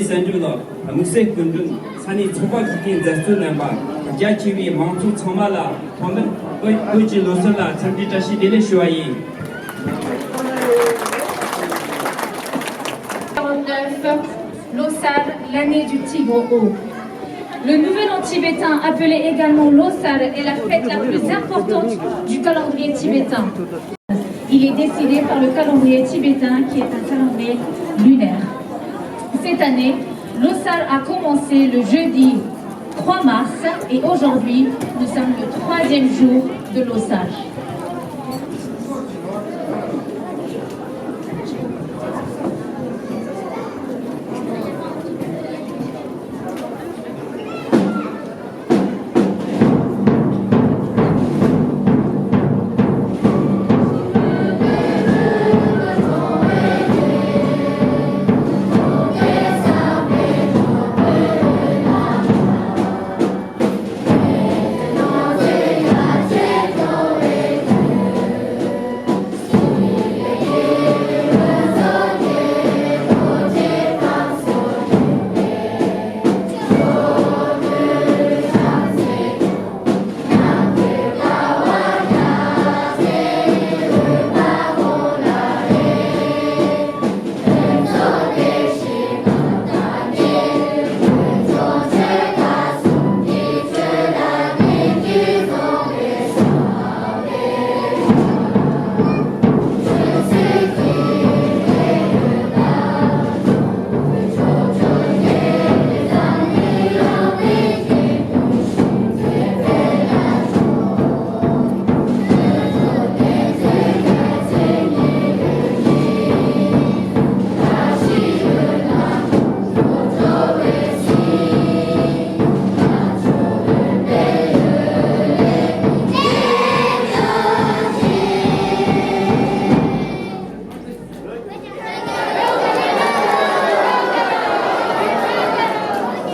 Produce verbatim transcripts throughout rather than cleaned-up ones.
གསར་འགྲེམས་ལ་དམིགས་བསལ་སྐུ་མགྲོན་ས་གནས་ཚོགས་པ་ཁག་གི་མཛད་གཙོ་རྣམ་པ། རྒྱ་ཆེ་བའི་མང་ཚོགས་ཚང་མ་ལ་ཐོག་མར་བོད་བོད་ཀྱི་ལོ་གསར་ལ་འཚམས་འདྲི་བཀྲ་ཤིས་བདེ་ལེགས་ཞུ་བ་ཡིན། quarante-neuf, Losar, l'année du tigre haut. Le nouvel an tibétain, appelé également Losar, est la fête la plus importante du calendrier tibétain. Il est décidé par le calendrier tibétain, qui est un calendrier lunaire. Cette année, Losar a commencé le jeudi trois mars et aujourd'hui, nous sommes le troisième jour de Losar.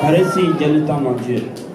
ཕ་རི་སིའི་རྒྱལ་གླུ་དང་ནང་ཆོས།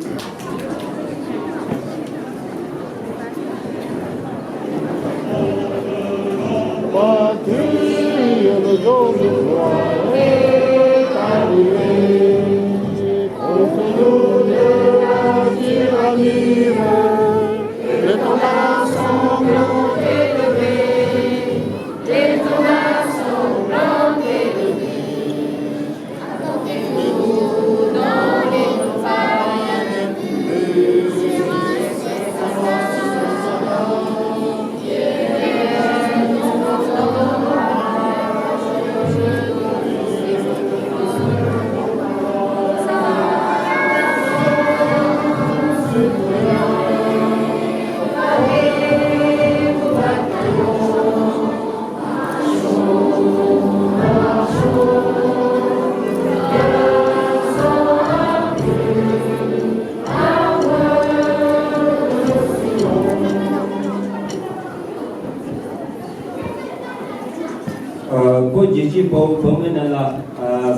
བོད་རྒྱལ་གཅེས་དཔའ་བོ་བོད་མི་རྣམས་ལ་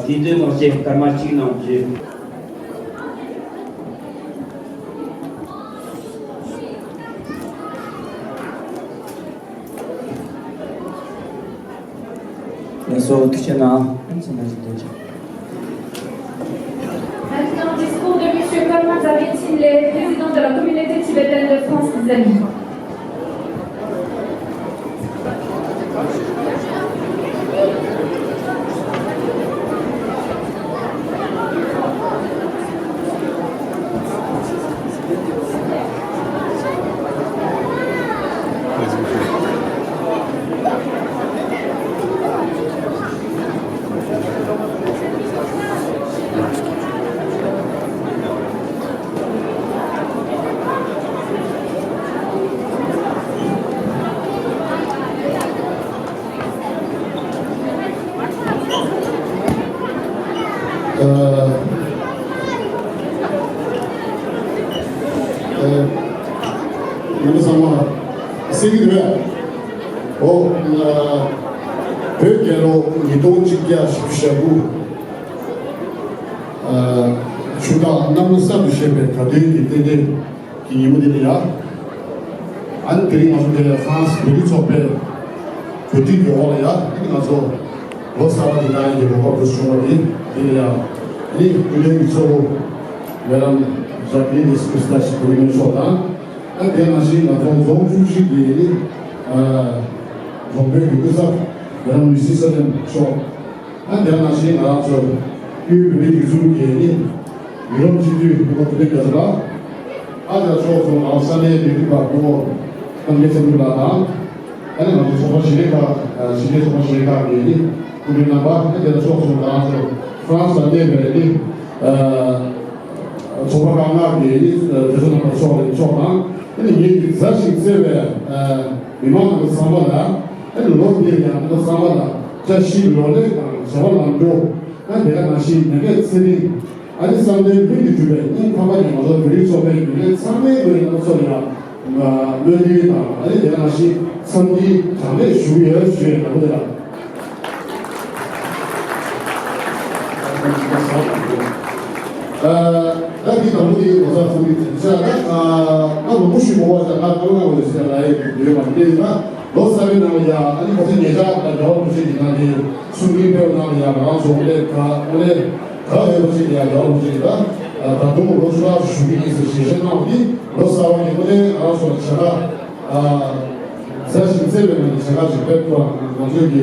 དགེ་འདུན་དབང་ཆེན་སྐར་མ་གཅིག་གནང་རྒྱུ། ལགས་སོ། ཐུགས་རྗེ་གནང་། ཚང་མ་ཞིག་ཐུགས་རྗེ། Maintenant, discours de Monsieur Korma Dzagye Tsinley, président de la communauté tibétaine de France, Zali. ཨ། ཨ། ང་ཚོ་ཚང་མ་གསན་གྱི་འདུག་གས། ཨོ། ཨ། བོད་རྒྱལ་ལོ་ཉིས་སྟོང་གཅིག་བརྒྱ་བཞི་བཅུ་ཞེ་དགུ། ཨ། ཆུ་སྟག་གནམ་ལོ་གསར་དུ་བཞད་པའི་དགའ་སྟོན་གྱི་རྟེན་འབྲེལ་གྱི་ཉིན་མོ་འདི་ལ་ཡ། ཨ་ནི་དེ་རིང་ང་ཚོ་འདིར་ཧྥ་རན་སི་བོད་རིགས་ཚོགས་པའི་གོ་སྒྲིག་གི་འོག་ལ་ཡ། ཨ་ནི་ང་ཚོ་ལོ་གསར་པ་འདི་ལ་ཡ་གི་རོགས་པ་འདུ་བྱུང་བ་དེ་འདི་ལ་ཡ། ནི་སྐུ་མགྲོན་གྱི་གཙོ་བོ་ཝེ་རམ་ཇཱ་ཀི་ལིན་ཨེས་ཀུ་སི་ཏཱ་ཞིག་བོད་མི་མང་ཚོགས་དང་། ཨ་དེ་ནང་བཞིན་ང་ཚོ་རྫོང་བཅུ་བཞི་གི་ནི་ཨ་རྫོང་དཔོན་གྱི་སྐུ་ཚབ་ཝེ་རམ་ལུའུ་སི་སི་ལེན་མཆོག་ཨ་དེ་ནང་བཞིན་ང་རང་ཚོ་དབུས་བོད་མིའི་སྒྲིག་འཛུགས་ཀྱི་ནི་ཡུ་རོབ་སྤྱི་འཐུས་སྐུ་ངོ་ཐུབ་བསྟན་རྒྱ་མཚོ་ལགས། ཨ་དེ་ཕྱོགས་སུ་ང་ས་གནས་མི་རིགས་པ་སྐུ་ངོ་ཀམ་ལེ་ཚེ་རིང་ལགས་དང་། ཨ་ནི་ང་ཚོ་ཚོགས་པ་གཞི་རིམ་ཁག་ཨ་གཞི་རིམ་ཚོགས་པ་གཞི་རིམ་ཁག་གི་ནི་སྐུ་མགྲོན་རྣམ་པ། ཨ་དེ་ལ་ཕྱོགས་སུ་ང་ཚོ་ཧྥ་རན་སི་ལ་གནས་པའི་ནི་ཨ་ཚོགས་པ་ཁག་ལྔ་གི་ནི་ཨ་གྲོས་ཚོགས་རྣམ་པ་མཆོག་ལ་མཆོག་དང་། ཨ་ནི་ངེད་ཀྱི་མཛའ་ཞིང་བརྩེ་བའི་ཨ་མི་མང་རྣམ་པ་ཚང་མ་ལ། ཨ་ནི་ལོ་འདིར་ཡང་རྣམ་པ་ཚང་མ་ལ་བཀྲ་ཤིས་ལོ་ལེགས་དང་བྱ་བ་ལམ་འགྲོ། ཨ་དེ་ག་ནང་བཞིན་ནད་མེད་ཚེ་རིང་། ཨ་ནི་བསམ་དོན་ལྷུན་གྱིས་གྲུབ་པའི་སྙིང་ཐག་པ་ནས་ང་ཚོ་བོད་རིགས་ཚོགས་པའི་རྒྱུན་ལས་ཚང་མའི་ངོས་ནས་ང་ཚོ་ལ་ཡང་སྨོན་འདུན་དང་། ཨ་ནི་དེ་ག་ནང་བཞིན་འཚམས་འདྲི་གྲངས་མེད་ཞུ་གི་ཡོད་ཞུ་ཡས་ལ་འོ་དེ་ལ། ཨ་ད་འདི་དང་པོ་དེ་ལོ་གསར་ཚང་མས་བྱས་ན་ཨ་ང་ལོ་མང་པོ་ཞིག་འགོར་བ་ཞིག་ང་ལོ་ལྔ་བ་ཞིག་ལ་ཡོད་པ་དེ་ཡིན་ན། ལོ་གསར་པའི་ནང་ལ་ཡང་ཨ་ནི་ཁོ་ཚོའི་ཉེ་ཆར་དང་རྒྱལ་བ་རིན་པོ་ཆེ་གི་ནང་གི་གསུང་འཕྲིན་སྤེལ་བ་ནང་ལ་ཡང་ང་རང་ཚོ་དངོས་གནས་ག་དངོས་གནས་ག་ཡོད་པ་ཞིག་ལ་ཡང་རྒྱལ་བ་རིན་པོ་ཆེ་གིས་ད་ད་དུང་ལོ་བཅུ་ཕྲག་ཞུ་གི་ཡིན་ཟེར་ཞལ་བཞེས་གནང་བ་འདི་ལོ་གསར་པ་གི་དངོས་གནས་ང་རང་ཚོ་ལ་བྱ་དགའ་ཨ་མཛའ་ཞིང་བརྩེ་བའི་ངང་ནས་བྱ་དགའ་ཞིག་སྤེལ་ཐུབ་པ་ང་ཚོའི་གི་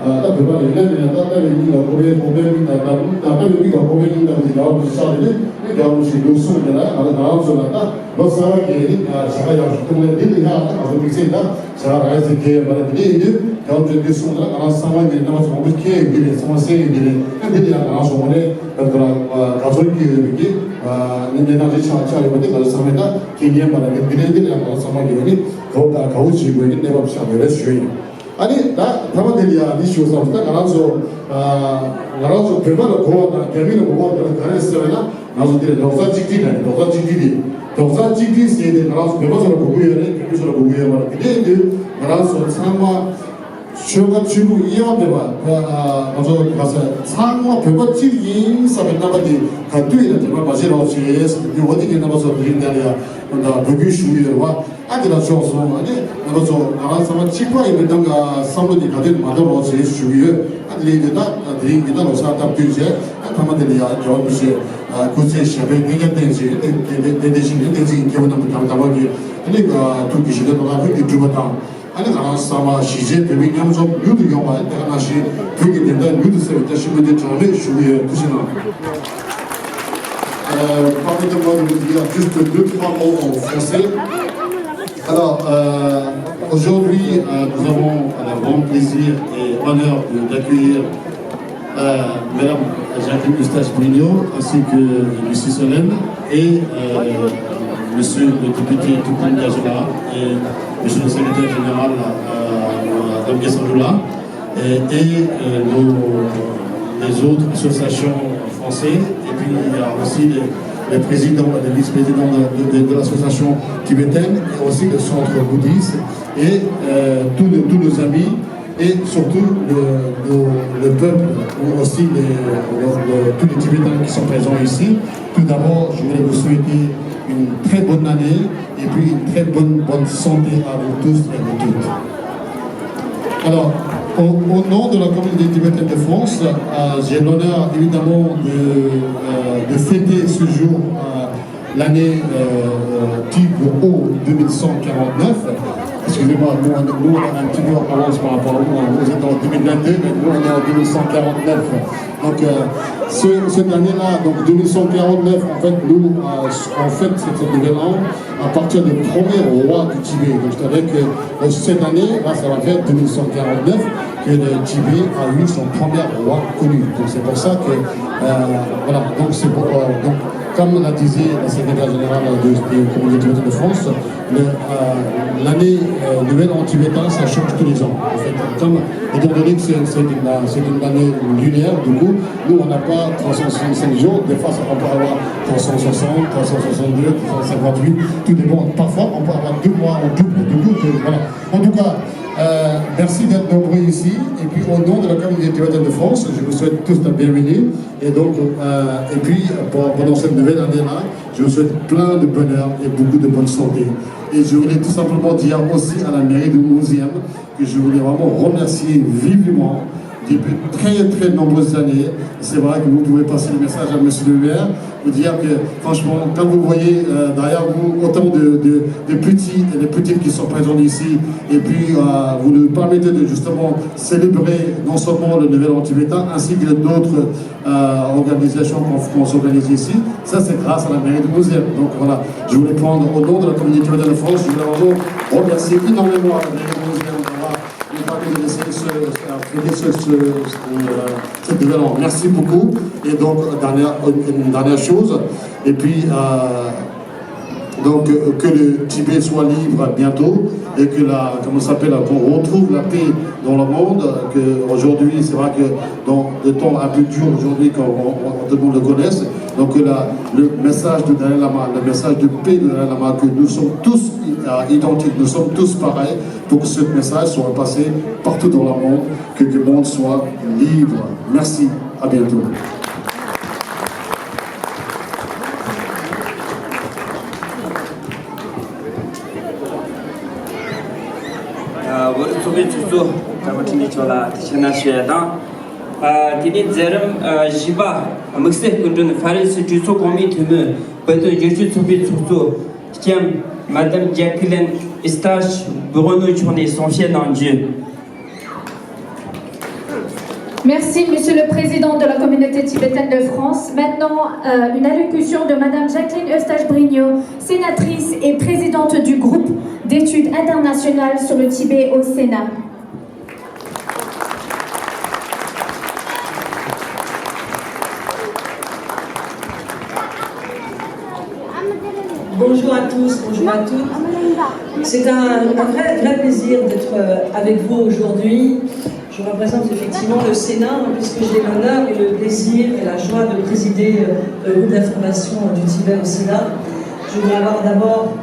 ཨ་ད་བོད་པ་ཡིན་ན་མིན་ན་ད་ལྟ་བའི་མིག་ལ་ཁོ་པའི་ཁོ་པའི་མིག་དང་ད་ད་ལྟ་བའི་མིག་ལ་ཁོ་པའི་མིག་དང་དེ་རྒྱལ་བ་རིན་པོ་ཆེ་ཆགས་ཏེ་ནི་རྒྱལ་བ་རིན་པོ་ཆེའི་ལུགས་གསུངས་ཏེ་ལ་ང་ཚོ་ང་རང་ཚོ་ལ་ད། ལོ་གསར་པ་གི་ནི་བྱ་དགའ་ཡག་ཤོས་ཐུབ་ལེ་འདི་ལས་ཡག་ད་ང་ཚོ་དམིགས་བསལ་ད་བྱ་དགའ་རག་ཡ་ཟེར་གྱི་ཡོད་མ་རེད། དེ་འདྲ་ཡིན་དུས་རྒྱལ་བ་རིན་པོ་ཆེས་གསུངས་ལ་ང་རང་ཚང་མ་ངའི་རྣམ་པ་ཚོ་མང་པོ་མཁྱེན་ཡོད་ཀྱི་རེད། ཚང་མ་གསན་ཡོད་ཀྱི་རེད། ཨ་འདི་ལས་ཡག་ང་རང་ཚོ་ངོ་ནས་ད་དགའ་ཚོར་སྐྱེ་ཡོད་པའི་གི་ཨ་ནི་གནས་སྟངས་ཅིག་ཆགས་ཆགས་ཡོད་པ་དེ་ང་ཚོ་ཚང་མས་ད་མཁྱེན་མཁྱེན་པ་རེད། འདི་འདི་ལས་ཡག་ང་རང་ཚང་མ་གི་ནི་དགའ་བོ་དང་དགའ་བོ་བྱེད་དགོས་ཀྱི་གནས་བབ་ཆགས་ཡོད་རེད་ཞུ་ཡིན། ཨ་ནི་ད་ཐ་མ་དེ་ལ་ཡང་འདི་ཞུ་བསམ་སོང་། ད་ང་རང་ཚོ་ཨ་ང་རང་ཚོ་བོད་པ་ལ་གོ་བ་དང་རྒྱ་མི་ལ་གོ་བ་དེ་ལ་ག་རེ་ཟེར་བས་ན། ང་ཚོ་འདི་ལ་རྡོག་རྩ་གཅིག་སྒྲིལ་ལ་ནི་རྡོག་རྩ་གཅིག་སྒྲིལ་དེ་རྡོག་རྩ་གཅིག་སྒྲིལ་ཟེར་དེ་ང་རང་ཚོ་བོད་པ་ཚོ་ལ་གོ་གི་ཡོད་རེད། རྒྱ་མི་ཚོ་ལ་གོ་གི་ཡོད་མ་རེད། དེ་འདྲ་ཡིན་དུས་ང་རང་ཚོ་ཚང་མ་ཆོལ་ཁ་ཆོས་ལུགས་དབྱེ་བ་མེད་པ་ང་ཚོ་ག་ས་ཚང་མ་བོད་པ་གཅིག་ཡིན་བསམ་པའི་རྣམ་པ་དེ་ག་དུས་ཡིན་ན་དྲན་པ་མ་བརྗེད་རོགས་བྱེད་ཟེར་དུས་འོ་དེ་གའི་རྣམ་པ་ཚོ་དེ་རིང་འདི་ལ་ཡང་འབོད་སྐུལ་ཞུ་གི་ཡོད་རེད་བ། ཨ་དེ་ལ་ཕྱོགས་སོང་། ཨ་ནི་ང་ཚོ་ང་རང་ཚང་མ་གཅིག་པ་ཡིན་པའི་གཏམ་ག་བསམ་བློ་དེ་ག་དུས་མ་འདོར་རོགས་བྱེད་ཞུ་གི་ཡོད། ཨ་དེ་རིང་འདི་ལྟ་དེ་རིང་འདི་ལྟ་ལོ་གསར་སྟབས་བསྟུན་བྱས། ཨ་ཐ་མ་དེ་ལ་ཡང་རྒྱལ་བ་རིན་པོ་ཆེ་སྐུ་ཚེ་ཞབས་པད་བརྟན་སྐྱོང་བརྟན་ཅིང་བརྟན་བརྟན་བརྟན་བརྟན་ཞིང་བརྟན་ཅིང་སྐྱེས་བུ་རྣམས་ཀྱི་དམ་དམ་པ་གི་ཨ་ནི་ཐུགས་ཀྱི་བཞེད་དོན་རྟོགས་ལ་ཧུར་གྱིས་འགྲུབ་པ་དང་། ཨ་ནི་ང་རང་ཚང་མ་གཞིས་བྱེས་བོད་མི་མཉམ་འཛོམས་མྱུར་དུ་ཡོང་བ། དེ་ག་ནང་བཞིན་བོད་ཀྱི་བདེན་མཐའ་མྱུར་དུ་གསལ་བའི་བཀྲ་ཤིས་སྨོན་འདུན་གྲངས་མེད་ཞུ་གི་ཡོད། ཐུགས་རྗེ་གནང་། Euh, permettez-moi de vous dire juste deux, trois mots en français. Alors, euh, aujourd'hui, euh, nous avons le grand plaisir et honneur de, d'accueillir euh, Madame Jacqueline Eustache-Bruno, ainsi que Lucie Solène et euh, Monsieur le député Tupou Gazoula et Monsieur le secrétaire général euh, Dame Gassandula et, et euh, nos, les autres associations françaises. Et puis il y a aussi les, les présidents et les vice-présidents de, de, de, de l'association tibétaine et aussi le centre bouddhiste et euh, tous, les, tous nos amis et surtout le, le, le peuple, ou aussi les, le, le, tous les Tibétains qui sont présents ici. Tout d'abord, je voulais vous souhaiter une très bonne année et puis une très bonne, bonne santé à vous tous et à vous toutes. Alors, au, au nom de la communauté tibétaine de France, euh, j'ai l'honneur évidemment de, euh, de fêter ce jour euh, l'année euh, euh, Tib O deux mille cent quarante-neuf. Excusez-moi, nous, on- nous, on est un petit peu en avance par rapport à vous. Vous êtes en deux mille vingt-deux, mais nous, on est en deux mille cent quarante-neuf. Donc, euh, ce- cette année-là, donc deux mille cent quarante-neuf, en fait, nous, euh, on fête cette, cette nouvelle an à partir du premier roi du Tibet. Donc, c'est-à-dire que euh, cette année, là, ça va faire deux mille cent quarante-neuf que le Tibet a eu son premier roi connu. Donc, c'est pour ça que, euh, voilà, donc c'est pour, euh, donc, comme l'a disait le secrétaire général de, de la communauté de France, le, euh, l'année euh, nouvelle en tibétain, ça change tous les ans. En fait, comme, étant donné que c'est c'est une, c'est une année lunaire, du coup, nous, on n'a pas trois cent soixante-cinq jours. Des fois, ça- on peut avoir trois cent soixante, trois cent soixante-deux, trois cent cinquante-huit, tout dépend. Parfois, on peut avoir deux mois en double. Du coup, que- voilà. En tout cas, euh, merci d'être nombreux ici. Et puis, au nom de la communauté tibétaine de France, je vous souhaite tous la bienvenue. Et donc, euh, et puis, pour- pendant cette nouvelle année-là, je vous souhaite plein de bonheur et beaucoup de bonne santé. Et je voulais tout simplement dire aussi à la mairie de onzième que je voulais vraiment remercier vivement Depuis très, très nombreuses années. C'est vrai que vous pouvez passer le message à monsieur le maire, vous dire que, franchement, quand vous voyez, euh, derrière vous autant de, de, de petits et de petites qui sont présents ici, et puis, euh, vous nous permettez de justement célébrer non seulement le Nouvel An tibétain, ainsi que d'autres, euh, organisations qu'on, qu'on s'organise ici. Ça, c'est grâce à la mairie de Moselle. Donc voilà, je voulais prendre au nom de la communauté de France, je voulais vraiment remercier énormément la mairie de Moselle d'avoir nous permis de laisser ce, euh, créer ce, ce, euh, ce Nouvel An. Merci beaucoup. Et donc, dernière, une, une dernière chose. Et puis, euh, donc, euh, que le Tibet soit libre bientôt et que la, comment ça s'appelle, qu'on retrouve la paix dans le monde. Que aujourd'hui, c'est vrai que dans des temps un peu durs aujourd'hui, comme on, on, tout le monde le connaisse, donc que la, le message de Dalai Lama, le message de paix de Dalai Lama, que nous sommes tous, euh, identiques, nous sommes tous pareils, pour que ce message soit passé partout dans le monde, que le monde soit libre. Merci, à bientôt. ཨ། བོད་རིགས་ཚོགས་པའི་ཚོགས་གཙོ་གྲྭ་པ་འཕྲིན་ལས་མཆོག་ལ་ཐུགས་རྗེ་གནང་ཞུ་ཡ་དང་། ཨ། དེ་ནས་མཛད་རིམ་ཨ་བཞི་པ། དམིགས་བསལ་སྐུ་མགྲོན་ཧྥ་རན་སི་གྲོས་ཚོགས་གོང་མའི་འཐུས་མི། བོད་དོན་བསྒྱུར་བཅོས་ཚོགས་པའི་ཚོགས་གཙོ་ལྕམ་Madame Jacqueline Eustache-Bruno མཆོག་ནས་གསུང་བཤད་གནང་རྒྱུ། Merci, Monsieur le Président de la Communauté tibétaine de France. Maintenant, euh, une allocution de Madame Jacqueline Eustache-Bruno, sénatrice et présidente du groupe d'études internationales sur le Tibet au Sénat. Bonjour à tous, bonjour à toutes. C'est un, un vrai, vrai plaisir d'être, euh, avec vous aujourd'hui. Je représente effectivement le Sénat, hein, puisque j'ai l'honneur et le plaisir et la joie de présider, euh, le groupe d'information, euh, du Tibet au Sénat. Je voudrais avoir d'abord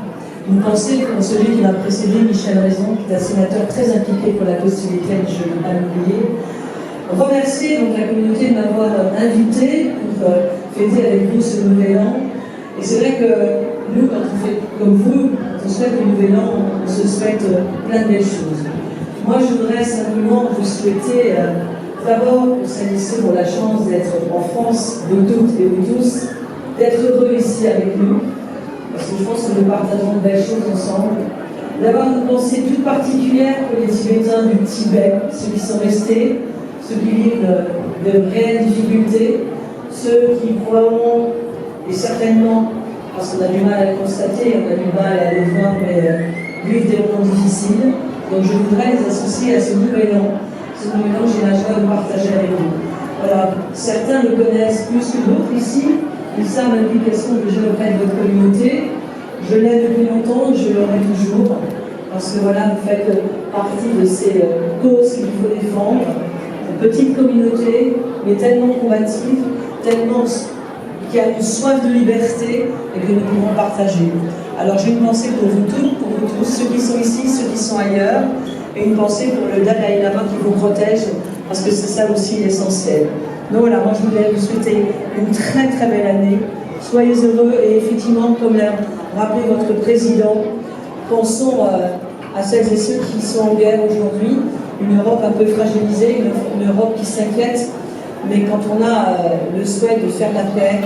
une pensée pour celui qui m'a précédé, Michel Raison, qui est un sénateur très impliqué pour la cause tibétaine, je ne veux pas l'oublier. Remercier donc la communauté de m'avoir, euh, invité pour, euh, fêter avec vous ce nouvel an. Et c'est vrai que nous, quand on fait comme vous, quand on souhaite le nouvel an, on se souhaite, euh, plein de belles choses. Moi, je voudrais simplement vous souhaiter, euh, d'abord pour celles et ceux qui ont la chance d'être en France, vous toutes et vous tous, d'être heureux ici avec nous, parce que je pense que nous partageons de belles choses ensemble, d'avoir une pensée toute particulière pour les Tibétains du Tibet, ceux qui sont restés, ceux qui vivent de, de réelles difficultés, ceux qui probablement, et certainement, parce qu'on a du mal à le constater, on a du mal à le voir, mais, euh, vivent des moments difficiles. Donc je voudrais les associer à ce nouvel an, ce nouvel an que j'ai la joie de partager avec vous. Voilà, certains le connaissent plus que d'autres ici, ils savent l'implication que j'ai auprès de votre communauté. Je l'ai depuis longtemps, je l'aurai toujours, parce que voilà, vous faites partie de ces, euh, causes qu'il faut défendre. Une petite communauté, mais tellement combative, tellement s-, qui a une soif de liberté et que nous pouvons partager. Alors j'ai une pensée pour vous toutes, pour vous tous, ceux qui sont ici, ceux qui sont ailleurs, et une pensée pour le Dalai Lama qui vous protège, parce que c'est ça aussi l'essentiel. Donc voilà, moi je voulais vous souhaiter une très très belle année. Soyez heureux et effectivement, comme l'a rappelé votre président, pensons, euh, à celles et ceux qui sont en guerre aujourd'hui, une Europe un peu fragilisée, une, une Europe qui s'inquiète, mais quand on a, euh, le souhait de faire la paix,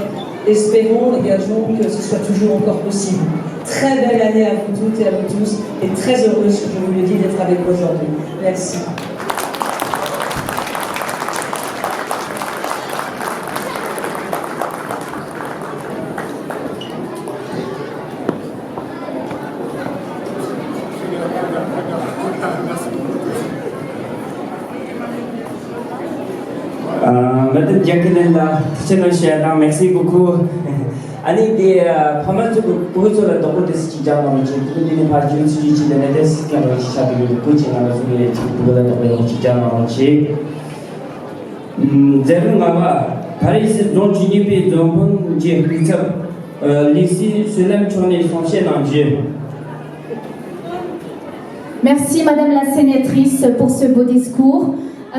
espérons et gageons que ce soit toujours encore possible. Très belle année à vous toutes et à vous tous, et très heureuse, je vous le dis, d'être avec vous aujourd'hui. Merci. ཨ། Madame Jacqueline ལ་ཐུགས་རྗེ་གནང་ཞུ་ཡ་དང་། Merci beaucoup. ཨ་ནི་དེ་ཕ་མ་ཚོ་བུ་གུ་ཚོ་ལ་རྡོག་པོ་དེ་ཚོ་ཅིག་རྒྱག་གནང་རོགས་བྱེད། དེ་ནི་དེ་ནི་ཕར་རྒྱུན་ཚུལ་གྱི་ཆེད་དུ་ནས་དེ་སྲིད་ཀྱང་རོགས་ཞིག་ཆགས་པའི་ཡོད། བུ་ཅིག་ང་ལ་ཚོ་ལས་ཅིག་བུ་གུ་ལ་རྡོག་པོ་ཡོང་ཅིག་རྒྱག་གནང་རོགས་བྱེད། མཛད་རིམ་ལྔ་པ། ཕ་རི་སི་རྫོང་བཅུ་གཉིས་པའི་རྫོང་དཔོན་གྱི་སྐུ་ཚབ། ཨ། ལི་སི་བསོད་ནམས་མཆོག་ནས་གསུང་བཤད་གནང་རྒྱུ། Merci, Madame la sénatrice, pour ce beau discours. Euh,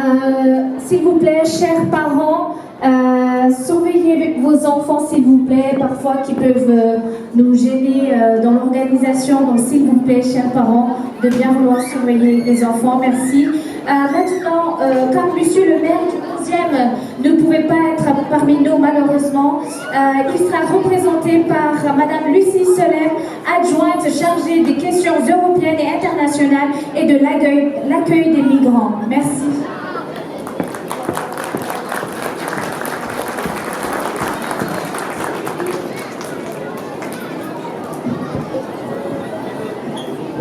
s'il vous plaît, chers parents, euh, surveillez vos enfants, s'il vous plaît, parfois qui peuvent, euh, nous gêner, euh, dans l'organisation. Donc, s'il vous plaît, chers parents, de bien vouloir surveiller les enfants. Merci. Euh, maintenant, euh, comme monsieur le maire du onzième ne pouvait pas être parmi nous malheureusement, euh, il sera représenté par madame Lucie Solem, adjointe chargée des questions européennes et internationales et de l'accueil, l'accueil des migrants. Merci.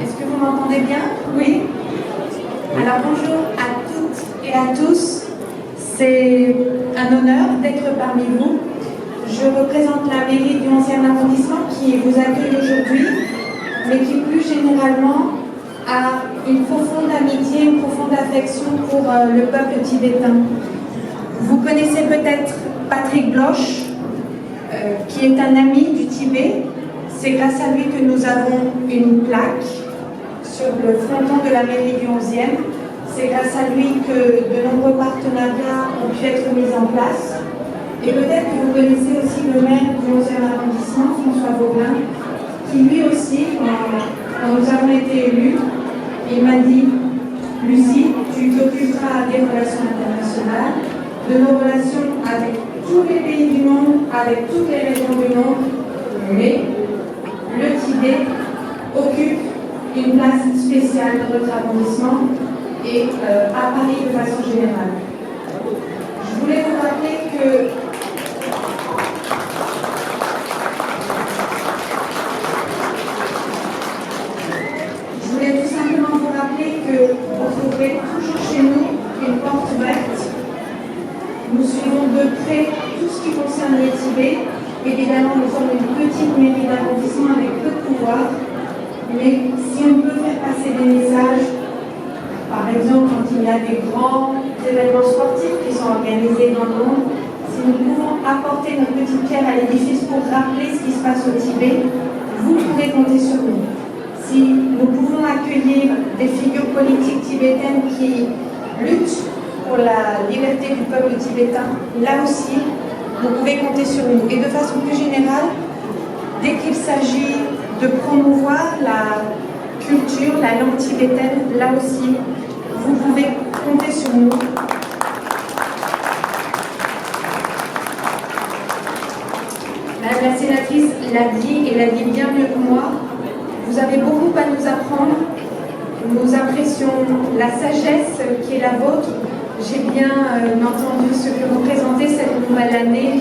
Est-ce que vous m'entendez bien ? Oui ? Alors bonjour à toutes et à tous. C'est un honneur d'être parmi vous. Je représente la mairie du onzième arrondissement qui vous accueille aujourd'hui, mais qui plus généralement a une profonde amitié, une profonde affection pour, euh, le peuple tibétain. Vous connaissez peut-être Patrick Bloch, euh, qui est un ami du Tibet. C'est grâce à lui que nous avons une plaque sur le fronton de la mairie du onzième. C'est grâce à lui que de nombreux partenariats ont pu être mis en place. Et peut-être que vous connaissez aussi le maire du onzième arrondissement, François Vauquelin, qui lui aussi, quand, quand nous avons été élus, il m'a dit : « Lucie, tu t'occuperas des relations internationales, de nos relations avec tous les pays du monde, avec toutes les régions du monde, mais le Tibet occupe une place spéciale dans notre arrondissement et, euh, à Paris de façon générale. » Je voulais vous rappeler que, je voulais tout simplement vous rappeler que vous trouverez toujours chez nous une porte ouverte. Nous suivons de près tout ce qui concerne le Tibet. Évidemment, nous sommes une petite mairie d'arrondissement avec peu de pouvoir, mais si on peut faire passer des messages, par exemple, quand il y a des grands événements sportifs qui sont organisés dans le monde, si nous pouvons apporter notre petite pierre à l'édifice pour rappeler ce qui se passe au Tibet, vous pourrez compter sur nous. Si nous pouvons accueillir des figures politiques tibétaines qui luttent pour la liberté du peuple tibétain, là aussi, vous pouvez compter sur nous. Et de façon plus générale, dès qu'il s'agit de promouvoir la culture, la langue tibétaine, là aussi, vous pouvez compter sur nous. Madame la sénatrice l'a dit et l'a dit bien mieux que moi, vous avez beaucoup à nous apprendre. Nous apprécions la sagesse qui est la vôtre. J'ai bien, euh, entendu ce que représentait cette nouvelle année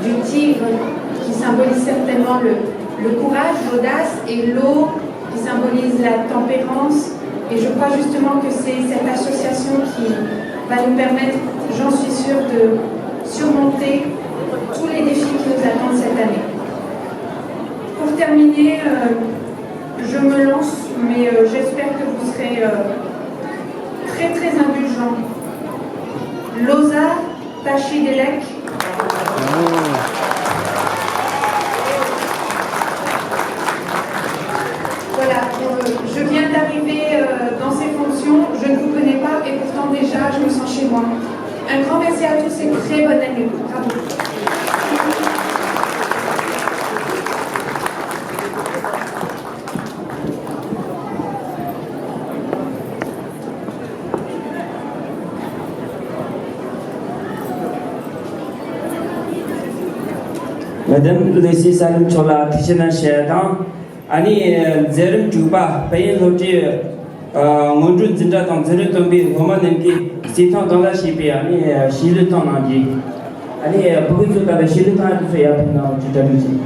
du, du tigre, qui symbolise certainement le, le courage, l'audace, et l'eau, qui symbolise la tempérance. Et je crois justement que c'est cette association qui va nous permettre, j'en suis sûre, de surmonter tous les défis qui nous attendent cette année. Pour terminer, euh, je me lance, mais, euh, j'espère que vous serez, euh, très, très indulgents. Loza Tashi Delek. Voilà, euh, je viens d'arriver, euh, dans ces fonctions, je ne vous connais pas et pourtant déjà je me sens chez moi. Un grand merci à tous et très bonne année. Bravo. Madame Lucie Solem མཆོག་ལ་ཐུགས་རྗེ་གནང་ཞུ་ཡ་དང་། ཨ་ནི་མཛད་རིམ་དྲུག་པ་བལ་ཡུལ་སློབ་གྲྭའི་ཨ་སྔོན་འགྲོའི་འཛིན་གྲྭ་དང་འཛིན་རིམ་བདུན་པའི་སློབ་མ་རྣམས་ཀྱིས་རྩིས་ཐང་དང་ལ་ཞེས་པའི་ཨ་ནི་ཞལ་འཛོམས་གནང་རྒྱུ། ཨ་ནི་ཕྲུ་གུ་ཚོ་ད་ལྟ་ཞལ་འཛོམས་གནང་ཡ་དེ་ཚོ་ཡར་ཕེབས་གནང་བ་ཅིག་གྲ་སྒྲིག་ཅིག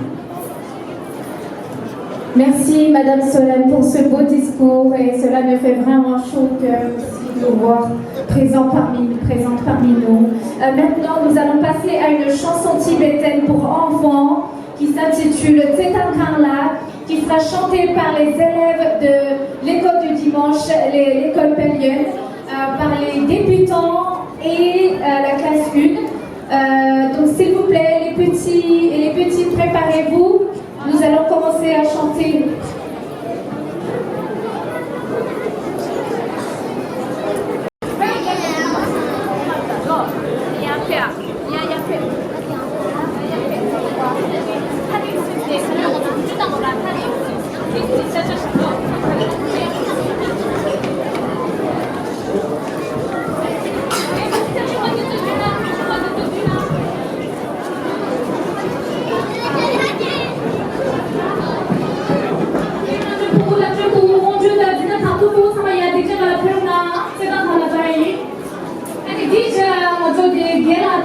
Merci, Madame Solem, pour ce beau discours et cela me fait vraiment chaud au cœur aussi de vous voir présent parmi, présente parmi nous. Euh, maintenant, nous allons passer à une chanson tibétaine pour enfants qui s'intitule Tsetan Kangla, qui sera chantée par les élèves de l'école du dimanche, les- l'école Pelion, euh, par les débutants et, euh, la classe un. Euh, donc, s'il vous plaît, les petits et les petites, préparez-vous. Nous allons commencer à chanter.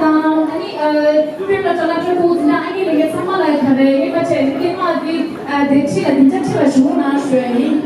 དང་། ཨ་ནི་ཨ་དཔེར་ན་ཅ་ལག་སྤྲོད་ཕོགས་འཛིན་གྲྭ་ཨ་ནི་ལས་ཀ་ཚང་མ་ལ་ག་རེ་ཡིན་པ་བྱས་ནས་སྐྱེས་མ་འདི་ཨ་དེ་ཁྲིད་ལ་འདི་འདྲ་ཁྲིད་ལ་ཞུགས་གནང་ཞུ་ཡ་ཡིན།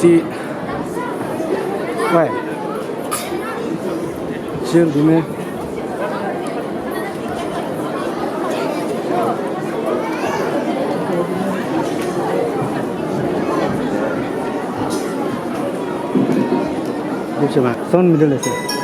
ཅི། ཝེ། ཤེལ་འདི་མེད། སོང་མི་འདུག་ལ་ཟེར།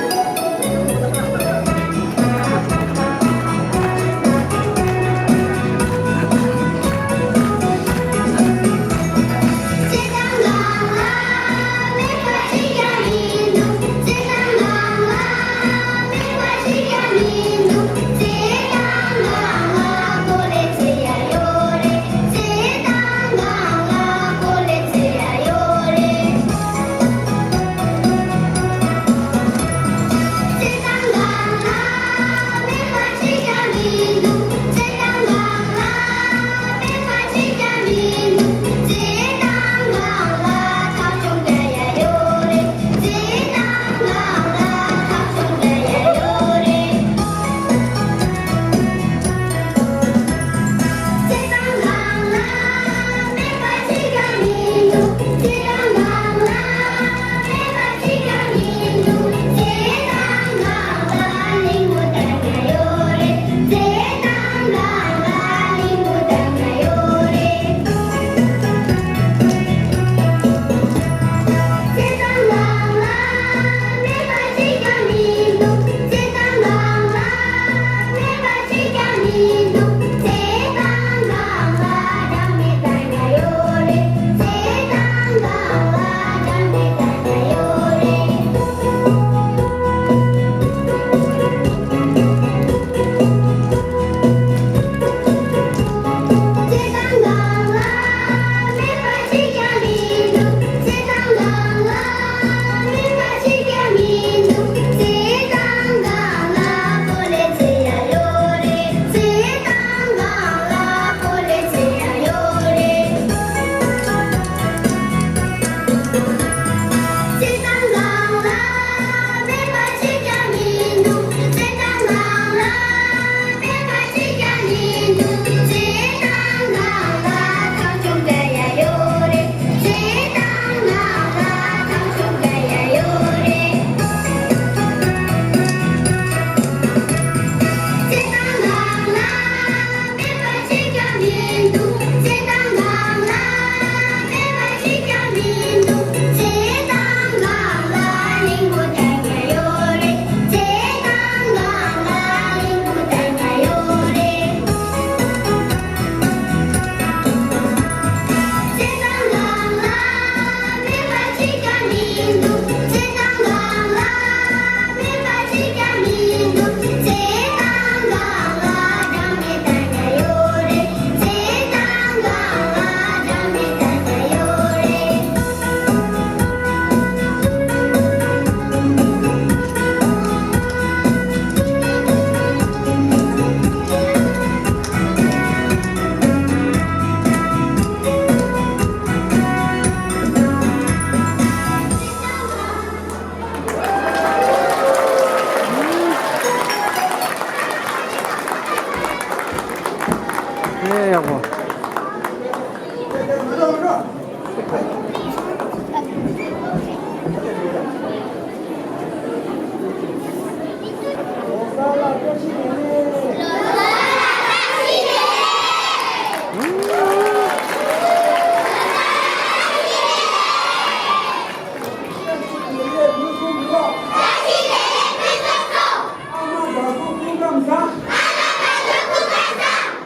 ཨེ་ཡག་པོ།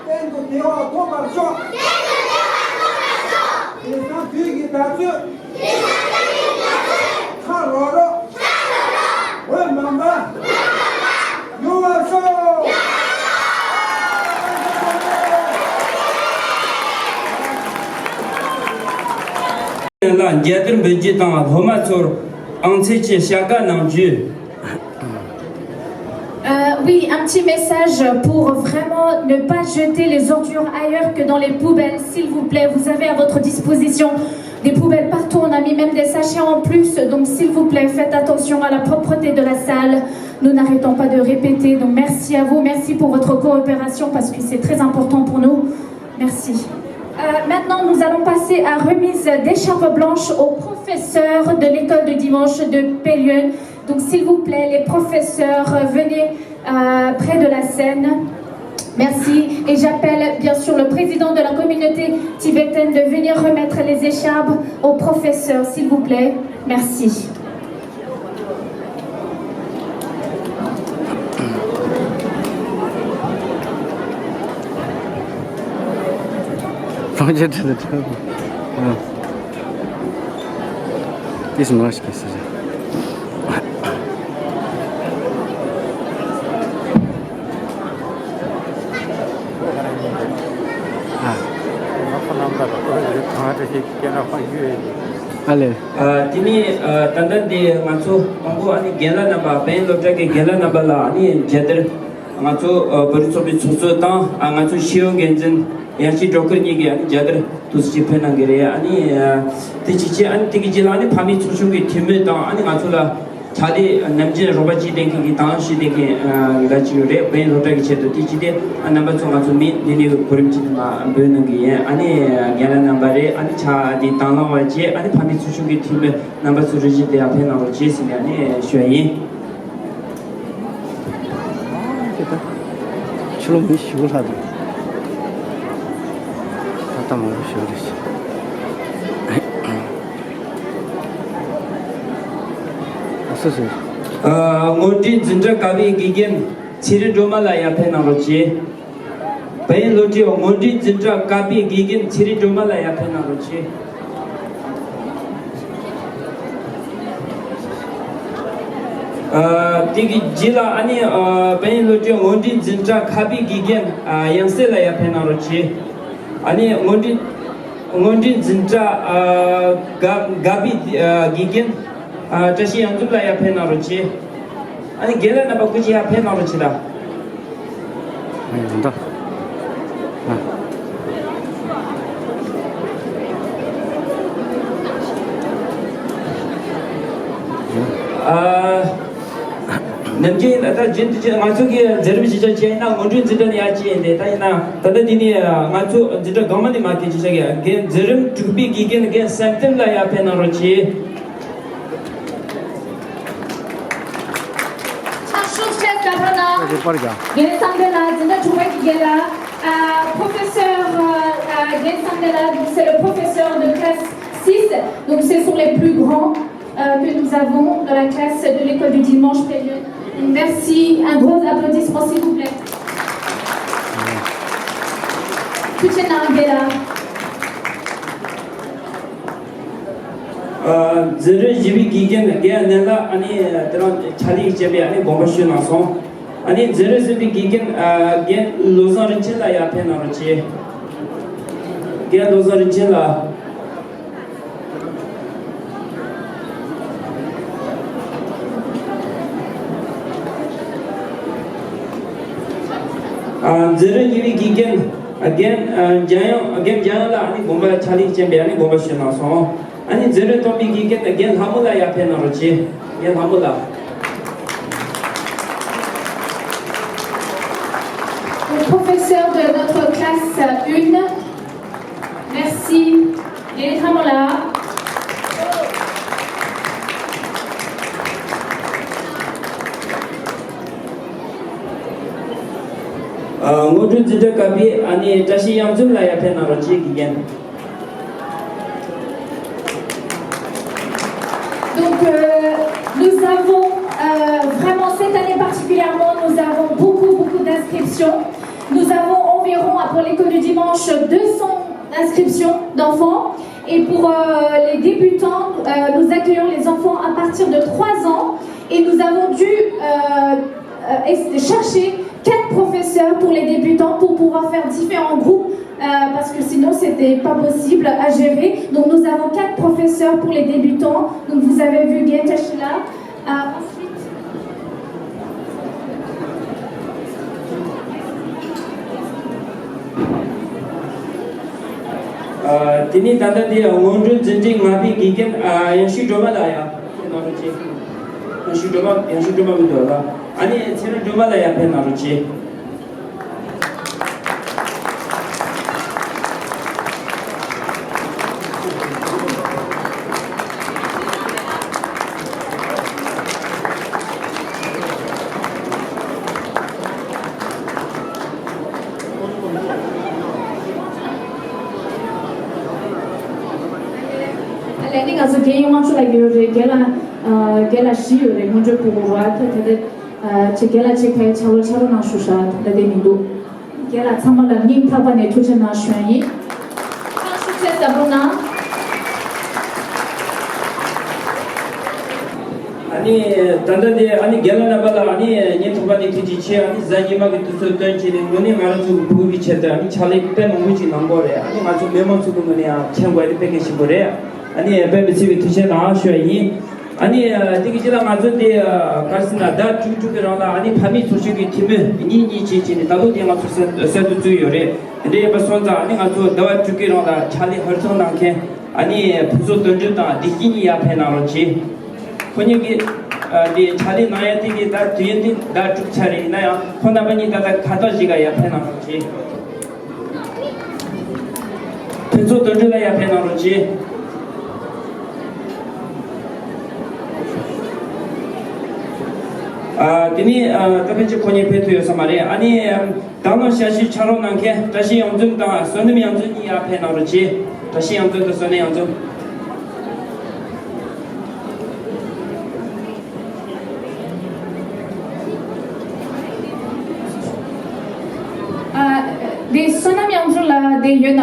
གཏན་དུ་བདེ་བ་ཐོབ་པར་ཤོག། དེང་སང་དུས་ཀྱི་བརྡ་སྤྲོད། ཁ་རོག་རོག། འོད་མང་པ། ཡོང་བར་ཤོག། མཇལ་དར་འབུལ་རྒྱུ་དང་སློབ་མ་ཚོར་ཨང་ཚེ་ཆེ་ཤ་ཀ་གནང་རྒྱུ། Euh, oui, un petit message pour vraiment ne pas jeter les ordures ailleurs que dans les poubelles. S'il vous plaît, vous avez à votre disposition des poubelles partout. On a mis même des sachets en plus. Donc, s'il vous plaît, faites attention à la propreté de la salle. Nous n'arrêtons pas de répéter. Donc, merci à vous. Merci pour votre coopération parce que c'est très important pour nous. Merci. Euh, maintenant, nous allons passer à remise d'écharpe blanche aux professeurs de l'école de dimanche de Pelyun. Donc, s'il vous plaît, les professeurs, euh, venez, euh, près de la scène. Merci. Et j'appelle bien sûr le président de la communauté tibétaine de venir remettre les écharpes aux professeurs, s'il vous plaît. Merci. ཨ་ལེ། ཨ། དེ་ནས་ཨ་ད་ལྟ་འདི་ང་ཚོ་དང་པོ་ཨ་ནི་རྒན་ལགས་རྣམ་པ། བོད་སློབ་གྲྭ་གི་རྒན་ལགས་རྣམ་པ་ལ་ཨ་ནི་མཇལ་དར། ང་ཚོ་ཨ་བོད་རིགས་ཚོགས་པའི་ཚོགས་གཙོ་དང་། ཨ་ང་ཚོ་ཤེས་ཡོན་འགན་འཛིན་ཡང་སྤྱི་སྒྲོལ་དཀར་གཉིས་ཀྱིས་ཨ་ནི་མཇལ་དར་ཐུགས་རྗེ་ཆེ་ཕུལ་གནང་གི་རེད། ཨ་ནི་ཨ་དེ་གཅིག་བྱས། ཨ་ནི་དེ་གི་རྗེས་ལ་ཨ་ནི་ཕ་མའི་ཚོགས་ཆུང་གི་འཐུས་མི་དང་། ཨ་ནི་ང་ཚོ་ལ་ཕྱག་ལས་ནམ་རྒྱུན་རོགས་པ་བྱེད་བསྡད་མཁན་གྱི་དང་བླངས་བྱེད་བསྡད་མཁན་ཨ་འགའ་ཅིག་ཡོད་རེད། བོད་སློབ་གྲྭ་གི་ཆེད་དུ། དེ་གཅིག་དེ་ཨ་རྣམ་པ་ཚོ་ང་ཚོ་མི་འདི་ནས་གོ་རིམ་བྱས་ནས་མར་འབོད་གནང་གི་ཡིན། ཨ་ནི་རྒན་ལགས་རྣམ་པ་རེད། ཨ་ནི་ཕྱག་དེ་དང་བླངས་པ་བྱས། ཨ་ནི་ཕ་མའི་ཚོགས་ཆུང་གི་འཐུས་མི་རྣམ་པ་ཚོ་རེ་བཞིན་དེ་ཡར་ཕེབས་གནང་རོགས་བྱེད་ཟེར་ནས་ཨ་ནི་ཞུ་ཡ་ཡིན། ཕྱི་ལོགས་མི་ཞེ་པོ་ལྷག་འདུག་ད་ལྟ་མང་པོ་ཞེ་པོ་རེད། ཨ་སོ་སོ། ཨ། སྔོན་འགྲོའི་འཛིན་གྲྭ་ཀ་པའི་དགེ་རྒན་ཚེ་རིང་སྒྲོལ་མ་ལགས་ཡར་ཕེབས་གནང་རོགས་གྱིས། བོད་སློབ་གྲྭའི་སྔོན་འགྲོའི་འཛིན་གྲྭ་ཀ་པའི་དགེ་རྒན་ཚེ་རིང་སྒྲོལ་མ་ལགས་ཡར་ཕེབས་གནང་རོགས་གྱིས། ཨ། དེ་གི་རྗེས་ལ་ཨ་ནི་ཨ་བོད་སློབ་གྲྭའི་སྔོན་འགྲོའི་འཛིན་གྲྭ་ཁ་པའི་དགེ་རྒན་ཨ་ཡང་སྲིད་ལགས་ཡར་ཕེབས་གནང་རོགས་གྱིས། ཨ་ནི་སྔོན་འགྲོའི་སྔོན་འགྲོའི་འཛིན་གྲྭ་ཨ་ག་ག་པའི་ཨ་དགེ་རྒན་ཨ་བཀྲ་ཤིས་གཡང་འཛོམས་ལགས་ཡར་ཕེབས་གནང་རོགས་གྱིས། ཨ་ནི་རྒན་ལགས་རྣམ་པ་སྐུ་མཁྱེན་ཡར་ཕེབས་གནང་རོགས་གྱིས་ད། ཨ་ཡང་ད། ཨ། ནམ་རྒྱུན་ཡིན་ན་ད་རྒྱུན་དུ་ང་ཚོ་གི་མཛད་རིམ་གཞི་རྒྱ་ཅན་ཡིན་ན་སྔོན་འགྲོའི་འཛིན་གྲྭ་ནས་ཡར་ཅིག་ཡིན་ཏེ། ད་ཡིན་ན་ད་ལྟ་འདི་ནས་ང་ཚོ་འཛིན་གྲྭ་གོང་མ་ནས་མར་ཐོན་ཅིག་བྱ་གི། རྒན་མཛད་རིམ་དྲུག་པའི་དགེ་རྒན་རྒན་བསམ་གཏན་ལགས་ཡར་ཕེབས་གནང་རོགས་གྱིས། ཆ་ཤུགས་ཆེ་ས་ཕ་ན། རེད་པར་ཀྱང་། རྒན་བསམ་གཏན་ལགས། འཛིན་གྲྭ་དྲུག་པའི་དགེ་རྒན་ལགས། ཨ། professeur, euh, euh, རྒན་བསམ་གཏན་ལགས, c'est le professeur de classe six, donc ce sont les plus grands, euh, que nous avons dans la classe de l'école du dimanche Pelyun. Merci, un gros applaudissement s'il vous plaît. ཐུགས་རྗེ་གནང་། དགེ་ལགས། ཨ། འཛིན་རིམ་བཞི་པའི་དགེ་རྒན་རྒན་ནན་ལགས། ཨ་ནི་དེ་རིང་ཕྱག་ལས་བྱས་པའི་ཨ་ནི་དགོངས་པ་ཞུས་གནང་སོང་། ཨ་ནི་འཛིན་རིམ་གསུམ་པའི་དགེ་རྒན་ཨ་རྒན་བློ་བཟང་རིན་ཆེན་ལགས་ཡར་ཕེབས་གནང་རོགས་གྱིས། རྒན་བློ་བཟང་རིན་ཆེན་ལགས། ཨ། འཛིན་རིམ་གཉིས་པའི་དགེ་རྒན་ཨ་རྒན་ཨ་འཇམ་དབྱངས། ཨ། རྒན་འཇམ་དབྱངས་ལགས། ཨ་ནི་དགོངས་པ་ཕྱག་ལས་བྱས་པའི་ཨ་ནི་དགོངས་པ་ཞུས་གནང་སོང་། ཨ་ནི་འཛིན་རིམ་སྟོང་པའི་དགེ་རྒན་རྒན་ལྷ་མོ་ལགས་ཡར་ཕེབས་གནང་རོགས་གྱིས། རྒན་ལྷ་མོ་ལགས། Le professeur de notre classe une. Merci. རྒན་ལྷ་མོ་ལགས། ཨ། སྔོན་འགྲོའི་འཛིན་གྲྭ་ཀ་པའི་ཨ་ནི་བཀྲ་ཤིས་གཡང་འཛོམས་ལགས་ཡར་ཕེབས་གནང་རོགས་གྱིས། དགེ་རྒན། Donc, euh, nous avons, euh, vraiment, cette année particulièrement, nous avons beaucoup, beaucoup d'inscriptions. Nous avons environ, pour l'école du dimanche, deux cents inscriptions d'enfants. Et pour, euh, les débutants, euh, nous accueillons les enfants à partir de trois ans. Et nous avons dû, euh, euh, es-, chercher quatre professeurs pour les débutants pour pouvoir faire différents groupes Euh, parce que sinon, c'était pas possible à gérer. Donc, nous avons quatre professeurs pour les débutants. Donc, vous avez vu Genta Sheila. Euh, ensuite, ཨ། དེ་ནས་ད་ལྟ་དེ་སྔོན་འགྲོའི་འཛིན་གྲྭའི་ལྔ་པའི་དགེ་རྒན། ཨ། ཡང་ཤུལ་སྒྲོལ་མ་ལགས་ཡར་ཕེབས་གནང་རོགས་གྱིས། ཡང་ཤུལ་སྒྲོལ་མ། ཡང་ཤུལ་སྒྲོལ་མ་མི་འདུག་ལ། ཨ་ནི་ཚེ་རིང་སྒྲོལ་མ་ལགས་ཡར་ཕེབས་གནང་རོགས་གྱིས། ཨ་ལས་ནི་ང་ཚོ་རྒན་ཡོལ་དབང་ཕྱུག་ལགས་ཡོད་རེད། རྒན་ལགས། ཨ། རྒན་ལགས་བཞི་ཡོད་རེད། སྔོན་འགྲོའི་ཕྲུ་གུ་ར། ད་ད་ད་ཨ། ཅིག་རྒན་ལགས་ཅིག་ཕར་ཕྱག་ལོ་ཕྱག་རོགས་གནང་ཞུ་ཤག་ད་ལྟ་དེ་མི་འདུག་རྒན་ལགས་ཚང་མ་ལ་སྙིང་ཐག་པ་ནས་ཐུགས་རྗེ་གནང་ཞུ་ཡ་ཡིན། ཁྱེད་རང་ཤུགས་ཆེ་བརྡབ་རོགས་གནང་། ཨ་ནི་ད་ལྟ་དེ་ཨ་ནི་རྒན་ལགས་རྣམ་པ་ལ་ཨ་ནི་སྙིང་ཐག་པ་ནས་ཐུགས་རྗེ་ཆེ། ཨ་ནི་གཟའ་ཉི་མ་གི་དུས་ཚོད་བཏོན་བྱས་ནས་དངོས་གནས་ང་རང་ཚོ་གི་ཕྲུ་གུ་གི་ཆེད་དུ་ཨ་ནི་ཕྱག་ལས་དཔེ་མང་པོ་ཅིག་གནང་གི་ཡོད་རེད། ཨ་ནི་ང་ཚོ་མི་མང་ཚོ་གི་ངོས་ནས་ཡང་མཁྱེན་དགོས་ཡ་དེ་དཔེ་གལ་ཆེན་པོ་རེད། ཨ་ནི་དཔེ་མི་སྲིད་པའི་ཐུགས་རྗེ་གནང་ཞུ་ཡ་ཡིན། ཨ་ནི་དེ་གི་རྗེས་ལ་ང་ཚོ་དེ་ག་རེ་ཟེར་ན་ཟླ་དྲུག་དྲུག་གི་རིང་ལ་ཨ་ནི་ཕ་མའི་ཚོགས་ཆུང་གི་འཐུས་མི་གཉིས་གཉིས་བྱས་བྱས་ནས་ད་ལོ་དེ་ང་ཚོ་གསར་གསར་དུ་བཙུགས་ཡོད་རེད། དེ་འདྲ་ཡིན་པ་སོང་ཙང་ཨ་ནི་ང་ཚོ་ཟླ་བ་དྲུག་གི་རིང་ལ་ཕྱག་ལས་ཧུར་ཐག་གནང་མཁན་ཨ་ནི་ཕུན་ཚོགས་དོན་གྲུབ་དང་བདེ་སྐྱིད་གཉིས་ཡར་ཕེབས་གནང་རོགས་གྱིས། ཁོ་གཉིས་ཀྱིས་ཨ་དེ་ཕྱག་ལས་གནང་ཡ་དེ་གི་ད་དུས་ཡུན་དེ་ཟླ་དྲུག་ཆ་རེད། ཡིན་ན་ཡང་ཁོང་རྣམ་པ་གཉིས་ད་ལྟ་ཁ་བཏགས་བཞི་ག་ཡར་ཕེབས་གནང་རོགས་གྱིས། ཕུན་ཚོགས་དོན་གྲུབ་ལགས་ཡར་ཕེབས་གནང་རོགས་གྱིས། ཨ། དེ་ནས་ཨ། ད་ཕལ་ཆེར་ཁོ་གཉིས་ཕེབས་ཐུབ་ཡོད་ས་མ་རེད། ཨ་ནི་ཨམ། དང་བླངས་ཞབས་ཞུ་ཕྱག་རོགས་གནང་མཁན་བཀྲ་ཤིས་གཡང་འཛོམས་དང་བསོད་ནམས་གཡང་འཛོམས་གཉིས་ཡར་ཕེབས་གནང་རོགས་གྱིས། བཀྲ་ཤིས་གཡང་འཛོམས་དང་བསོད་ནམས་གཡང་འཛོམས། ཨ། དེ་བསོད་ནམས་གཡང་འཛོམས་ལགས་དེ་ཡོད་ན།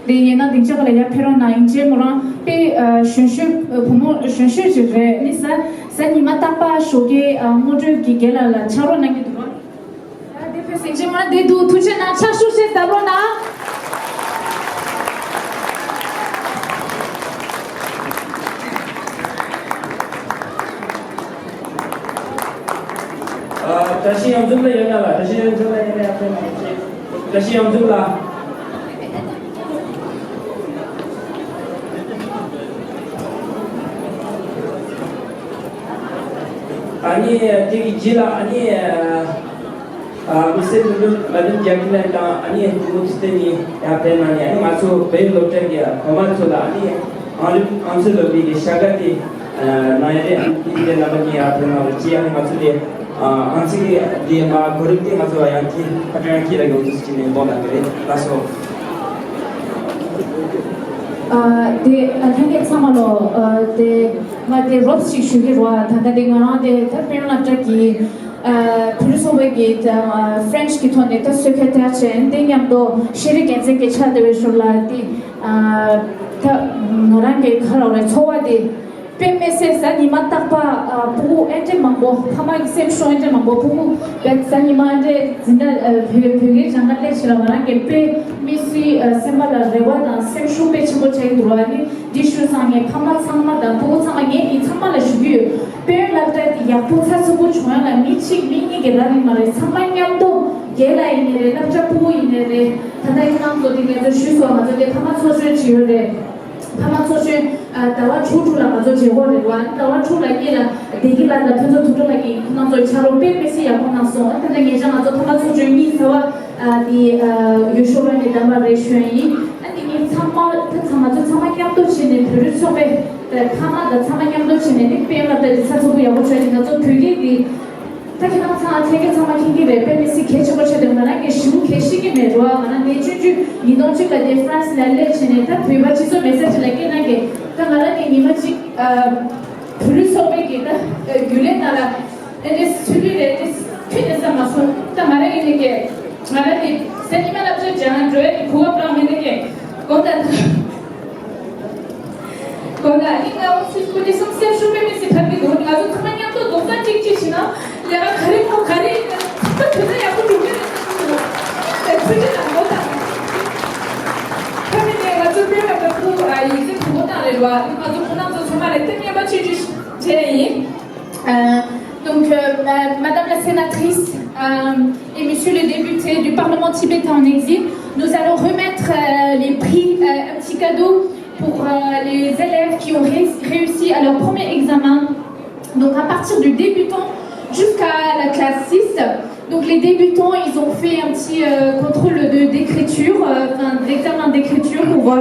དེ་ཡིན་ན་སྡིངས་ཆ་སྒང་ལ་ཡར་ཕེབས་རོགས་གནང་། ཡིན་གཅིག་མོ་རང་དཔེ་ཨ་གཞོན་ཤོས། བུ་མོ་གཞོན་ཤོས་ཅིག་རེད། ཨ་ནི་གཟའ་གཟའ་ཉི་མ་རྟག་པར་ཞོགས་ཀས་ཨ་སྔོན་འགྲོའི་གི་རྒན་ལགས་ལ་ཕྱག་རོགས་གནང་གི་འདུག་ར། ཡ་དེ་ཕེབས་ཟིན་ཅིག་མོ་རང་དེ་འདུག་ཐུགས་རྗེ་གནང་། ཕྱག་ཤུགས་ཆེ་བརྡབ་རོགས་གནང་། ཨ། བཀྲ་ཤིས་གཡང་འཛོམས་ལགས་ཡོད་ན་ལ། བཀྲ་ཤིས་གཡང་འཛོམས་ལགས་ཡོད་ན་ཡར་ཕེབས་གནང་རོགས་གྱིས། བཀྲ་ཤིས་གཡང་འཛོམས་ལགས། ཨ་ནི་དེ་གི་རྗེས་ལ་ཨ་ནི་ཨ་མི་སེར་བློན་ཆེན་མ་ལིན་རྒྱ་ཁྱི་ལགས་དང་ཨ་ནི་བུ་མོ་ཚེ་བརྟན་གཉིས་ཡར་ཕེབས་གནང་ནས། ཨ་ནི་ང་ཚོ་བོད་སློབ་གྲྭ་གི་གོང་མ་ཚོ་ལ་ཨ་ནི་ཨང་རིམ་ཨང་རྩིས་སློབ་དེབ་ཀྱི་ཤ་ཁ་དེ་གནང་ཡ་རེད། ཨ་ནི་དེ་རྣམ་པ་གཉིས་ཡར་ཕེབས་གནང་རོགས་གྱིས། ཨ་ནི་ང་ཚོ་དེ་ཨང་རྩིས་ཀྱི་དེ་མ་གོ་རིམ་དེ་ང་ཚོ་ཡང་ཁྱི་ཕ་ཏྲ་ཡང་ཁྱི་ལ་ཡོང་དུས་ཀྱི་ནས་འདོན་གནང་གི་རེད། ལགས་སོ། ཨ་དེ་ཨ་ལྷན་རྒྱས་ཚང་མ་ལོ། ཨ་དེ་ང་དེ་རོབ་ཅིག་ཞུ་གི་རོ། ཨ་ད་ལྟ་དེ་ང་རང་དེ་ད་དཔལ་ཡོན་སློབ་གྲྭ་གི་ཨ་བོད་རིགས་ཚོགས་པའི་གི་ད་ཨ་ཕ་རེན་ཆི་གི་ཐོག་ནས་ད་གསོལ་ཁ་བཏབ་བྱས། དེ་མཉམ་དུ་ཤེས་རིག་སྒེར་འཛིན་གྱི་ཕྱག་དེ་བའི་ཞོར་ལ་དེ་ཨ་ད་ང་རང་གི་ཁ་ལ་རེ་འཚོ་བ་དེ། དཔེ་མི་སྲིད་གཟའ་ཉི་མ་རྟག་པར་ཨ་ཕྲུ་གུ་ཨེ་འདྲས་མང་པོ། ཕ་མ་གི་སེམས་ཤུགས་ཨེ་འདྲས་མང་པོ། ཕྲུ་གུ་དཔེ་གཟའ་ཉི་མ་ཨེ་འདྲས་འཛིན་གྲྭ་ཨ་བོད་བོད་སྐད་སྦྱང་ག་སླེབས་ཕྱིན་ལ་ང་རང་གི་དཔེ་མི་སྲིད་ཨ་སེམས་པ་ལ་རེ་བ་དང་སེམས་ཤུགས་དཔེ་ཆེན་པོ་ཆགས་ཀྱི་འདུག་ར། ཨ་ནི་འདི་ཞུ་ཙང་ངས་ཕ་མ་ཚང་མ་དང་ཕྲུ་གུ་ཚང་མ། ངས་འདི་ཚང་མ་ལ་ཞུ་གི་ཡོད། དཔལ་ཡོན་སློབ་གྲྭ་འདི་ཡག་པོ་ཚགས་ཚུད་པོ་བྱུང་ཡ་ལ་མི་གཅིག་མི་གཉིས་ཀྱི་རག་གི་མ་རེད། ཚང་མ་མཉམ་དུ། རྒན་ལགས་ཡིན་ནའི་རེད། སློབ་གྲྭ་ཕྲུ་གུ་ཡིན་ནའི་རེད། ད་ལྟ་ཡིན་ནའང་ཚོ་འདི་ངས་ཚོ་ཞུས་སོང་། ང་ཚོ་འདི་ཕ་མ་ཚོགས་ཆུང་ཅིག་ཡོད་རེད། ཕ་མ་ཚོགས་ཆུང་ཨ་ཟླ་བ་དྲུག་དྲུག་ལ་ང་ཚོ་མཇལ་སྐོར་རེད་བ། ཟླ་བ་དྲུག་ལ་གཉིས་ལ་བདེ་སྐྱིད་ལགས་དང་ཕུན་ཚོགས་དོན་གྲུབ་ལགས་ཀྱིས་ཁོང་རྣམ་ཚོ་ཕྱག་རོགས་དཔེ་མི་སྲིད་ཡག་པོ་གནང་སོང་། ཨ་ད་ལྟ་ངེད་ཅག་ང་ཚོ་ཕ་མ་ཚོགས་ཆུང་གཉིས་ཚེ་བ་ཨ་འདི་ཨ་ཡུལ་ཤུལ་བ་ནས་བདམས་པ་རེད་ཞུ་ཡ་ཡིན། ཨ་འདི་ངས་ཚང་མ་ད་ཚང་མ་ཚོ་ཚང་མ་མཉམ་དུ་བྱས་ནས་བོད་རིགས་ཚོགས་པའི་ཕ་མ་དང་ཚང་མ་མཉམ་དུ་བྱས་ནས་ནི་དཔལ་ཡོན་སློབ་གྲྭ་འདི་ཚགས་ཚུད་པོ་ཡག་པོ་བྱས་ནས་ང་ཚོ་བོད་སྐད་འདི། ད་ཁྱེད་རང་ཚང་ལྷན་རྒྱས་ཚང་མ་མཁྱེན་གྱི་རེད། དཔེ་མི་སྲིད་གལ་ཆེན་པོ་ཆགས་འདུག་ང་རང་གིས་ཞུ་གལ་ཤེས་ཀྱི་མེད་རོ། ང་རང་ནས་ཆུང་ཆུང་ཉིས་སྟོང་གཅིག་ལ་དེ་ཧྥ་རན་སི་ལ་སླེབས་བྱས་ནས་ད་བོད་པ་སྤྱི་ཚོགས་མེད་ས་ཅིག་ལ་སྐད་གནང་གི། ད་ང་རང་གིས་ཉི་མ་གཅིག་ཨ་བོད་རིགས་ཚོགས་པའི་གི་ད་རྒྱུན་ལས་ནང་ལ་ཨེ་འདྲས་ཚུད་ཀྱི་རེད། དེ་ཁྱོད་ནས་བསམ་མ་སོང་། ད་ང་རང་གིས་ནས་ཀྱི་ང་རང་གིས་གཟའ་ཉི་མ་སློབ་གྲྭ་སྦྱང་འགྲོ་ཡ་གི་གོ་སྐབས་རག་མེད་ནས་ཀྱི་དགོངས་དག་གོ་ལ་ཨི་ང་འོང་སྲིད་སྐུ་ནི་སོང་སེམས་ཤུགས་དཔེ་མི་སྲིད་ཐབས་ཀྱི་འདུག་ང་ཚོ་ཚང་མ་མཉམ་དུ་རྡོག་རྩ་གཅིག་སྒྲིལ་བྱས་ན་ལས་ཀ་ག་རེ་ཁོ་ག་རེ་ཡིན་ན་ཚང་མ་དོན་དག་ཡག་པོ་འགྲོ་གི་རེད་བསམ་གྱི་འདུག་ཨེ་ཐུགས་རྗེ་གནང་། དགོངས་དག Voilà, donc, on a d'autres mal à tenir, bah, tu, tu, tu, euh, donc, euh, ma- Madame la sénatrice euh, et Monsieur le député du Parlement tibétain en exil, nous allons remettre euh, les prix, euh, un petit cadeau pour euh, les élèves qui ont ré- réussi à leur premier examen. Donc, à partir du débutant jusqu'à la classe six, donc les débutants, ils ont fait un petit euh, contrôle de- d'écriture, euh, enfin, d'examen d'écriture pour voir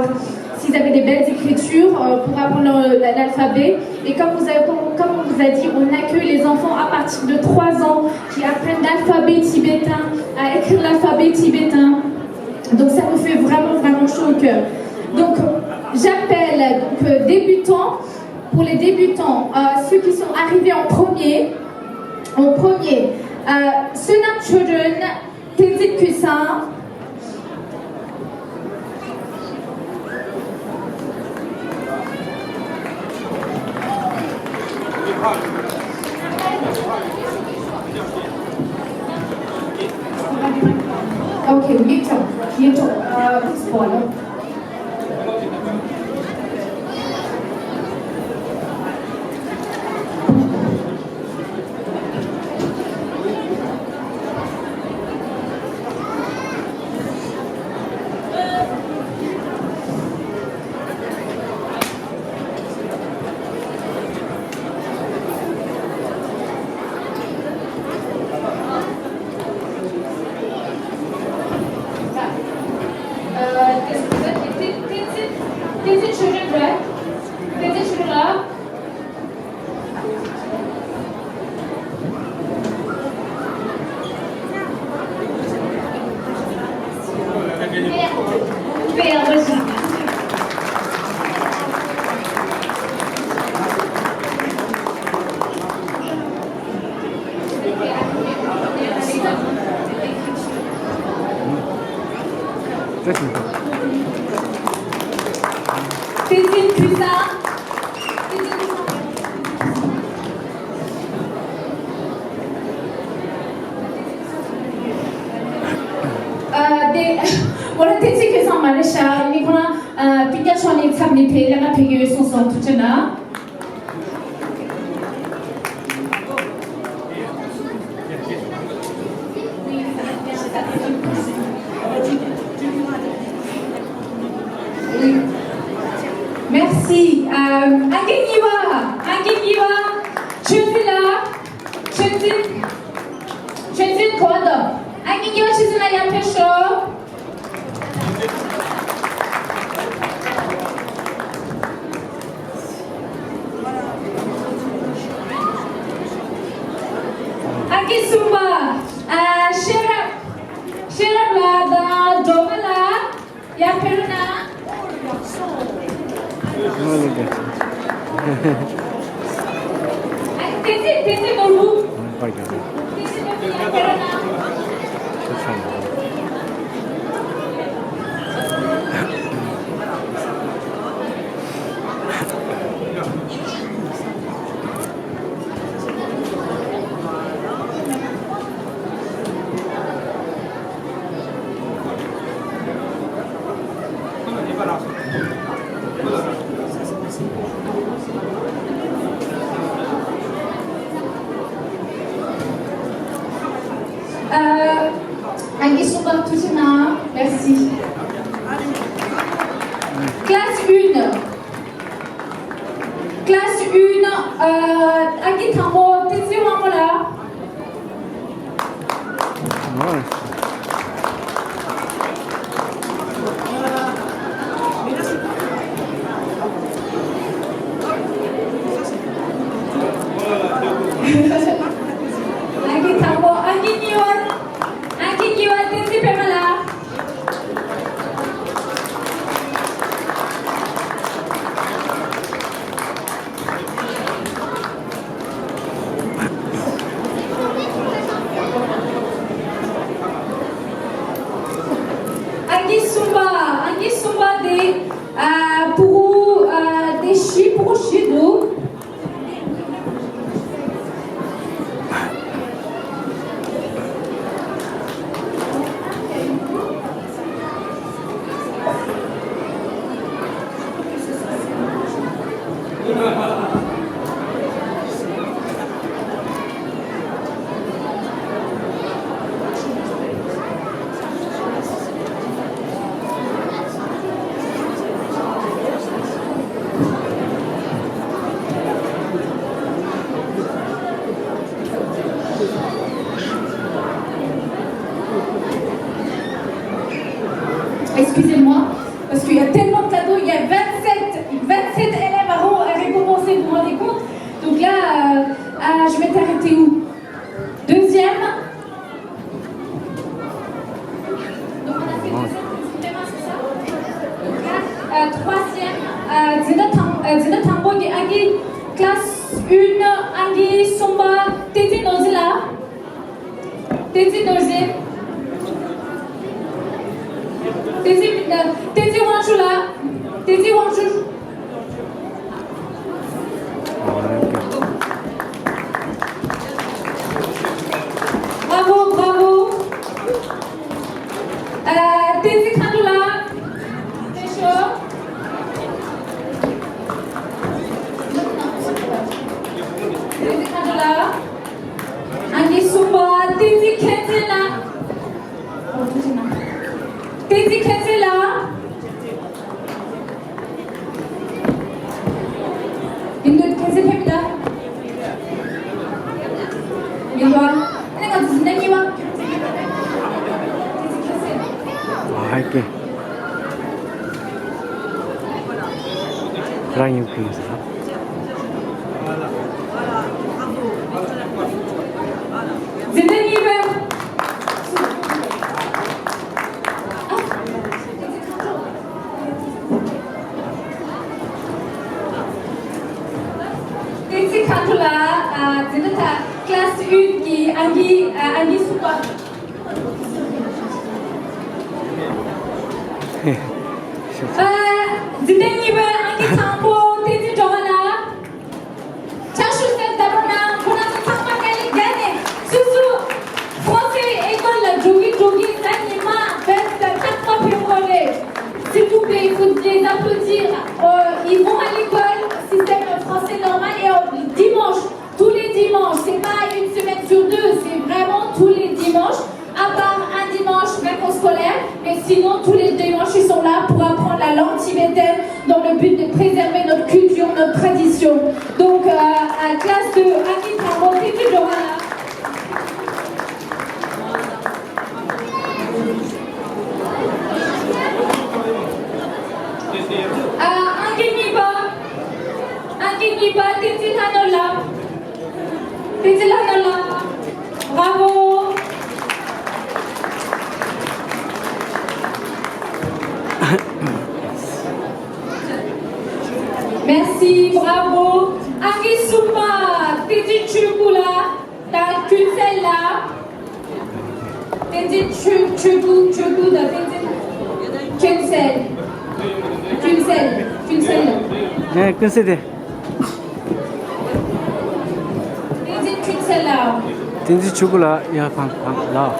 s'ils avaient des belles écritures, euh, pour apprendre le- la- l'alphabet. Et comme vous avez, comme, comme on vous a dit, on accueille les enfants à partir de trois ans qui apprennent l'alphabet tibétain, à écrire l'alphabet tibétain. Donc ça nous fait vraiment, vraiment chaud au cœur. Donc j'appelle donc euh, débutants, pour les débutants, euh, ceux qui sont arrivés en premier, en premier, euh, Sonam Children, Tenzin Kusan. Okay, you talk. You talk. Uh, please follow. Uh, this, this, this, this is, this is children, right? This is children, uh, Tenzin Kusan. ཨ་དེ་ཁོ་རང་ཐེངས་གཅིག་ཁེ་སང་མ་རེད་ཤག་ཡིན་ནའི་ཁོ་རང་ཨ་སྤུན་ཀྱག་ཕྱོགས་ནས་འཚམས་ནས་ཕེབས་ལས་ཀ་ཕེབས་ཀྱི་ཡོད་གསུངས་སོང་། ཐུགས་རྗེ་གནང་། Merci. ཨ་ཨང་ཀི་གཉིས་པ། ཨང་ཀི་གཉིས་པ། ཆོས་འཛིན་ལགས། ཆོས་འཛིན། ཆོས་འཛིན་གོ་འདུག་ཨང་ཀི་གཉིས་པ་ཆོས་འཛིན་ལགས་ཡར་ཕེབས་ཤོག་ཨང་ཀི་གསུམ་པ། ཨ་ཤེས་རབ། ཤེས་རབ་ལགས་དང་སྒྲོལ་མ་ལགས་ཡར་ཕེབས་རོགས་གནང་། ཨ་ཏེ་ཙི་ཏེ་ཙི་ནོར་བུ། ཏེ་ཙི་ནོར་བུ་ཡར་ཕེབས་རོགས་གནང་། ཨ་ཨང་ཀི་གསུམ་པ་ཐུགས་རྗེ་གནང་། Merci. Classe un. Classe un. ཨ་ཨང་ཀི་དང་པོ་བསྟན་འཛིན་དབང་མོ་ལགས། ཨང་ཀི་དང་པོ། ཨང་ཀི་གཉིས་པ། ཨང་ཀི་གཉིས་པ་བསྟན་འཛིན་པད་མ་ལགས། Excusez-moi, parce qu'il y a tellement de cadeaux, il y a vingt-sept, vingt-sept élèves à re-, à récompenser, vous vous rendez compte ? Donc là, euh, ah, je m'étais arrêtée où ? Deuxième. Donc on a fait deuxième, troisième, c'est ça ? Donc là, euh, troisième, euh, Zinda Thang-, euh, Zinda Thangbo qui a gagné classe un, Angie Sumba, Tenzin Nozila. Tenzin Nozila. Tenzin, euh, Tenzin Wangchula. Tenzin Wangchula. Bravo, bravo. Euh, Tenzin Khandoula. Très chaud. Tenzin Khandoula. Angie Sumba, Tenzin Khensela. Tenzin Khensela. ཡིན་འདུག་ཁྱེད་ཚོས་ཕེབས་ད། ཡིན་པ། ཨ་ནི་ང་ཚོ་འཛིན་གྲྭ་གཉིས་པ། ཁྱེད་ཚོས་ཕེབས་ད། ཨ་ཧའི་ཀེ། རང་ཡིན་ཁུལ་ཡིན་ཟེར། འཛིན་གྲྭ་གཉིས་པ། Tenzin Khandoula, ཨ། འཛིན་གྲྭ་ཁ་ལ་སི་ཡོད་ཀྱི་ཨང་ཀི་ཨ། ཨང་ཀི་གསུམ་པ། ཨ། འཛིན་གྲྭ་གཉིས་པ་ཨང་ཀི་དང་པོ་བསྟན་འཛིན་སྒྲོལ་དཀར་ལགས། ཕྱག་ཞུ་གསལ་བཏབ་རོགས་གནང་། ཁོ་རང་ཚོ་ཚང་མ་དཀའ་ལས་བརྒྱབ་ནས་སོ་སོ་Français école ལ་འགྲོ་གི་འགྲོ་གི་ཟེར་ཉི་མ་བེད་སྤྱོད་ཐག་པ་ཕེབས་དགོས་རེད། S'il vous plaît, il faut les applaudir. Euh, ils vont à l'école, système français normal, et euh, dimanche, tous les dimanches, c'est pas une semaine sur deux, c'est vraiment tous les dimanches, à part un dimanche vacances scolaires, mais sinon tous les dimanches ils sont là pour apprendre la langue tibétaine dans le but de préserver notre culture, notre tradition. Donc, euh, à classe de Angie Tangbo, Tenzin Johanna. ཨ། ཨང་ཀི་གཉིས་པ། ཨང་ཀི་གཉིས་པ་བསྟན་འཛིན་ལྷ་ནོར་ལགས། བསྟན་འཛིན་ལྷ་ནོར་ལགས། Bravo. Merci, bravo. ཨང་ཀི་གསུམ་པ་བསྟན་འཛིན་ཆོས་སྐུ་ལགས། དང་ཀུན་གསལ་ལགས། བསྟན་འཛིན་ཆོས་ཆོས་སྐུ། ཆོས་སྐུ་དང་བསྟན་འཛིན་ཀུན་གསལ། ཀུན་གསལ། ཀུན་གསལ་ལགས། ངས་ཀུན་གསལ་དེ། བསྟན་འཛིན་ཀུན་གསལ་ལགས། བསྟན་འཛིན་ཆོས་སྐུ་ལགས། ཡ་ཕང་ཕང་ལགས།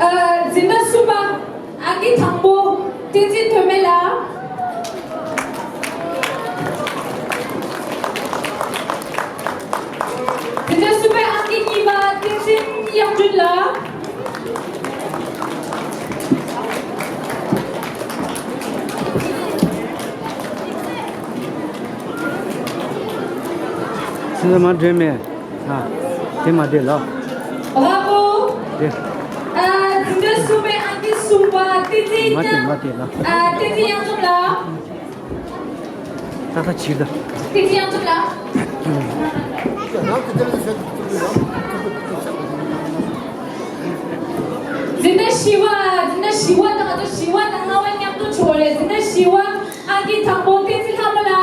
ཨ། འཛིན་གྲྭ་གསུམ་པ། ཨང་ཀི་དང་པོ་བསྟན་འཛིན་ཐོན་མེད་ལགས། འཛིན་གྲྭ་གསུམ་པའི་ཨང་ཀི་གཉིས་པ་བསྟན་འཛིན་དབྱངས་སྒྲོན་ལགས། འཛིན་གྲྭ་མ་འདྲེས་མེད། ཨ། དེ་མ་བདེ་ལ། Bravo. དེ། ཨ། འཛིན་གྲྭ་གསུམ་པའི་ཨང་ཀི་གསུམ་པ་བསྟན་འཛིན། མ་བདེ་མ་བདེ་ལ། ཨ། བསྟན་འཛིན་དབྱངས་འཛོམས་ལགས། ད་ལྟ་ཕྱིར་ད། བསྟན་འཛིན་དབྱངས་འཛོམས་ལགས། འཛིན་གྲྭ་བཞི་པ། འཛིན་གྲྭ་བཞི་པ་དང་ང་ཚོ་བཞི་པ་དང་ལྔ་པ་མཉམ་དུ་བྱུང་བ་རེད། འཛིན་གྲྭ་བཞི་པ་ཨང་ཀི་དང་པོ་བསྟན་འཛིན་ལྷ་མོ་ལགས།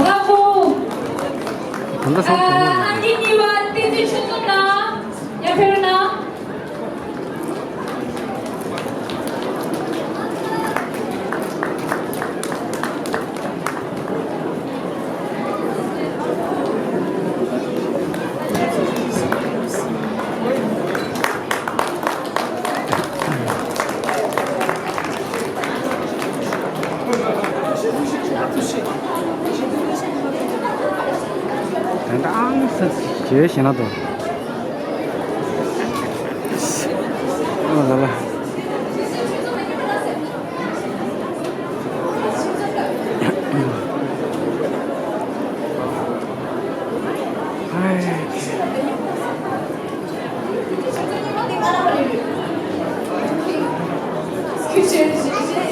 Bravo. ད་ལྟ་སང་ཨ། ཨང་ཀི་གཉིས་པ་བསྟན་འཛིན་ཆོས་འཛོམས་ལགས། ཡར་ཕེབས་རོགས་གནང་། ཡོད་ཞེ་ན་དོ། ཨ་ལ་ལ།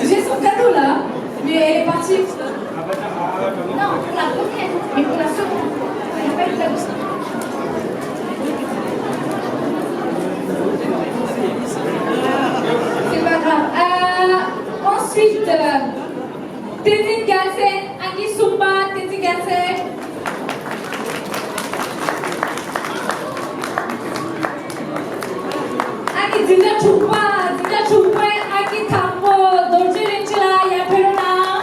J'ai son cadeau là, mais elle est partie. Non, pour la première, mais pour la seconde, il n'y a pas eu de cadeau. C'est pas grave. Euh, ensuite, euh, Tenzin Gyaltsen, Angi Sumba, Tenzin Gyaltsen. Angi འཛིན་གྲྭ་དྲུག་པ། འཛིན་གྲྭ་དྲུག་པའི་ཨང་ཀི་དང་པོ་རྡོ་རྗེ་རིན་ཆེན་ལགས་ཡར་ཕེབས་རོགས་གནང་།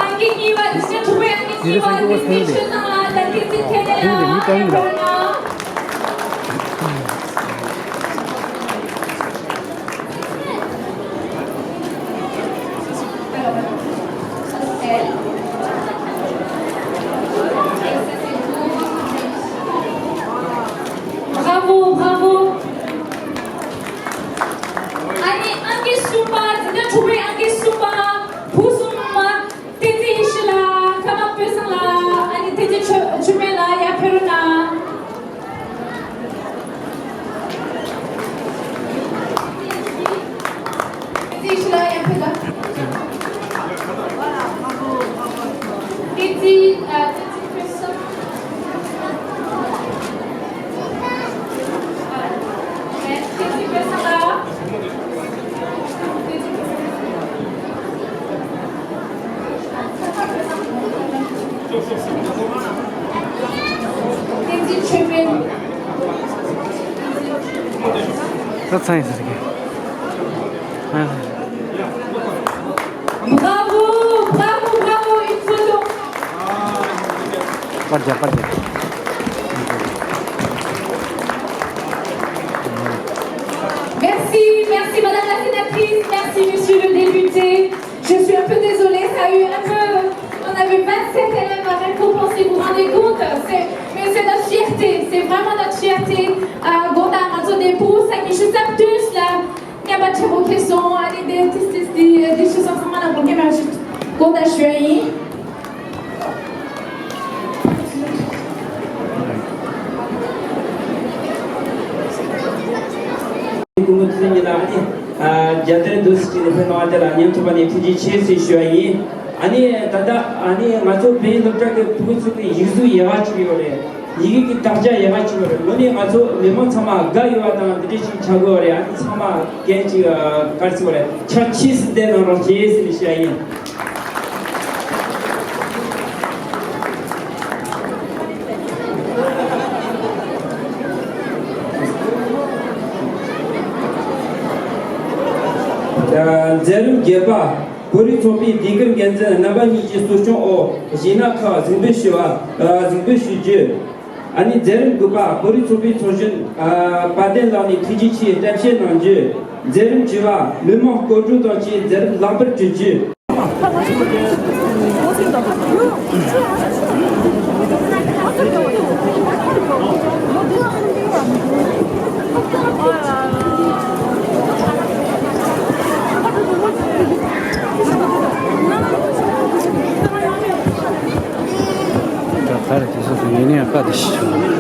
ཨང་ཀི་གཉིས་པ། འཛིན་གྲྭ་དྲུག་པའི་ཨང་ཀི་གཉིས་པ། འཛིན་བདེ་ཆོས་བཟང་ལགས་དང་བསྟན་འཛིན་ཐེན་ལེ་ལགས་ཡར་ཕེབས་རོགས་གནང་། Bravo, bravo. ཨ་ནི་ཨང་ཀི་གསུམ་པ། འཛིན་གྲྭ་དྲུག་པའི་ཨང་ཀི་གསུམ་པ། བུ་གསུམ་པ། བསྟན་འཛིན་ཡེ་ཤེས་ལགས། ཀརྨ་དཔལ་བཟང་ལགས། ཨ་ནི་བསྟན་འཛིན་ཆོས་ཆོས་སྨན་ལགས་ཡར་ཕེབས་རོགས་གནང་། བསྟན་འཛིན་ཡེ་ཤེས་ལགས་ཡར་ཕེབས་དང་། བསྟན་འཛིན་ཨ། བསྟན་འཛིན་དཔལ་བཟང་། བསྟན་འཛིན་དཔལ་བཟང་ལགས། བསྟན་འཛིན་ཆོས་སྨན། ད་ཚང་ཡིན་ཟེར་གི། Bravo, bravo, bravo, une photo. པར་རྒྱག་པར་རྒྱག Merci, merci Madame la sénatrice, merci Monsieur le député. Je suis un peu désolée, ça a eu un peu, on avait vingt-sept élèves à récompenser, vous vous rendez compte? C'est, mais c'est notre fierté, c'est vraiment notre fierté. Euh, Gonda Mazo des Bous, ça qui je tape tous là. Nyaba Chabo Kesson, allez, des, des, des, des, des choses ensemble, on a bon, Gonda Shuayi. སྐུ་ངོ་བསྟན་འཛིན་ལགས་ནི་རྒྱལ་དར་འདི་ཞིག་ནས་ཕེབས་གནང་བ་དེ་ལ་སྙིང་ཐག་པ་ནས་ཐུགས་རྗེ་ཆེ་ཞེས་ཞུ་བ་ཡིན། ཨ་ནི་ད་ལྟ་ཨ་ནི་ང་ཚོ་བོད་ཡིག་སློབ་གྲྭ་གི་ཕྲུ་གུ་ཚོ་གི་ཡིག་གཟུགས་ཡག་ག་ཅིག་ཡོད་རེད། ཡི་གེ་གི་དག་ཆ་ཡག་ག་ཅིག་ཡོད་རེད། དངོས་གནས་ང་ཚོ་མི་མང་ཚང་མ་དགའ་ཡོད་པ་དང་འདི་འདྲ་ཞིག་ཆགས་དགོས་པ་རེད། ཨ་ནི་ཚང་མ་རྒན་ཅིག་ག་རེ་ཟེར་བ་རེད། ཕྱག་ཕྱིས་སུ་བསྟན་གནང་རོགས་བྱེད་ཟེར་ནས་ཞུ་ཡ་ཡིན། མཛད་རིམ་བརྒྱད་པ། བོད་རིགས་ཚོགས་པའི་ལས་ཀར་འགན་འཛིན་རྣམ་པ་གཉིས་ཀྱི་གཙོ་སྐྱོང་འོག་གཞས་སྣ་ཁག་གཟིགས་འབུལ་ཞུ་བ། གཟིགས་འབུལ་ཞུ་རྒྱུ། ཨ་ནི་མཛད་རིམ་དགུ་པ། བོད་རིགས་ཚོགས་པའི་ཚོགས་གཞོན་དཔལ་ལྡན་ལགས་ནས་ཐུགས་རྗེ་ཆེའི་གཏམ་བཤད་གནང་རྒྱུ། མཛད་རིམ་བཅུ་པ། མི་མང་སྐོར་བྲོ་དང་བཅས་མཛད་རིམ་ལེགས་པར་གྲུབ་རྒྱུ། ད་ལྟར་དེ་ཚོ་དེ་ཡིན་ནའང་བཀའ་དེ་ཞིག་བྱུང་།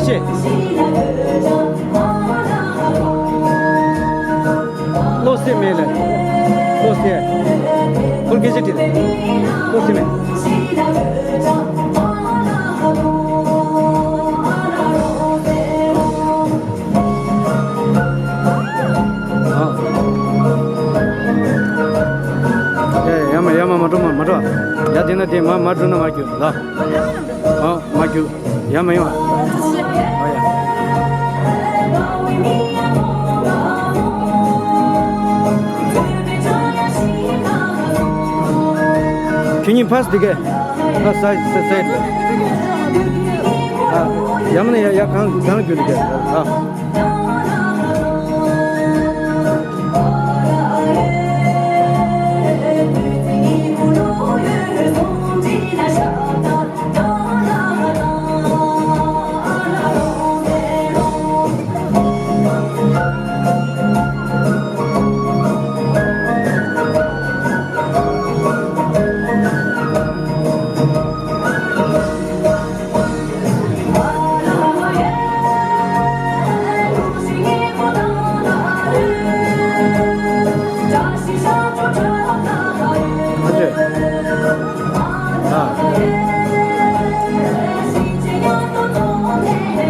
ཅེ། བློ་གསལ་མེད་ལ། བློ་གསལ། ཁོར་སྐད་ཆ་དྲིས་ལ། བློ་གསལ་མེད། ཨ། ཡ་ཡ་མ་ཡ་མ་མ་འགྲོ་མ་མ་འགྲོ། ཡ་དེ་ན་དེ་མ་མ་འགྲོ་ན་མ་རྒྱུག་ལ། ཨ་མ་རྒྱུག་ཡ་མ་ཡ་མ། ཨ་ཡ། ཁྱོད་གཉིས་ཕ་སི་དེ་གས། ཕ་སི་སའི་སའི་སའི་དེ། ཨ། ཡ་མ་ནི་ཡ་ཡ་གང་གང་རྒྱུག་དེ་གས། ཨ།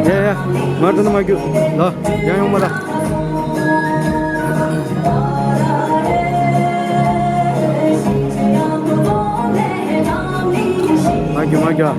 ཡ་ཡ། མ་འགྲོ་ན་མ་རྒྱུག་ལ། ཡང་ཡོང་མ་ལ། མ་རྒྱུག་མ་རྒྱུག་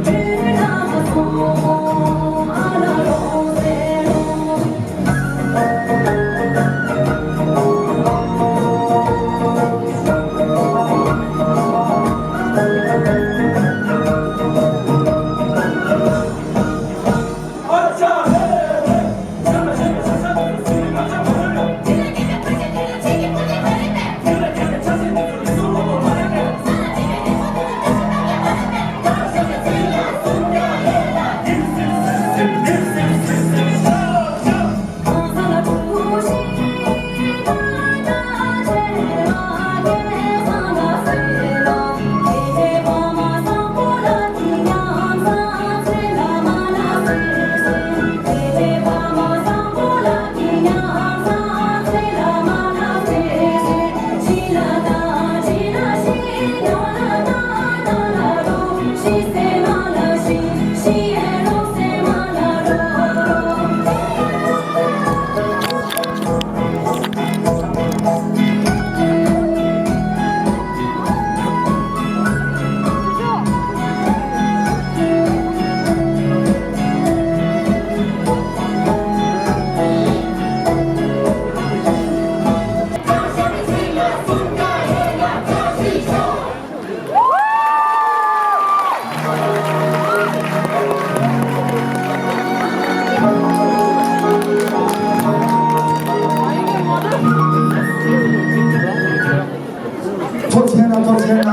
ཐུགས་རྗེ་གནང་། ཐུགས་རྗེ་གནང་།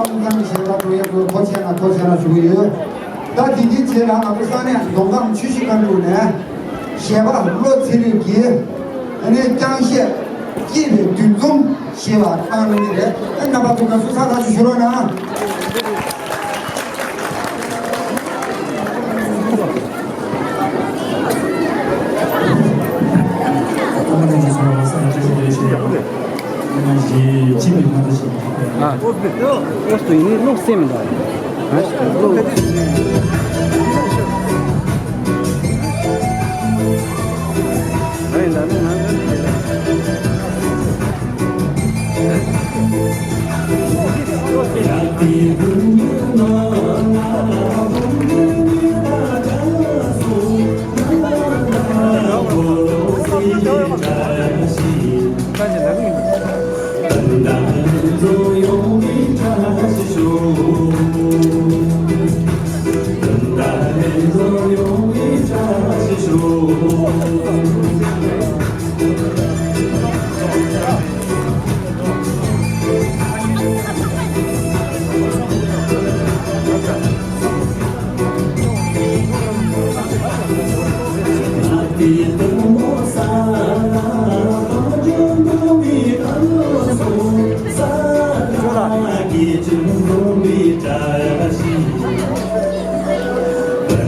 དབུ་འཛོམས་ཞལ་ལག་འགྲོ་ཡག་པོ་ཐུགས་རྗེ་གནང་། ཐུགས་རྗེ་གནང་ཞུ་གི་ཡོད། ད་དེ་དེའི་རྗེས་ལ་ང་ཚོ་ས་གནས་མདོ་ཁམས་ཆུ་བཞི་སྒང་དྲུག་ནས་གཞས་པ་བློ་ཚེ་རིང་གིས་ཨ་ནི་རྐྱང་གཞས་སྐྱིད་པའི་འདུ་འཛོམས་ཞེས་པ་བཏང་གནང་གི་རེད། ཨ་རྣམ་པ་ཚོ་དགའ་བསུ་ཚགས་ཚགས་ཞུ་རོགས་གནང་། ཨ། ཨོ་སྟོ་ཡིན་ནི་ལོག་སེམས་མི་འདུག་ཨ། ལོག་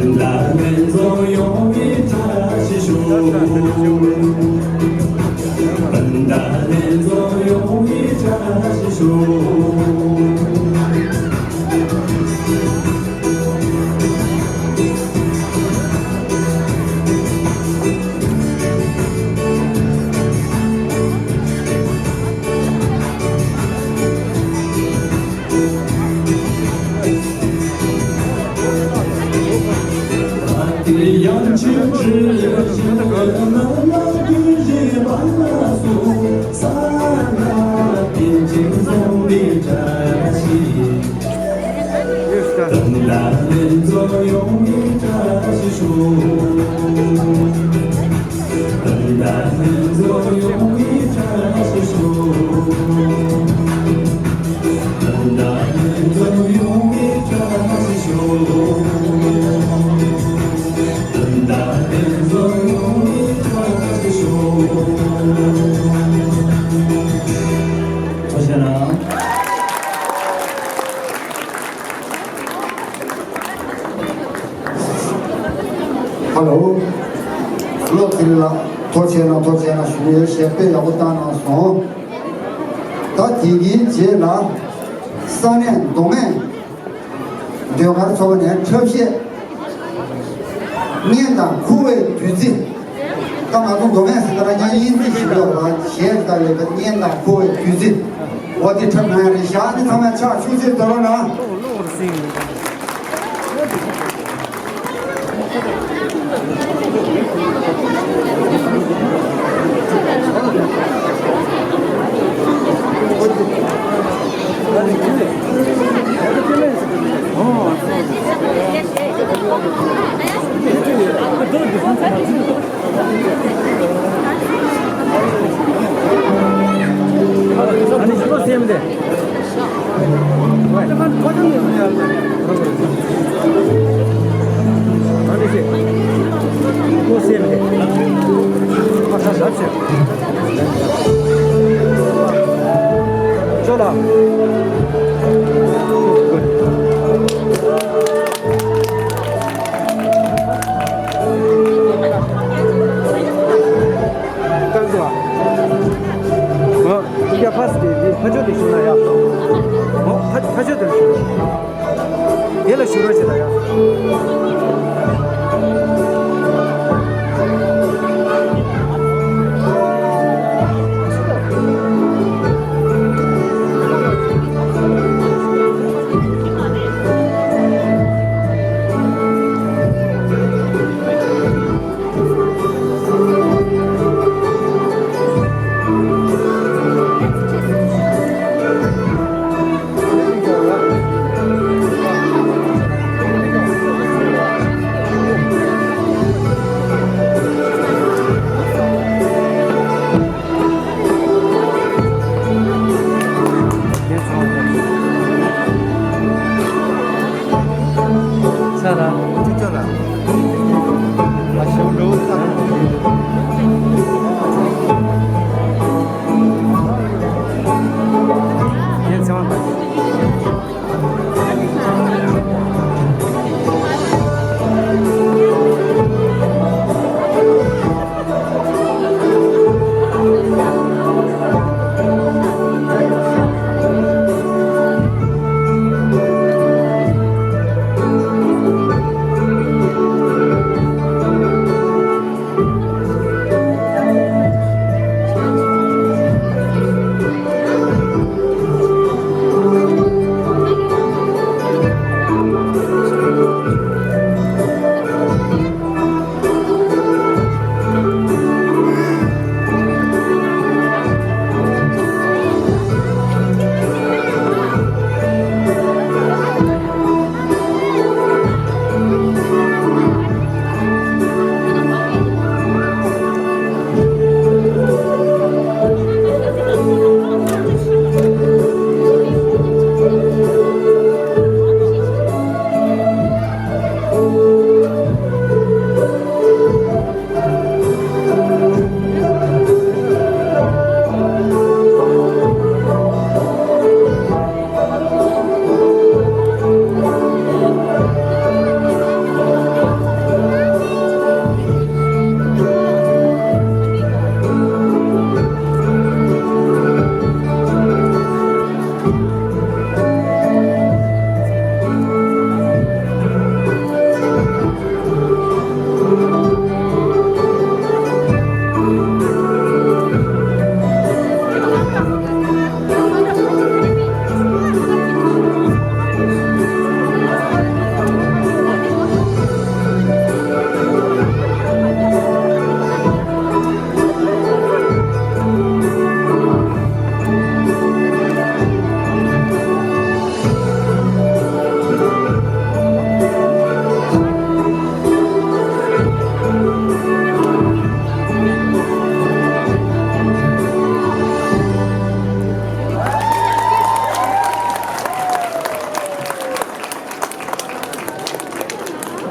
ད་ལན་རྫོང་ཡོང་བའི་བཀྲ་ཤིས་ཤོག་ད་ལན་རྫོང་ཡོང་བའི་བཀྲ་ཤིས་ཤོག་ཧ་ལོ། བློ་གཏད་ལ་ཐུགས་རྗེ་གནང་། ཐུགས་རྗེ་གནང་ཞུ་གི་ཡོད། ཞལ་དཔེ་ཡག་པོ་བཏང་གནང་སོང་། ད་དེ་གི་རྗེས་ལ་ས་གནས་མདོ་སྨད་ཟློས་གར་ཚོགས་པ་ནས་འཁྲབ་གཞས་སྙན་དང་ཁུ་བའི་བདུད་རྩི། ད་ང་ཚོ་མདོ་སྨད་ཟེར་ད་ར་ཡང་དབྱིན་ཇི་ཞིག་ཡོད་པ་གཞས་ད་ལས་ཀ་སྙན་དང་ཁུ་བའི་བདུད་རྩི། འོ་དེ་འཁྲབ་གནང་ཡ་རེད། ཞག་ནི་ཚང་མ་ཕྱག་ཤུགས་ཆེར་དོར་རོགས་གནང་། ཀན་ཟུ་ཨ། ཨ། ཀུན་ཀྱང་ཕ་སི་ཏེ་ནི་ཕ་ཆོས་དེ་ཞུ་ན་ཡ། ཨོ་ཕ་ཕ་ཆོས་དེ་ཞུ་ན། དེ་ལ་ཞུ་རོགས་བྱེད་ད་ཡ།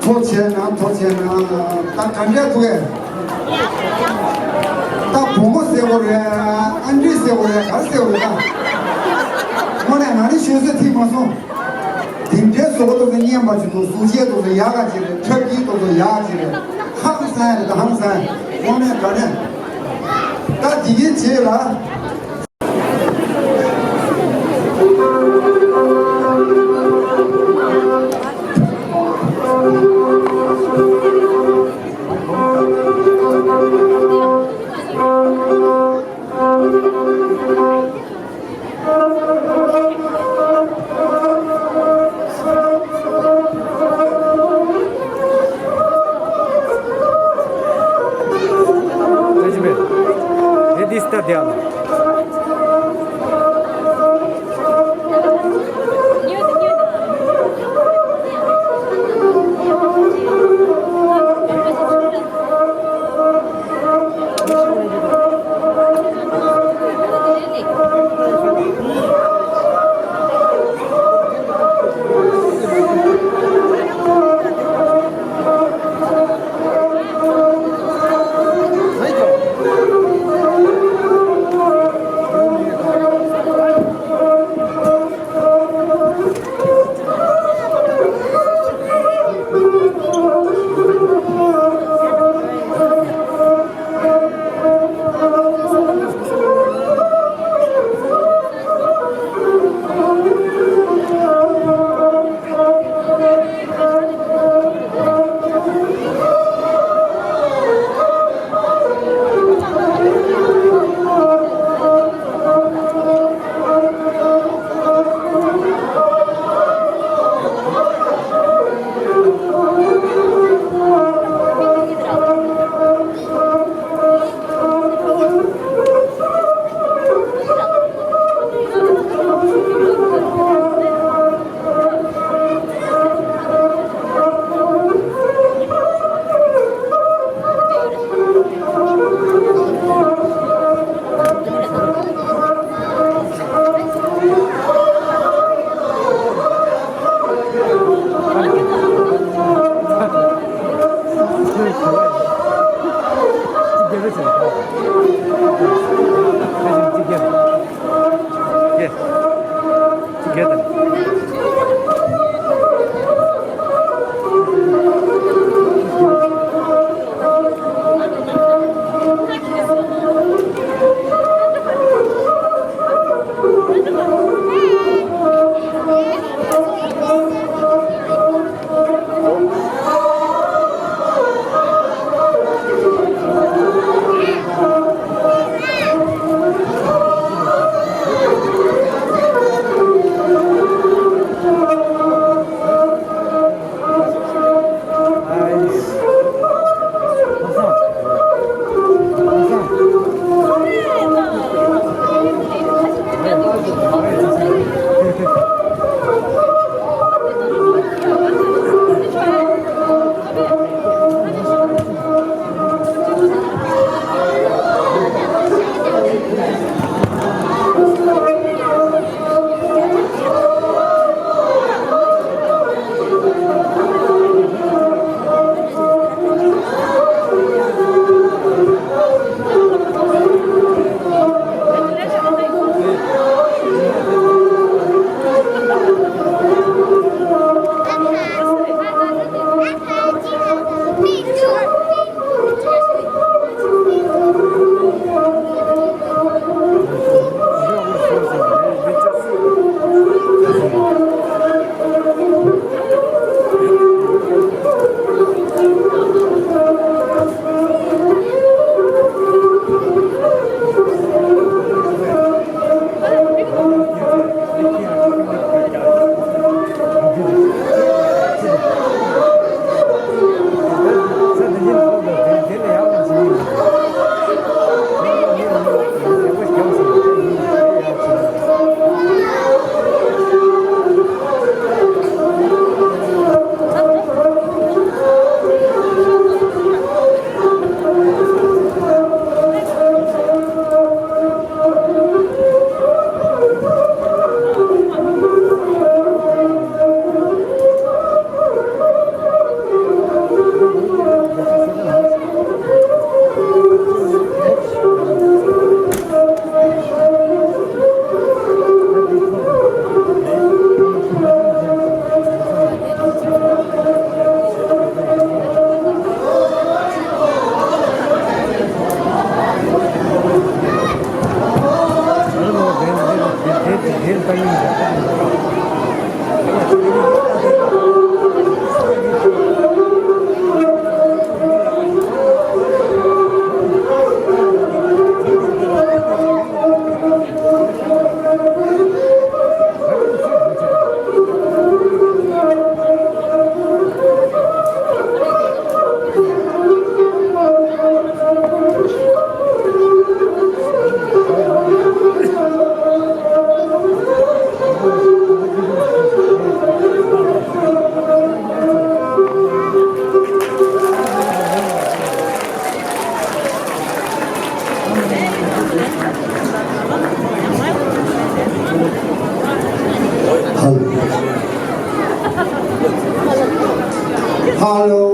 ཐོ་བྱས་ན་ཐོ་བྱས་ན་ད་ག་འདྲས་འདུག་གས། ད་བུ་མོ་ཟེར་དགོས་རེད། ཨ་འདྲས་ཟེར་དགོས་རེད། ག་རེ་ཟེར་དགོས་རེད་ད། དངོས་གནས་ང་ནི་ཤོད་སྲོལ་ཐིག་མ་སོང་། དེ་འདྲའི་བཟོ་བོ་དེ་ཚོ་སྙན་པ་ཅིག་འདུག་གཟུགས་བྱད་དེ་ཚོ་ཡག་ག་ཅིག་རེད། ཁྲག་སྐྱིད་དེ་ཚོ་ཡག་ཅིག་རེད། ཧང་སང་རེད་ད་ཧང་སང་། དངོས་གནས་དྲང་གནས། ད་འདི་གའི་རྗེས་ལ།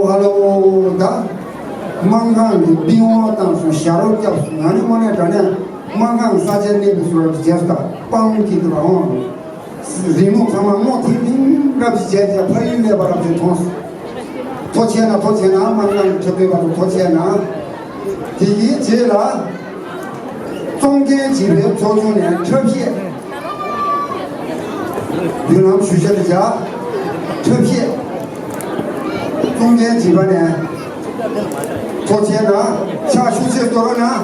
ཨ་ལོ། ད་སྨར་ཁམས་ཀྱི་པི་ཝང་བཏང་སོང་། ཞྭ་རོ་བརྒྱབ་སོང་། ང་ནི་དངོས་གནས་དྲང་གནས་སྨར་ཁམས་ས་ཆ་གནས་པའི་བཟོ་འདྲ་བྱས་སོང་། ད་སྤང་གི་འདུག་ལ་འོང་། རི་མོ་ཚང་མ་སྔོ་ཐིང་ཐིང་འདྲ་ཞིག་བྱས་ཏེ་ཕ་ཡུལ་སླེབས་པ་འདྲ་ཞིག་མཐོང་སོང་། ཐུགས་རྗེ་ཆེ་གནང་། ཐུགས་རྗེ་ཆེ་གནང་། སྨར་ཁམས་ཀྱི་འཁྲབ་སྟོན་པ་ཚོ་ཐུགས་རྗེ་ཆེ་གནང་། དེ་གི་རྗེས་ལ། གཙོ་འགན་བྱེད་པའི་ཚོགས་ཆུང་ནས་འཁྲབ་གཞས། མདུན་ལམ་ཞུ་བྱ་དེ་བྱ། འཁྲབ་གཞས། གཙོ་འགན་བྱེད་པ་ནས། ཐུགས་རྗེ་ཆེ་གནང་། ཕྱག་ཤུགས་ཆེ་གཏོང་རོགས་གནང་།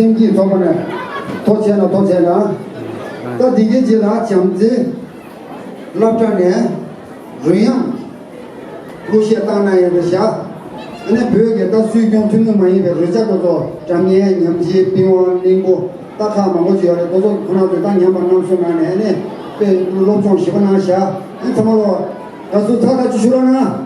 སེམས་ཀྱི་ཚོགས་པ་ནས་ཐུགས་རྗེ་གནང་། ཐུགས་རྗེ་གནང་། ད་འདི་གའི་རྗེས་ལ་བྱམས་བརྩེ་སློབ་གྲྭ་ནས་རོལ་དབྱངས་གླུ་གཞས་བཏང་གནང་ཡོད་པ་བཞག་ཨ་ནི་བོད་ཀྱི་ད་སྲོལ་རྒྱུན་ཐུན་མོང་མ་ཡིན་པའི་རོལ་ཆ་དེ་ཚོ། སྒྲ་སྙན། ཉམས་ཆེན། པི་ཝང་། གླིང་བུ། ད་ཁག་མང་པོ་ཞིག་ཡོད་རེད། དེ་ཚོ་ཁོ་རང་ཚོས་ད་ཉམས་པ་རྣམ་གསུམ་གནང་ནས་ཨ་ནི་དཔེ་སློབ་སྦྱོང་ཞེ་པོ་གནང་བཞག་ཨ་ནི་ཚང་མ་ལོ། ད་སུ་ཚ་ཐག་ཆོད་ཞུ་རོགས་གནང་།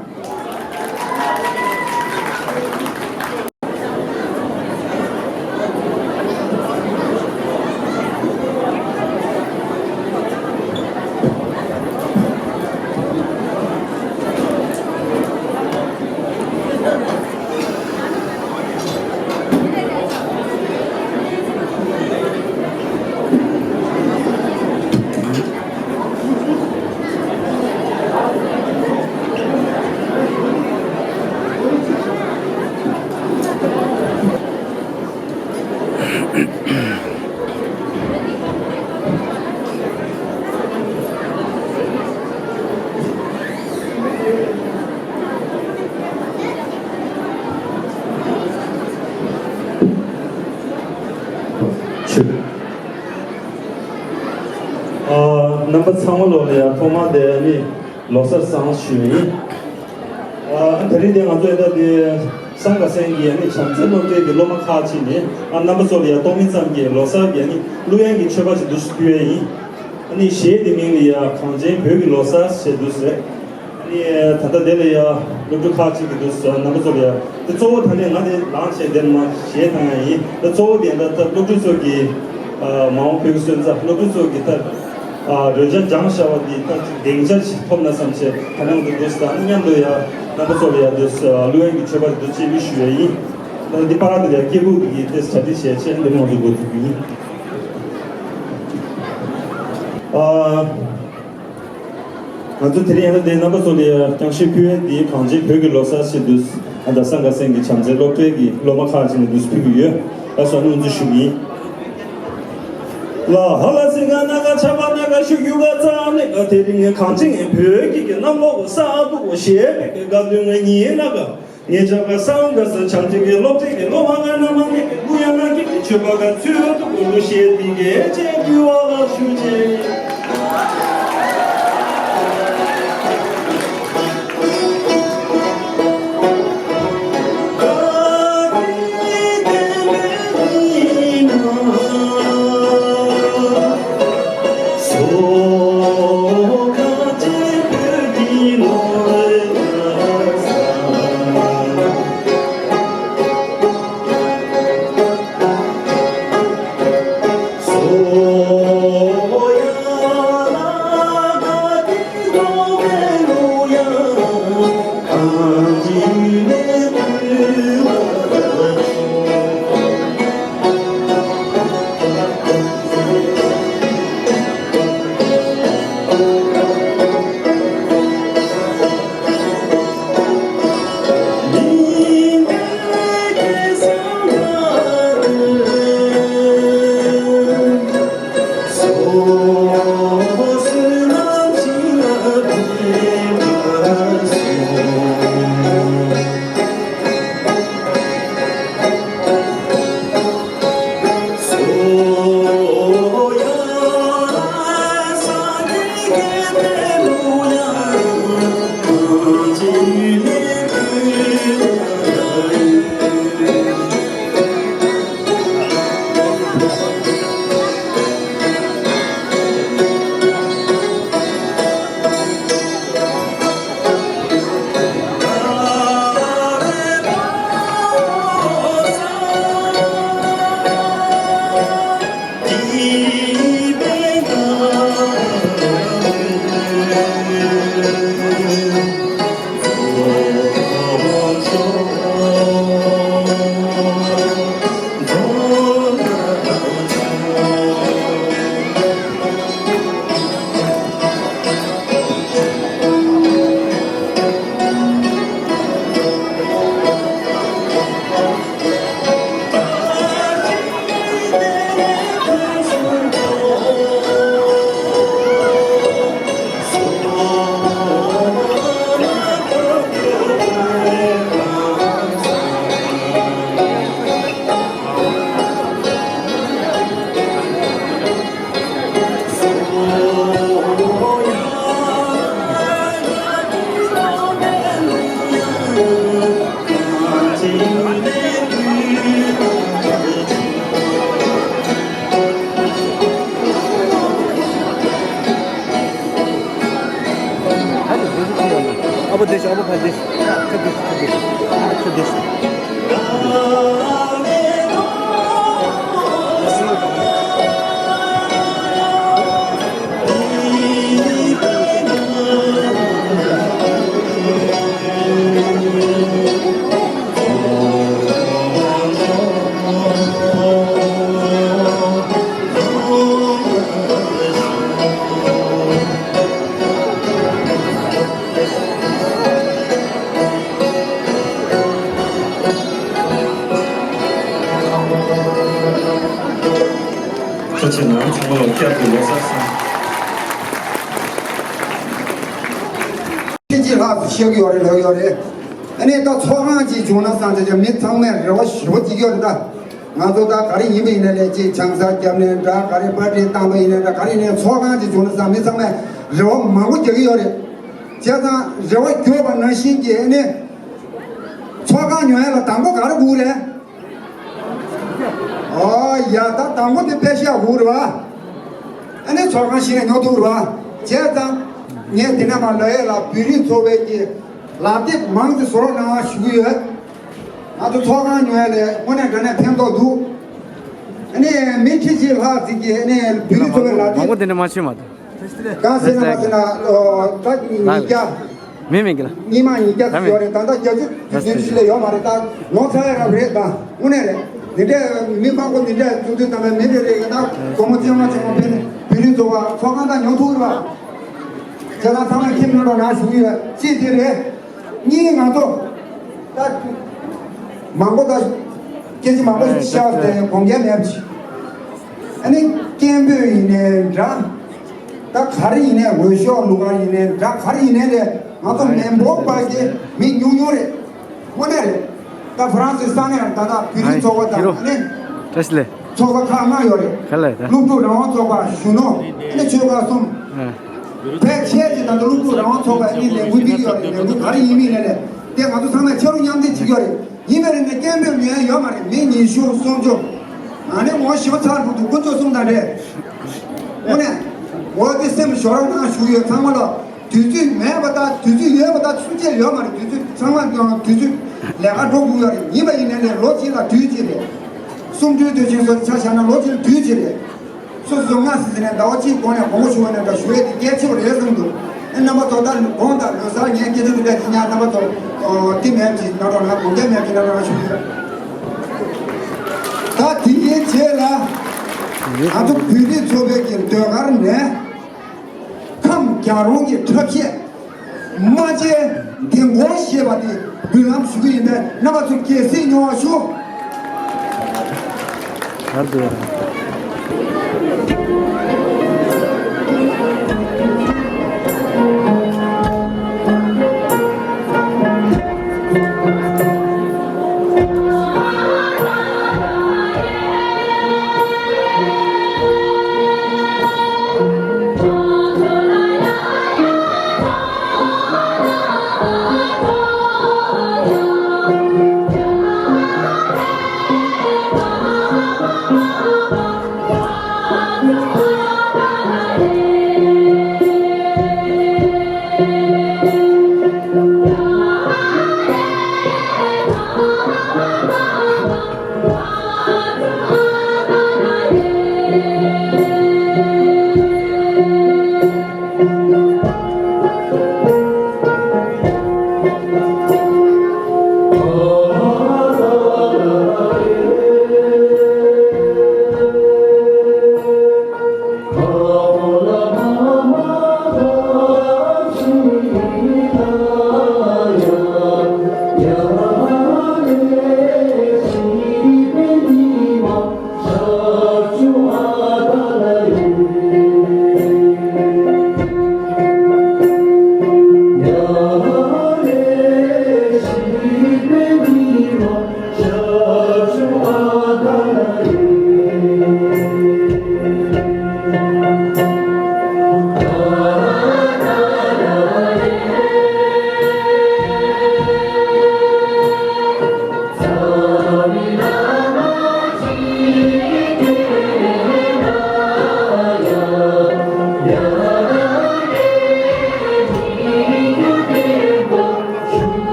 ཆོས། ཨ། རྣམ་པ་ཚང་མ་ལོ་ལ་ཡང་ཐོག་མར་དེ་ནི་ལོ་གསར་བཟང་ཞུ་ཡིན། ཨ། དེ་རིང་དེ་ང་ཚོ་ཡ་ད་དེ་སངས་དགའ་སེང་གི་ཡ་ནི་བྱམས་བརྩེ་སློབ་གྲྭའི་གི་སློབ་མ་ཁག་ཅིག་ནི་ཨ་རྣམ་པ་ཚོ་ལ་ཡ་གཏོང་མི་ཙམ་གྱི་ལོ་གསར་གྱི་ཡ་ནི་གླུ་དབྱངས་ཀྱི་མཆོད་པ་ཞིག་འདུག་སེ་ཕུལ་ཡ་ཡིན། ཨ་ནི་གཞས་དེ་མིང་ལ་ཡ་གངས་ཅན་བོད་ཀྱི་ལོ་གསར་ཞེས་འདུག་སེ་རེད། ཨ་ནི་ད་ལྟ་དེ་ལ་ཡ་སློབ་ཕྲུག་ཁག་ཅིག་གི་འདུག་སེ་རྣམ་པ་ཚོ་ལ་ཡ་དེ་གཙོ་བོ་ད་ནི་ང་དེ་ལངས་བྱས་དེར་མ་གཞས་བཏང་ཡ་ཡིན། ད་གཙོ་བོ་དེ་ད་ལྟ་སློབ་ཕྲུག་ཚོ་གི་ཨ་མ་འོངས་བོད་ཀྱི་སོན་རྩ་སློབ་ཕྲུག་ཚོ་གི་ད། ཨ། རོལ་ཆ་སྦྱངས་བཞག་པ་འདི་ད་ཅིག་སྡིངས་ཆ་ཞིག་ཐོབ་ན་བསམ་བྱས། ད་ནང་དུ་འདུག་ད་མཉམ་དུ་ཡ་རྣམ་པ་ཚོ་ལ་ཡ་འདུག་ཨ། གླུ་དབྱངས་ཀྱི་མཆོད་པ་འདུག་ཅེས་གླུ་ཞུ་ཡ་ཡིན། ད་འདི་པར་འདི་ལ་སྐྱེས་བུ་འདི་གི་ཏེ་གྲ་སྒྲིག་བྱས་བྱས་འདི་མང་དུ་འགོ་ཚུགས་ཀྱི་ཡིན། ཨ། ང་ཚོ་དེ་རིང་ཡང་ན་དེ་རྣམ་པ་ཚོ་ལ་རྒྱང་ཤེལ་ཕུལ་བའི་འདིའི་གངས་ཅན་བོད་ཀྱི་ལོ་གསར་ཞེས་འདུག་ཨ། ད་སངས་དགའ་སེང་གེ་བྱམས་བརྩེའི་སློབ་གྲྭའི་གི་སློབ་མ་ཁག་ཅིག་ནས་འདུག་ཕུལ་གྱི་ཡོད། ལགས་སོ། སྔོན་ཚུད་ཞུ་གི་ཡིན། ལ་ཧ་ལ་སི་ག་ན་ག་ཆ་པ་ན་ག་ཤུ་གུ་ག་ཙ་ནི་ག་དེ་རིང་གངས་ཅན་བོད་ཀྱི་གི་གནམ་ལོ་ག་ས་དུ་གོ་ཞེས་པའི་གི་ག་དུས་ང་ཉིད་ན་ག་ངེད་ཅག་ག་སངས་དགའ་ས་བྱམས་བརྩེའི་གི་སློབ་གྲྭའི་གི་སློབ་མ་ང་རྣམས་ནི་གི་གླུ་དབྱངས་ལ་སྐྱིད་པའི་མཆོད་པ་ག་ཚུལ་དུ་གོ་ལུ་ཞེས་འདི་གའི་ཆེད་འབུལ་བ་ལ་ཞུ་ཆེ། ཨ་བོ་དེ་ཤ། ཨ་བོ་ཕ་དེ་ཤ། ཁ་དེ་ཤ། ཁ་དེ་ཤ། ཁ་དེ་ཤ། ཁྱེད་ཀྱིས་ལྷག་ཏུ་བཤད་ཀྱི་ཡོད་རེད། ལབ་ཡོད་རེད། ཨ་ནི་ད་ཚོགས་ཁང་ཅིག་བྱུང་ན་བསམ་ཚེ་ཅག་མི་ཚང་མས་རེ་བ་ཞེ་པོ་བྱེད་ཀྱི་ཡོད་རེད་ད། ང་ཚོ་ད་ག་རེ་ཡིན་པ་ཡིན་ན་ལས་ཅིག་ཆང་ས་བརྒྱབ་ནས་འདྲ། ག་རེ་པར་ཊི་བཏང་པ་ཡིན་ན་འདྲ། ག་རེ་ཡིན་ནའི་ཚོགས་ཁང་ཅིག་བྱུང་ན་བསམ་མི་ཚང་མས་རེ་བ་མང་པོ་རྒྱག་གི་ཡོད་རེད། བྱས་ཙང་རེ་བ་རྒྱོབ་པ་ནང་བཞིན་གྱི་ཨ་ནི་ཚོགས་ཁང་ཉོ་ཡ་ལ་དང་པོ་ག་རེ་དགོས་རེད། ཨོ་ཡ། ད་དང་པོ་དེ་པེ་ཤ་དགོས་རེད་བ། ཨ་ནི་ཚོགས་ཁང་ཞིག་ནས་ཉོ་ཐུབ་རེད་བ། བྱས་ཙང་ངས་དེ་ནས་མར་ལབ་ཡས་ལ་བོད་རིགས་ཚོགས་པའི་གི་ལག་དེབ་མང་ཙམ་བཟོ་རོགས་གནང་ཞུ་གི་ཡོད། ང་ཚོ་ཚོགས་ཁང་ཉོ་ཡ་ལ་དངོས་གནས་དྲང་གནས་ཕན་ཐོགས་འདུག་ཨ་ནི་མི་ཁྲི་གཅིག་ལྷག་ཙམ་གྱིས་ཨ་ནི་བོད་རིགས་ཚོགས་པའི་ལག་མང་པོ་དེ་དེབ་འདྲ་མ་བྱུང་བ་དང་། གང་ཟེར་ན་མ་ཟེར་ན་ཨོ་ད་ཉིས་བརྒྱ། མི་མིན་གྱི་ལ། ཉི་མ་ཉིས་བརྒྱ་ཡོད་རེད། ད་ལྟ་བརྒྱད་ཅུ་དུས་ཚོད་ཅིག་ལས་ཡོད་མ་རེད། ད་ལོ་ཚར་ཡ་རབ་རེད། ད་དངོས་གནས་རེད། འདི་འདྲས་མི་མང་པོ་འདི་འདྲས་བཙུགས་དུས་ཙམ་པའི་མི་རེ་རེ་ཡིན་ན་སྒོར་མོ་བཅོ་ལྔ་བཅོ་ལྔ་ཕན་བོད་རིགས་ཚོགས་པ་ཚོགས་ཁང་དང་ཉོ་ཐུབ་རེད་པ། ཁྱེད་རང་ཚང་མས་ཁྱིམ་ནང་འགྲོ་ན་ཞུ་གི་ཡོད། གཅིག་དེ་རེད། གཉིས་ང་ཚོ་ད་མང་པོ་ད་སྐད་ཆ་མང་པོ་ཞིག་བཤད་དེ་དགོངས་འགལ་མེད་པ་ཞིག་ཨ་ནི་སྐད་འབོད་ཡིན་ནའི་འདྲ། ད་ག་རེ་ཡིན་ནའི་འོས་ཤོག་བླུག་ག་ཡིན་ནའི་འདྲ། ག་རེ་ཡིན་ནའི་རེད། ང་ཚོ་མི་འབོར་བར་གྱི་མི་ཉུང་ཉུང་རེད། དངོས་གནས་རེད། ད་ཧྥ་རན་སི་ས་གནས་ད་ལྟ་བོད་རིགས་ཚོགས་པ་དང་ཨ་ནི་བཀྲ་ཤིས་ལེགས། ཚོགས་པ་ཁག་ལྔ་ཡོད་རེད། ག་ལ་ད། སློབ་ཕྲུག་རང་དབང་ཚོགས་པ་གཞོན་ནུ་ཨ་ནི་ཆོལ་ཁ་གསུམ། ཨ། ཕལ་ཆེར་གྱི་ད་ལྟ་སློབ་ཕྲུག་རང་དབང་ཚོགས་པ་ཨ་ནི་ལས་འགུལ་འདི་ཡོད་རེད། ལས་འགུལ་ག་རེ་ཡིན་མིན་ལས་ལས་དེ་ང་ཚོ་ཚང་མས་ཆ་རུ་མཉམ་འདེགས་བྱེད་ཀྱི་ཡོད་རེད། ཡིན་པ་རེད་ན་སྐད་འབོད་ཉན་ཡོད་མ་རེད། མི་ཉི་ཤུ་སུམ་ཅུ། ཨ་ནི་ངོ་ཞིབ་ཚགས་འགྲོ་འདུག་དཀོན་མཆོག་གསུམ་དང་འདྲེས། འོ་ནས་འོ་དེ་སེམས་ཤོར་གནང་ཞུ་ཡོད། ཚང་མ་ལ་དུས་ཚོད་མེད་པ་དང་དུས་ཚོད་ཡོད་པ་དང་སུ་གཅིག་ཡོད་མ་རེད། དུས་ཚོད་ཚང་མ་དུས་ཚོད་ལས་ཀ་འགྲོ་དགོས་ཡོད་རེད། ཡིན་པ་ཡིན་ནའི་ལོ་གཅིག་ལ་དུས་གཅིག་རེད། གསུམ་བཅུའི་དུས་ཆེན་སོགས་ཆ་བཞག་ན་ལོ་གཅིག་ལ་དུས་གཅིག་རེད། སོ་སོ་སྔ་སི་སི་ནས་ཟླ་བ་གཅིག་གོང་ནས་དགོངས་པ་ཞུ་བ་ནས་འདྲ་ཞུ་ཡས་དེ་གལ་ཆེ་བ་རེད་བསམ་འདུག་ཨེ་རྣམ་པ་ཚོ་ད་དགོངས་དང་ལོ་གསར་ངས་སྐད་ཆ་འདི་འདྲ་ཅིག་ཉག་རྣམ་པ་ཚོ་ཨོ་དེ་མེད་ཅིག་ན་རོགས་ན་དགོངས་འགལ་མེད་ཅིག་ན་རོགས་ན་ཞུ་ཡོད། ད་དེ་ཡན་ཆད་ལ་ང་ཚོ་བོད་རིགས་ཚོགས་པའི་གི་ཟློས་གར་ནས་ཁམས་རྒྱལ་རོང་གི་འཁྲབ་གཞས། རྨ་བྱའི་ལྡིང་སྐོར་ཞེས་པ་དེ་འབུལ་ལམ་ཞུ་གི་ཡིན་པས་རྣམ་པ་ཚོ་དགྱེས་གཟིགས་མྱོང་བ་ཞུ།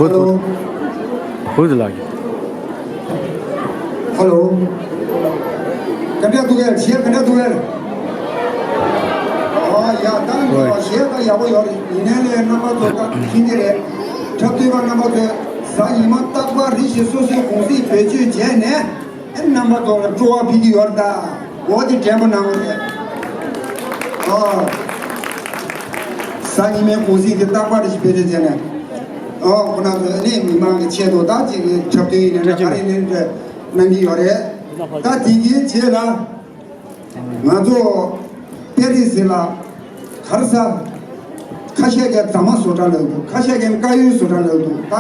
Hello. Who is, who is like? Hello. ག་འདྲ་འདུག་གས། གཞས་ག་འདྲ་འདུག་གས། ཨ་ཡ། ད་ནི་ཨོ་གཞས་ད་ཡག་པོ་ཡོད་རེད། ཡིན་ནའི་ལས་རྣམ་པ་ཚོ་ད་ཤེས་ཀྱི་རེད། འཁྲབ་སྟོན་པ་རྣམ་པ་ཚོས་གཟའ་ཉི་མ་རྟག་པར་རེ་བཞིན་སོ་སོའི་གུང་སེང་བེད་སྤྱོད་བྱས་ནས། ཨེ། རྣམ་པ་ཚོ་ལ་སྤྲོ་བ་ཕུལ་གྱི་ཡོད་རེད་ད། འོ་དེ་དྲན་པ་གནང་བ་རེད། ཨོ། གཟའ་ཉི་མའི་གུང་སེང་དེ་རྟག་པར་རེ་བཞིན་བེད་སྤྱོད་བྱས་ནས། ཨོ། ཁོ་རང་ཚོ་ནི་མི་མང་གི་ཆེད་དུ་ད་ཅིག་འཁྲབ་སྟོན་ཡིན་ནའི་ག་རེ་ཡིན་ནའི་གནང་གི་ཡོད་རེད། ད་དེ་གའི་རྗེས་ལ། ང་ཚོ་པེ་རི་སི་ལ་ག་རེ་ཟ། ཁ་ཤས་ཀྱིས་རྫ་མ་བཟོ་གྲྭ་ལབ་འདུག་ཁ་ཤས་ཀྱིས་དཀར་ཡོལ་བཟོ་གྲྭ་ལབ་འདུག་ད་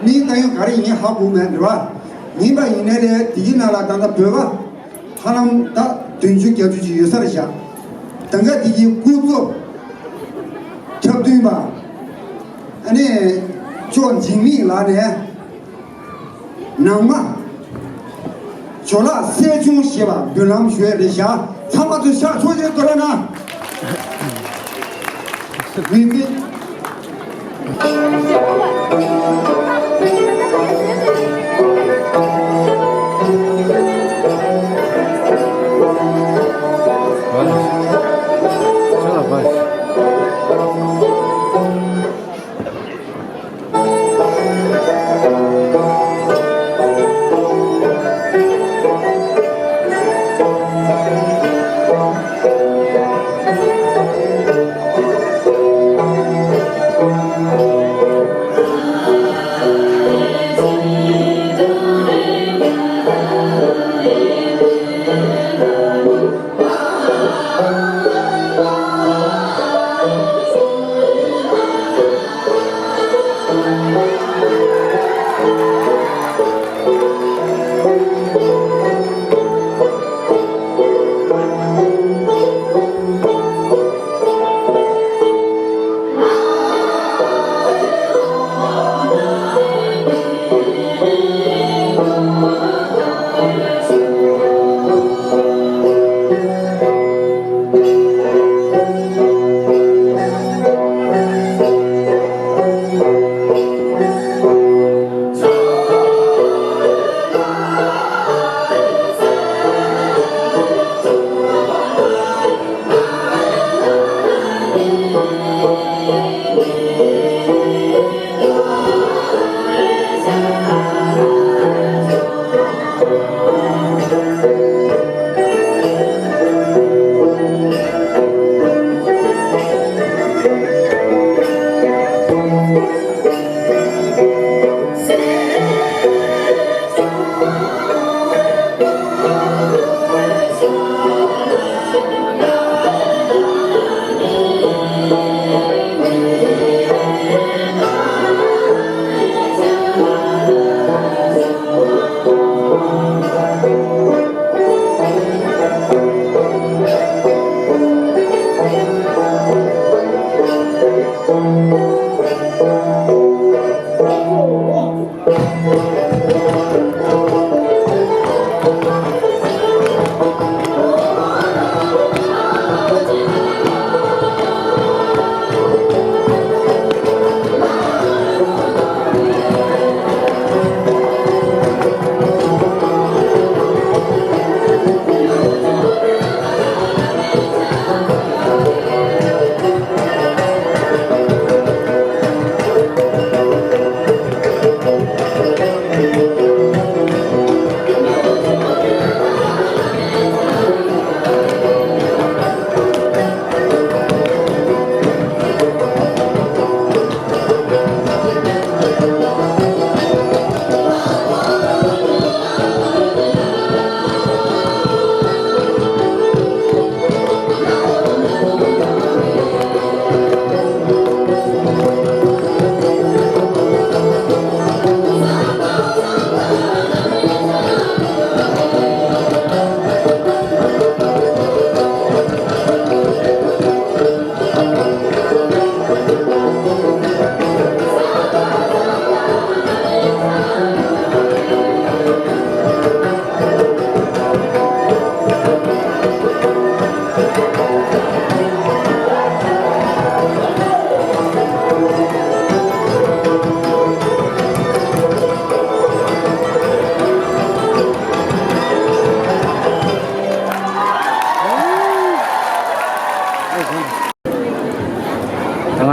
མིང་བཏགས་ཡོད་ག་རེ་ཡིན་ཧ་གོ་མེད་རེད་བ། ཡིན་པ་ཡིན་ནའི་རེད། དེ་གི་ནང་ལ་ད་ལྟ་བོད་པ་ཧ་ལམ་ད་བདུན་ཅུ་བརྒྱད་ཅུ་ཅིག་ཡོད་ས་རེད་ཤག་ད་ག་དེ་གི་སྐུ་ཚབ་འཁྲབ་སྟོན་པ། ཨ་ནི་ཅོ་འཇིགས་མེད་ལགས་ནས། ནང་མ། ཇོ་ལགས་སྲས་ཆུང་ཞེས་པ་མདུན་ལམ་ཞུ་ཡས་རེད་ཤག་ཚང་མ་ཚོས་ཕྱག་ཕྱོགས་ཅིག་དོར་ན། མི་མི།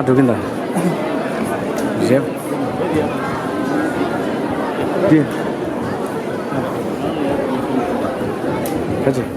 འགྲོ་གིན་ད། རེད། འདི། ཁ་ཅིག་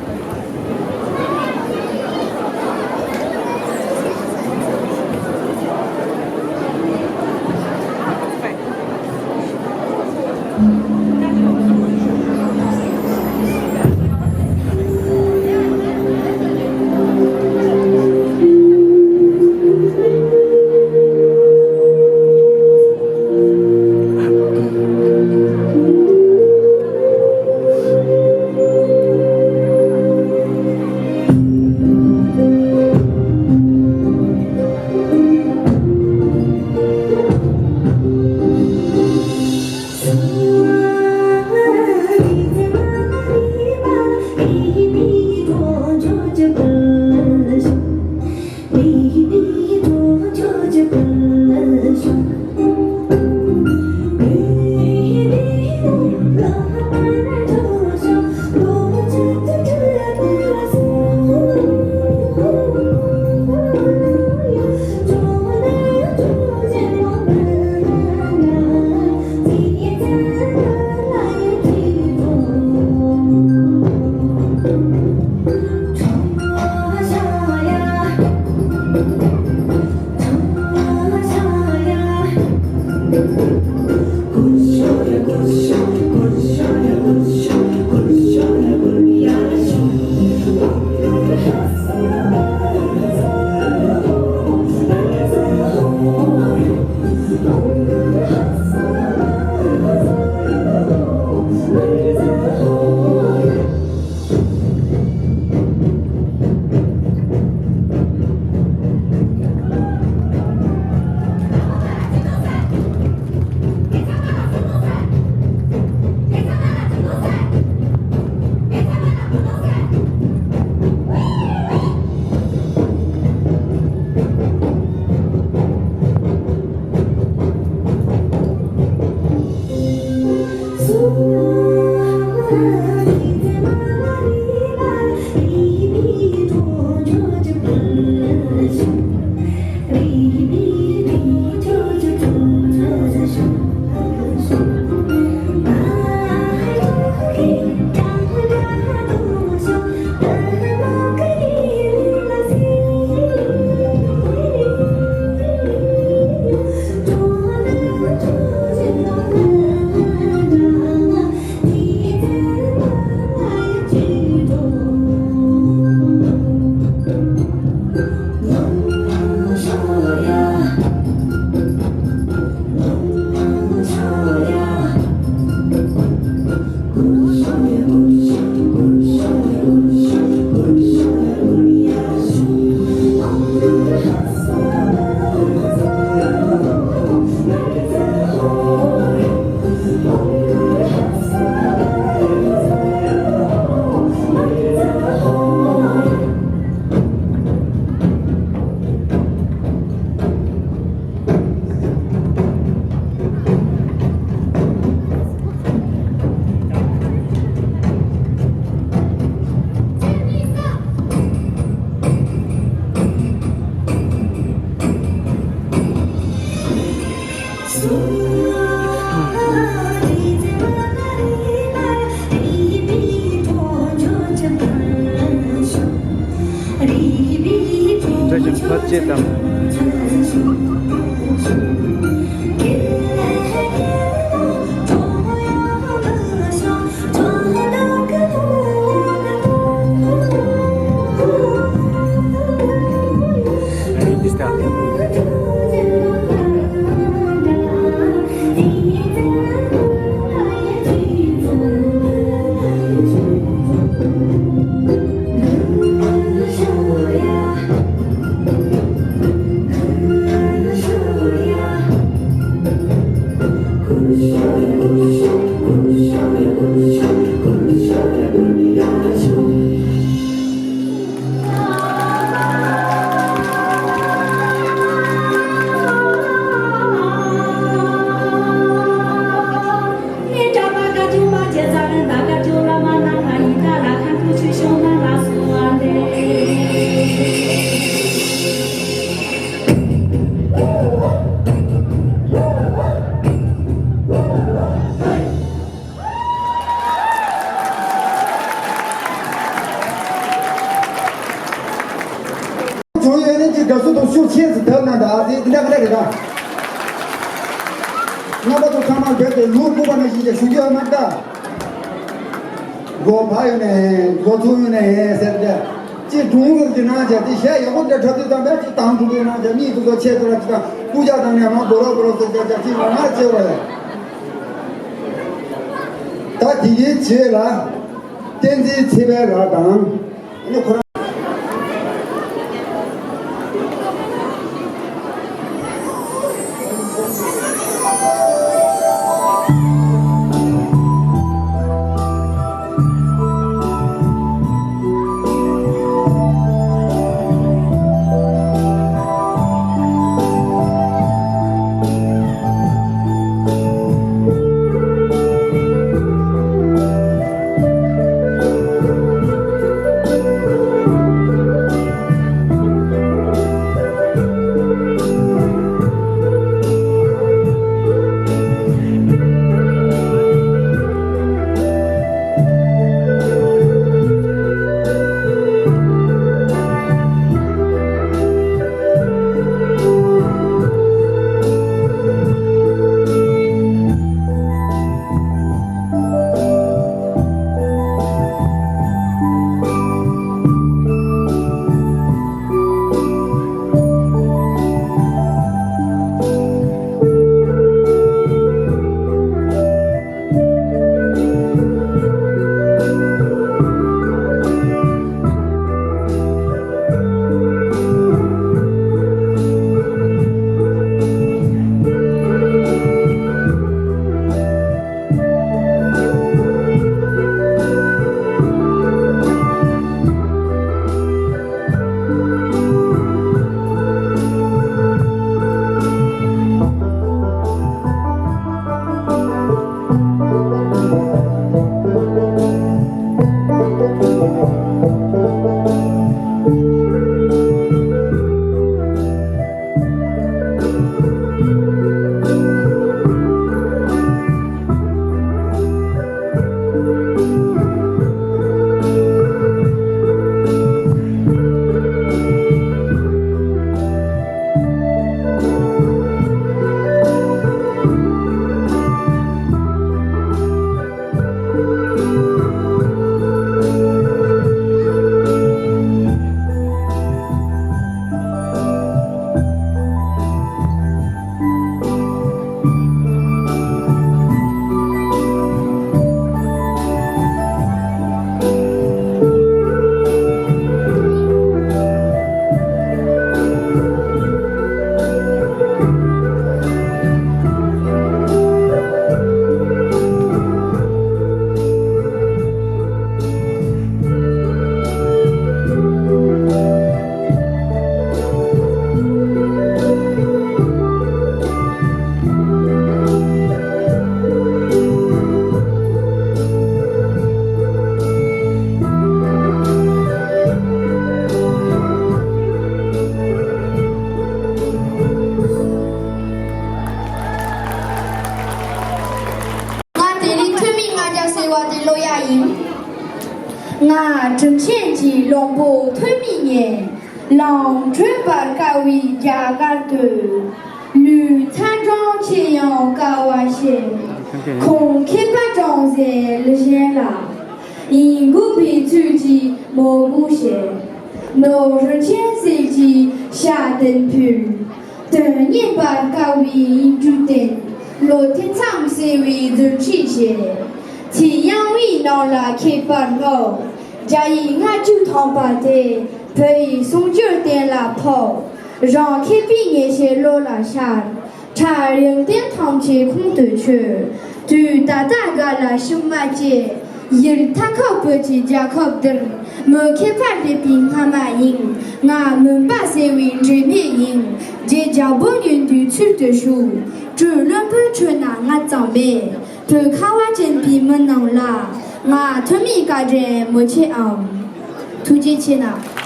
བཀྲ་ཤིས་ཕར་བཅད་དང་། ཡོད་ནི་ཅིག་དགའ་བསུ་དང་ཤུགས་ཆེ་ཙམ་བརྒྱབ་གནང་དང་། ཨ་ཙི་འདི་འདྲ་ག་འདྲ་རེད་ད། རྣམ་པ་ཚོ་ཚང་མ་རྦད་དེ་ལུང་ཁུག་པ་ནང་བཞིན་ཅིག་ཞུ་རྒྱུ་ཡོད་མ་རེད་ད། མགོ་བ་ཡོད་ནས་མགོ་ཚུགས་ཡོད་ནས་ཟེར་ཏེ། ཅིག་སྒྲུང་ཟེར་གྱི་ནང་བྱས་ཏེ་གཞས་ཡག་པོ་འདྲ་འཁྲབ་དུས་ཙམ་པས་ཅིག་དང་སྒྲུང་གི་ནང་བྱས་མིག་ཏུ་ཚོ་ཆེ་ཏུ་ར་ཅིག་དང་སྐུ་རྒྱག་དང་ནས་མ་སྒོ་རོ་སྒོ་རོ་ཟེར་བྱས་བྱས་ཅིག་མ་མར་བྱེད་པ་ཡ། ད་དེ་གའི་རྗེས་ལ་བསྟན་འཛིན་ཚེ་དཔལ་ལགས་དང་། ཨ་ནི་ཁོ་རང་ང་དེ་རིང་ཐོན་མིའི་ལྔ་བརྒྱ་ཟེར་བ་དེ་ཀློག་ཡ་ཡིན། ང་དྲིན་ཆེན་གྱི་བློན་པོ་ཐོན་མི་ངས། ལམ་བགྲོད་པར་དཀའ་བའི་རྒྱ་གར་དུ། ལུས་ཚ་གྲང་ཆེ་ཡང་དཀའ་བ་སྤྱད། ཁོང་མཁས་པ་ཀྲང་ཟེར་ལི་གཞན་ལ། ཡིད་འགུག་པའི་ཚུལ་གྱིས་མོས་གུས་བྱེད། ནོར་རིན་ཆེན་གསེར་གྱི་ཞལ་གདན་ཕུལ། དོན་གཉེར་བར་དཀའ་བའི་ཡིག་འབྲུ་བསྟན། བློ་མཐུན་མཚམས་བསྲེ་བའི་རྫུ་འཕྲུལ་བཞེས། ཚེ་ཡང་བའི་ནང་ལ་ཁྱད་པར་སློབ། རྒྱ་ཡིག་ལྔ་བཅུ་ཐམ་པ་དེ། བོད་ཡིག་སུམ་ཅུ་གཏན་ལ་ཕབ། རང་མཁས་པའི་ངེས་ཤེས་བློ་ལ་ཤར། ཕྲ་རིང་བསྟན་ཐམས་ཅད་ཁོང་དུ་ཆུད། དུས་ད་ལྟ་འགའ་ལ་ཕྱི་མ་སྐྱེ། ཡུལ་མཐའ་འཁོབ་བོད་ཀྱི་རྒྱལ་ཁབ་འདིར། མི་མཁས་པ་སླེབས་པའི་སྔ་མ་ཡིན། ང་མུན་པ་སེལ་བའི་འབྲེལ་མེད་ཡིན། རྗེ་རྒྱལ་པོ་ཉིད་འདུས་ཚུལ་དུ་ཞུགས། སྤྲུལ་བློན་པོའི་ཁྲོད་ན་ང་ཙམ་མེད། བོད་ཁ་བ་ཅན་པའི་མི་རྣམས་ལ། ང་ཐོན་མིའི་བཀའ་དྲིན་མི་ཆེའམ། ཐུགས་རྗེ་ཆེ་གནང་།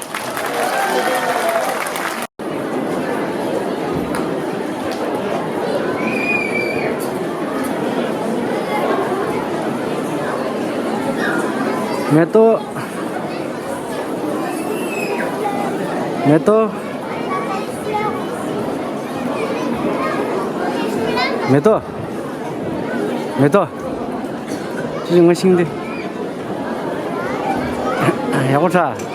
མེ་ཏོག་མེ་ཏོག་མེ་ཏོག་མེ་ཏོག་ཅི་ཞིག་ང་ཤིང་འདི། ཡག་པོ་ཁྲ།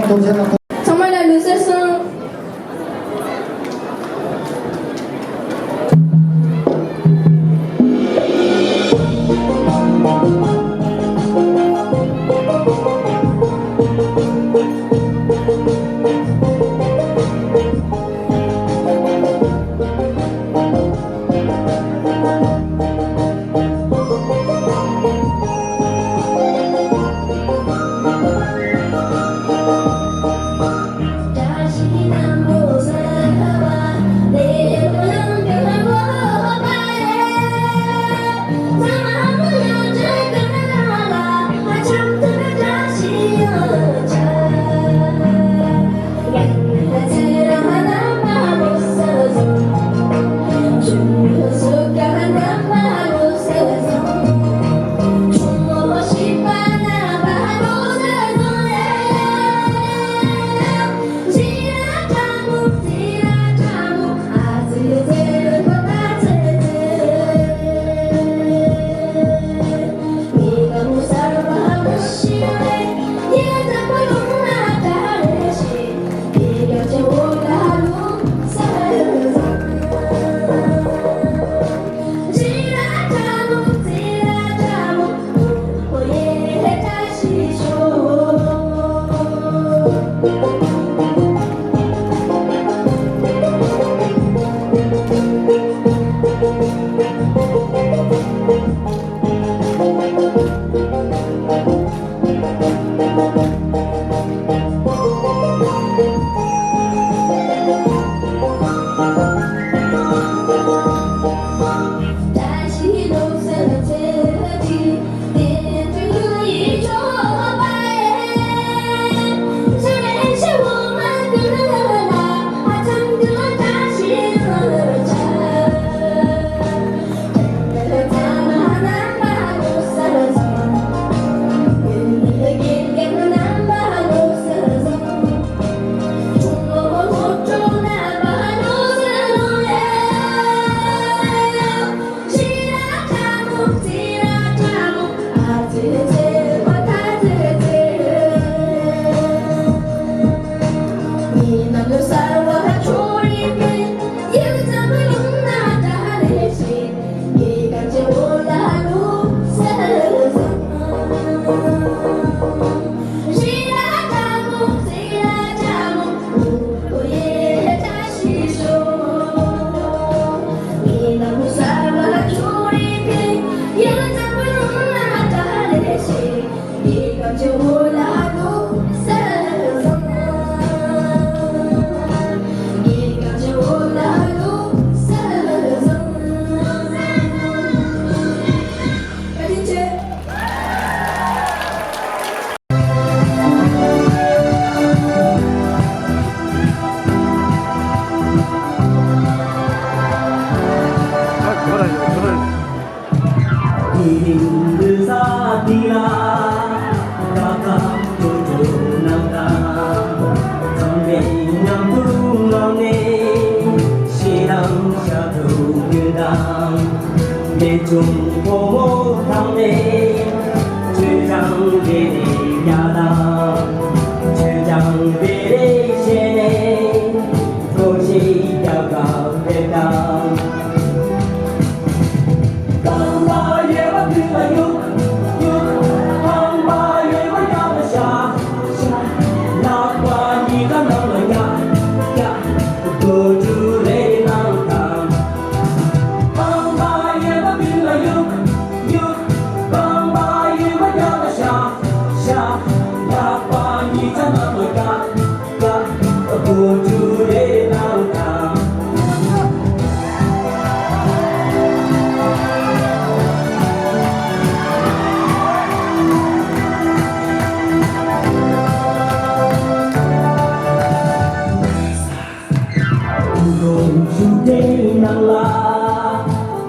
ཚང་མ་ལ་ལུགས་གསར་སོང་། ལས་ཆུང་ཕོ་མོ་ཚང་མས་ཆོས་ཀྱང་རེ་རེ་ཡ་དང་། ཆོས་ཀྱང་རེ་རེ་བྱས་ནས་སྒོ་ཕྱེ་རྒྱབ་ཁ་ཕེབས་དང་། རྐང་པ་གཡས་པ་མདུན་ལ་གཡུག་གཡུག་རྐང་པ་གཡོན་པ་གཡོན་པ་ཤ་ཤ། ལག་པ་གཉིས་ཀ་ནང་ལ་རྒྱག་རྒྱག་རྡོ་འཇུག་རེ་རེ་གནང་དང་། རྐང་པ་གཡས་པ་མདུན་ལ་གཡུག་གཡུག་རྐང་པ་གཡོན་པ་རྒྱབ་ལ་ཤ་ཤ། ལག་པ་གཉིས་ཀ་ནང་ལ་རྒྱག་རྒྱག་རྡོ་འཇུག་རེ་རེ་གནང་དང་། ཀུན་སློང་ཞུགས་པའི་ནང་ལ་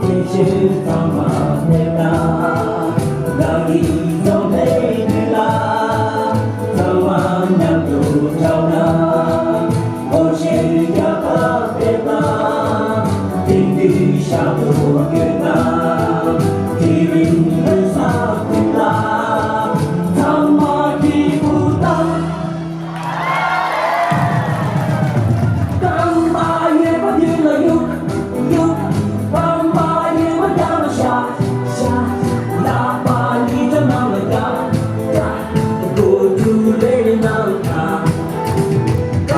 སྐད་ཆ་ཚང་མ་ཕེབས་ན། བདག་གིས་བཟང་པོའི་དུས་ལ་ཚང་མ་མཉམ་དུ་འཁྲབ་ན། སྒོ་ཕྱེ་རྒྱབ་ཁ་ཕེབས་ན། དེང་དུས་ཞག་ཏུ་བསྐྱོད་ན། དེ་རིང་ལོ་གསར་དུས་ལ་ཚང་མ་སྐྱིད་པོ་དང་། རྐང་པ་གཡས་པ་མདུན་ལ་གཡུག་གཡུག་རྐང་པ་གཡོན་པ་རྒྱབ་ལ་ཤ་ཤ། ལག་པ་གཉིས་ཀ་ནང་ལ་རྒྱག་རྒྱག་རྡོ་འཇུག་རེ་རེ་གནང་དང་།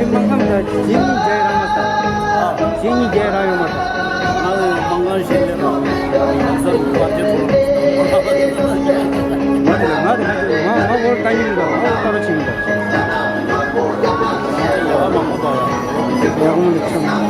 དེ་མ་ཁམས་ད་ཇི་སྙིང་རྗེ་རང་མ་ད། ཇི་སྙིང་རྗེ་རང་ཡོང་མ་ད། ང་ལ་ཡང་མང་གང་ཞིག་ལས་ན་ལམ་སང་བར་ཆད་ཐོག་ང་དེ་ང་དེ་ང་དེ་ང་ང་བོར་ལྟ་ཉིན་ད་ང་བོར་ལྟ་ར་ཆིན་ད། ཡག་མོ་ལ་ཆམ།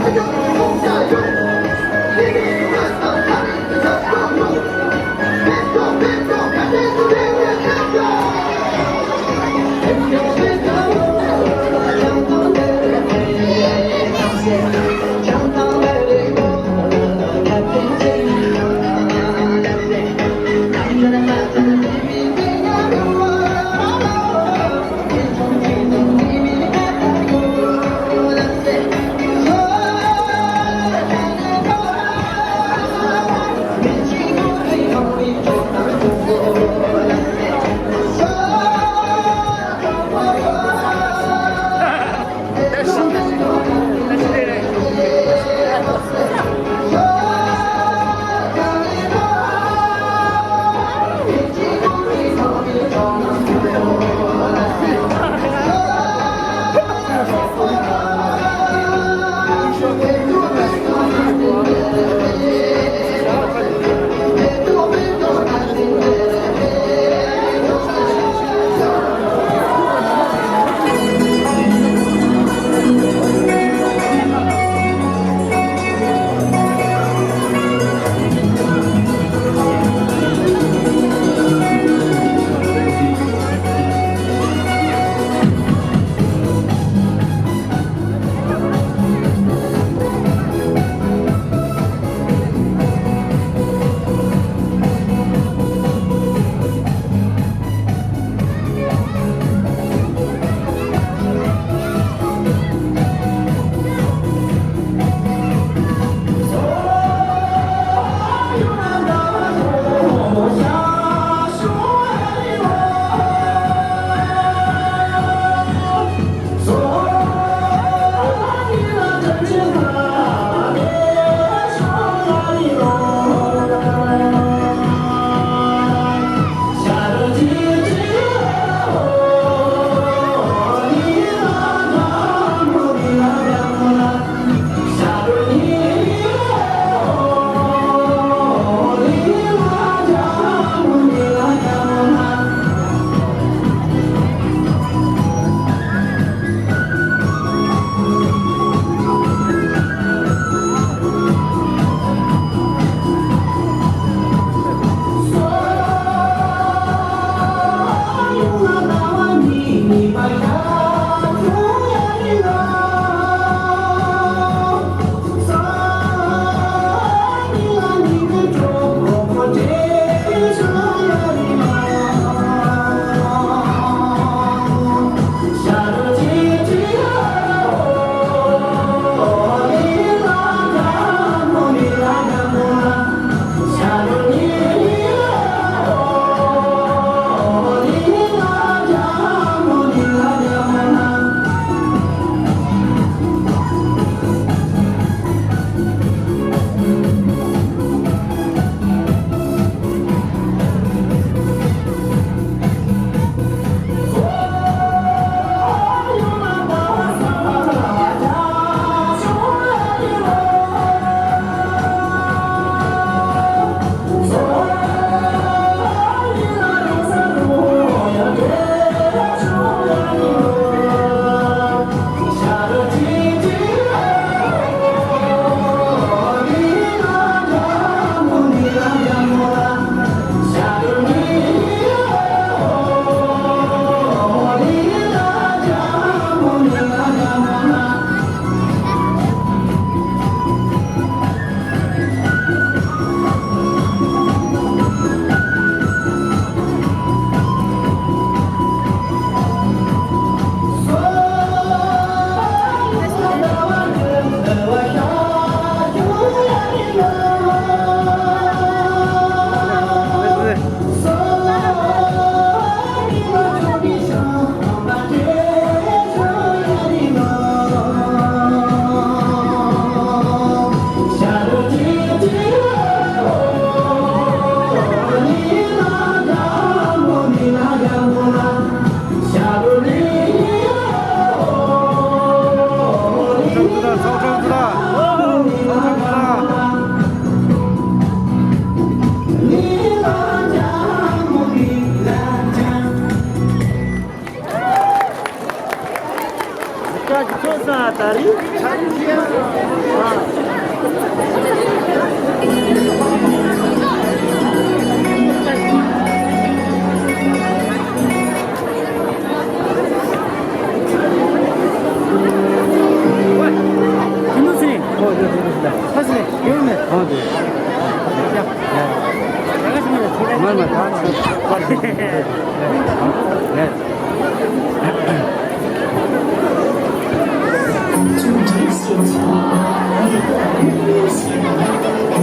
ས་ད་རི།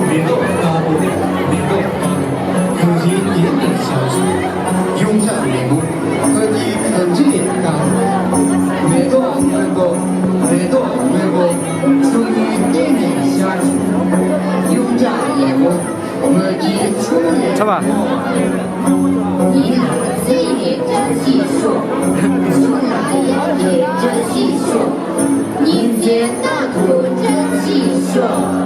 མེ་ཏོག་དཀར་པོ། མེ་ཏོག་དཀར་པོ། གངས་ཅན་རྒྱན་དུ་ཤར་བྱུང་། ཡོངས་གྲགས་ལེགས་མོ། ཕ་གི་གངས་རི་ལས་དཀར། མེ་ཏོག་སྔོན་པོ། མེ་ཏོག་སྔོན་པོ། ཆུ་ཡུལ་སྟེང་ནས་ཤར་བྱུང་། ཡོངས་གྲགས་ལེགས་མོ། ཕ་གི་ཆུ་ལས་ཁྲ་བ། ཡིན་ལ་རྩེ་ནས་བཀྲ་ཤིས་ཤོག་ཆུ་ལ་གཡང་ནས་བཀྲ་ཤིས་ཤོག་ཉིན་མཚན་རྟག་ཏུ་བཀྲ་ཤིས་ཤོག་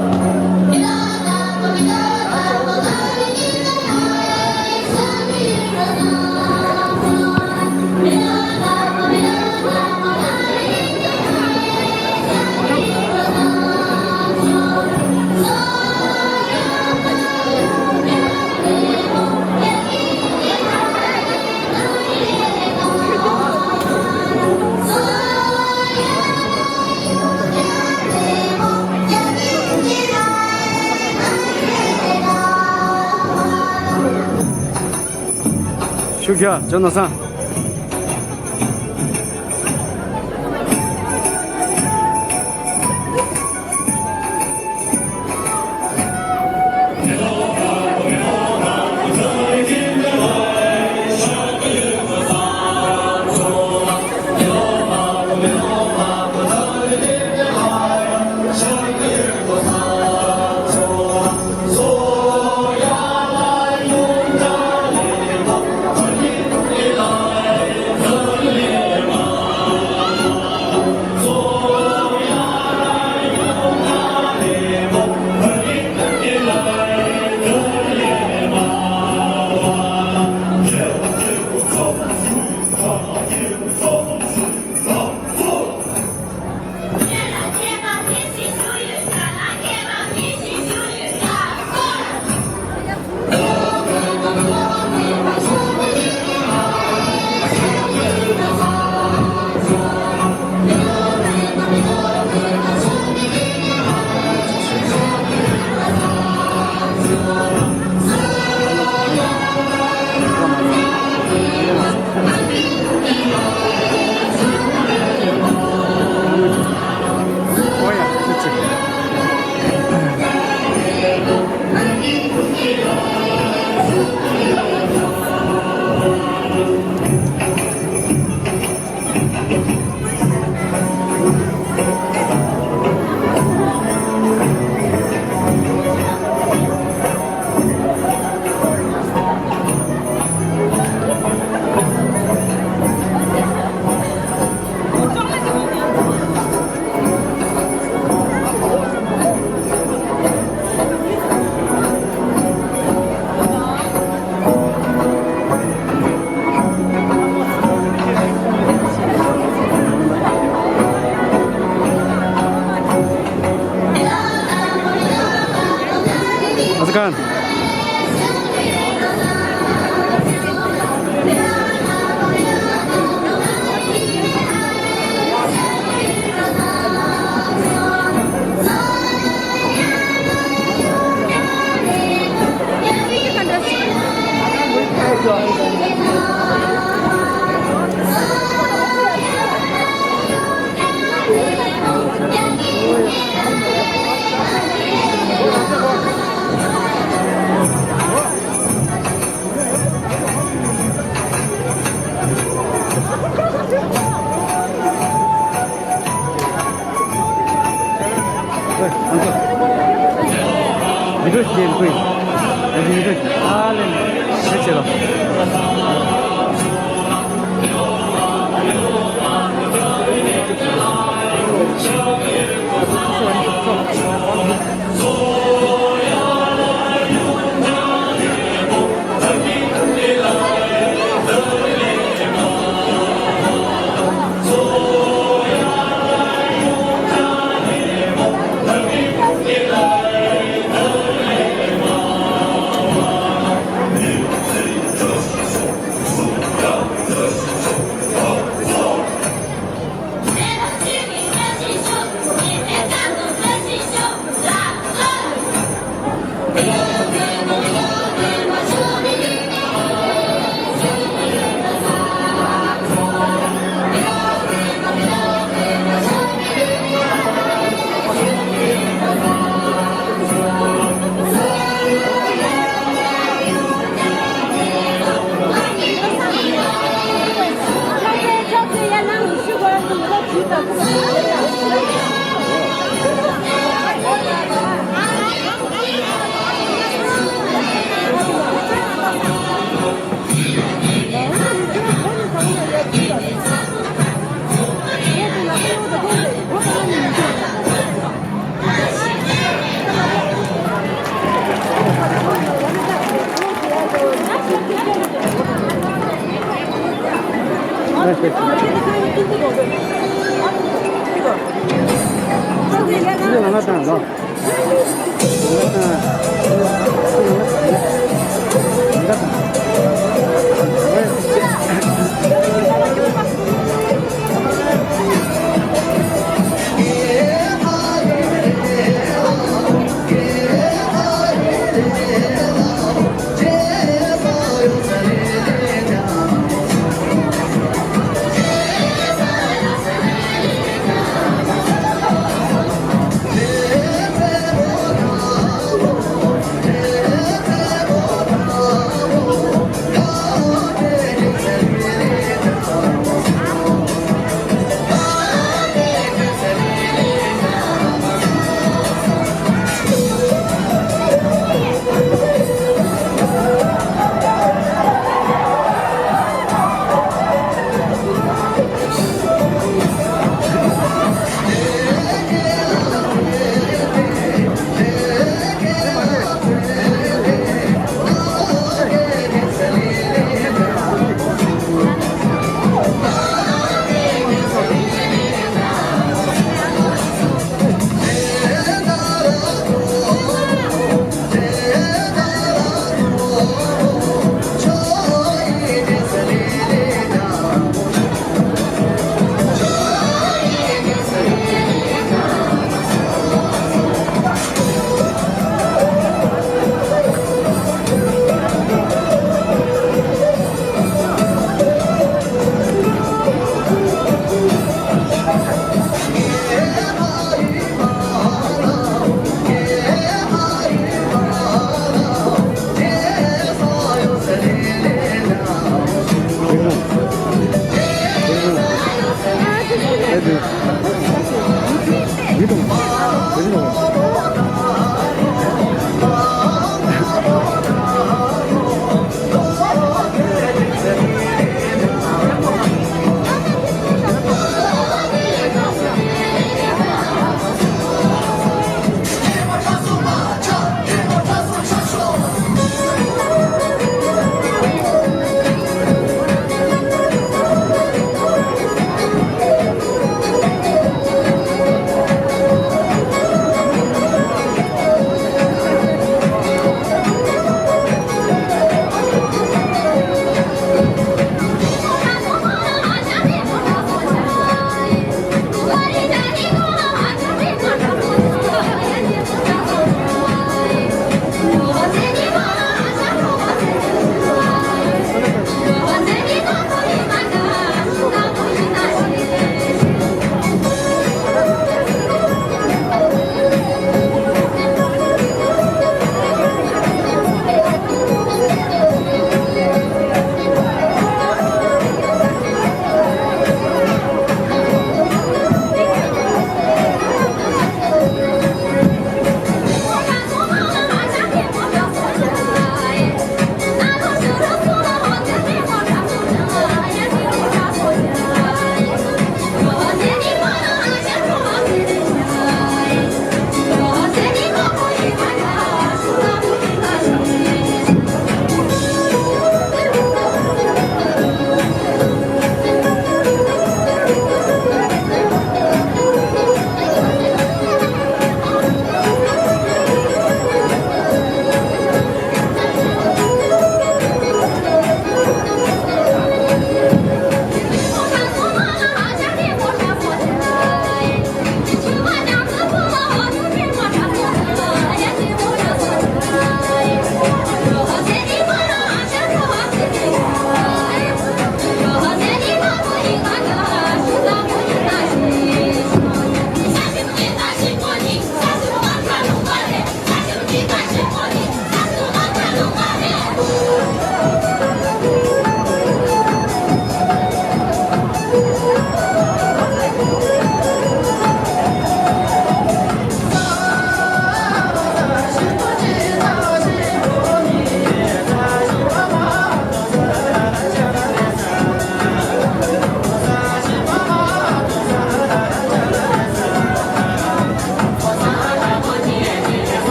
ཤུགས་རྒྱག་ཇོ་ནོ་སང་།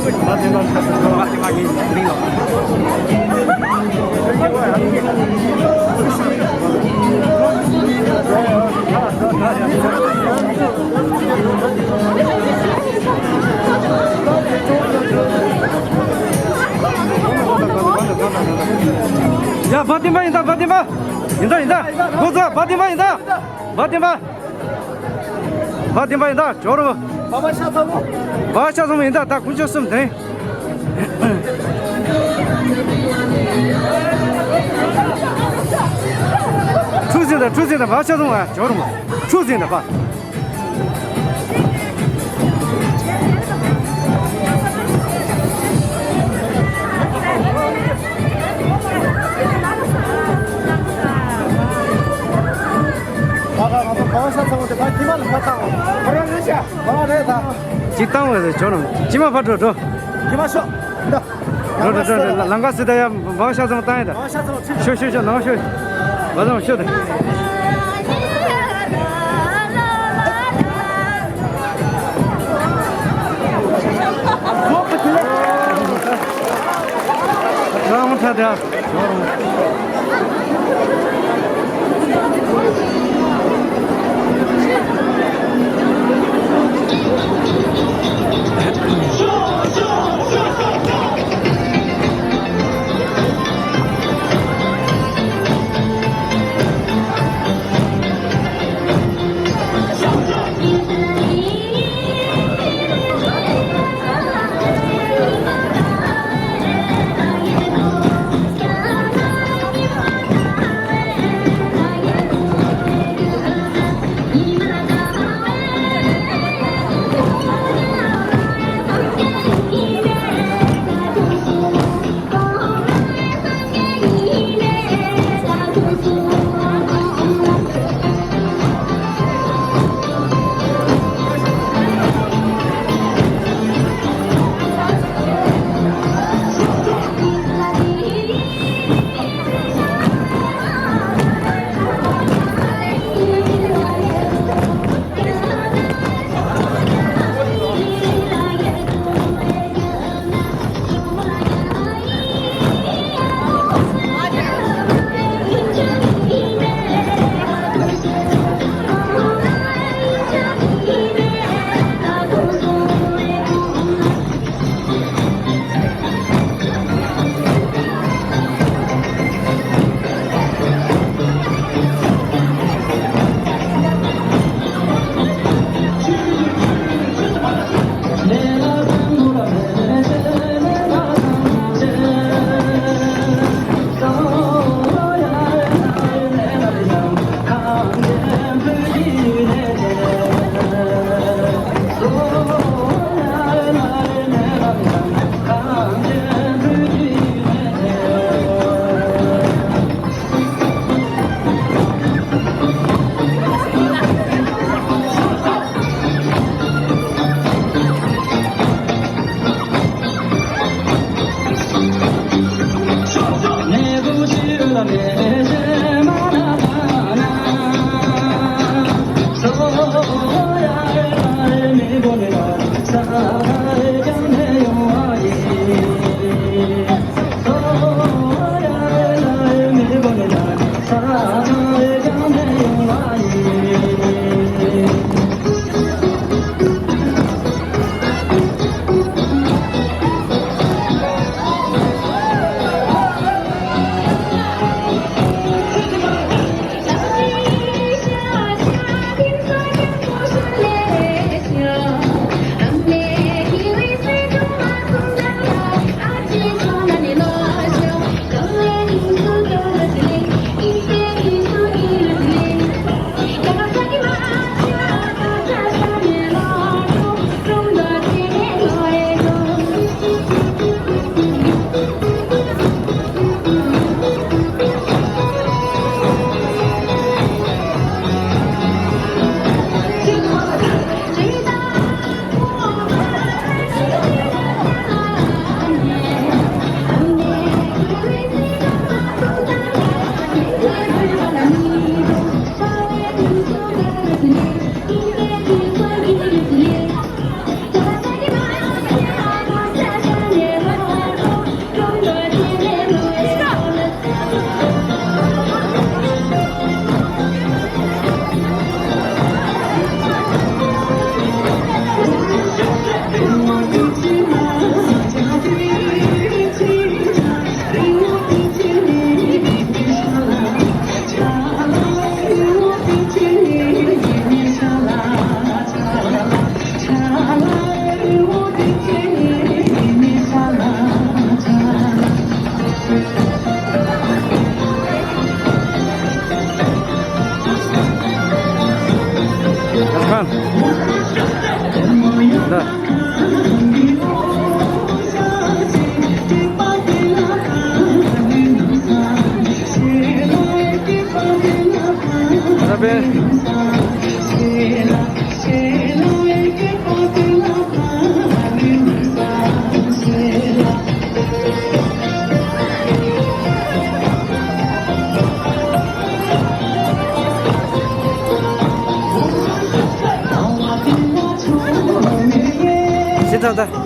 ཡ། བ་དེ་མ་ཡིན་ད། བ་དེ་མ་ཡིན་ད། ཡིན་ད། ཡིན་ད། འགོ་ཚ། བ་དེ་མ་ཡིན་ད། བ་དེ་མ། བ་དེ་མ་ཡིན་ད། ཇོ་རུ། བ་བ་ཤ་ཚ་མོ། བ་ཤ་ཚ་མོ་ཡིན་ད། ད་དཀོན་མཆོག་གསུམ་དྲན། ཁྲུ་ཟིན་ད། ཁྲུ་ཟིན་ད། བ་ཤ་ཚ་མོ། ཨ། ཇོ་རུ་མ། ཁྲུ་ཟིན་ད་པ། ད་ང་ཚོ་གང་ཤ་ཚང་དེ་ད་ཁྱི་མ་ལ་ཕ་ཐང་བ་རེད་ཤག་བ་རེད་ད། ཅི་བཏང་བས་ཟེར་ཇོ་རུ། ཅི་མ་ཕ་འགྲོ་འགྲོ། ཁྱི་མ་ཤོག་འདི། འགྲོ་འགྲོ་འགྲོ་འགྲོ། ལ་ལང་ཀ་སི་ད་ཡ་བ་ཤ་ཚང་བཏང་ཡ་ད། བ་ཤ་ཚང་ཆི། ཤོ་ཤོ་ཤོ་ནང་ཤོ། བ་ཚང་ཤོ་ད། རང་ཐ་དེ། ད་ད།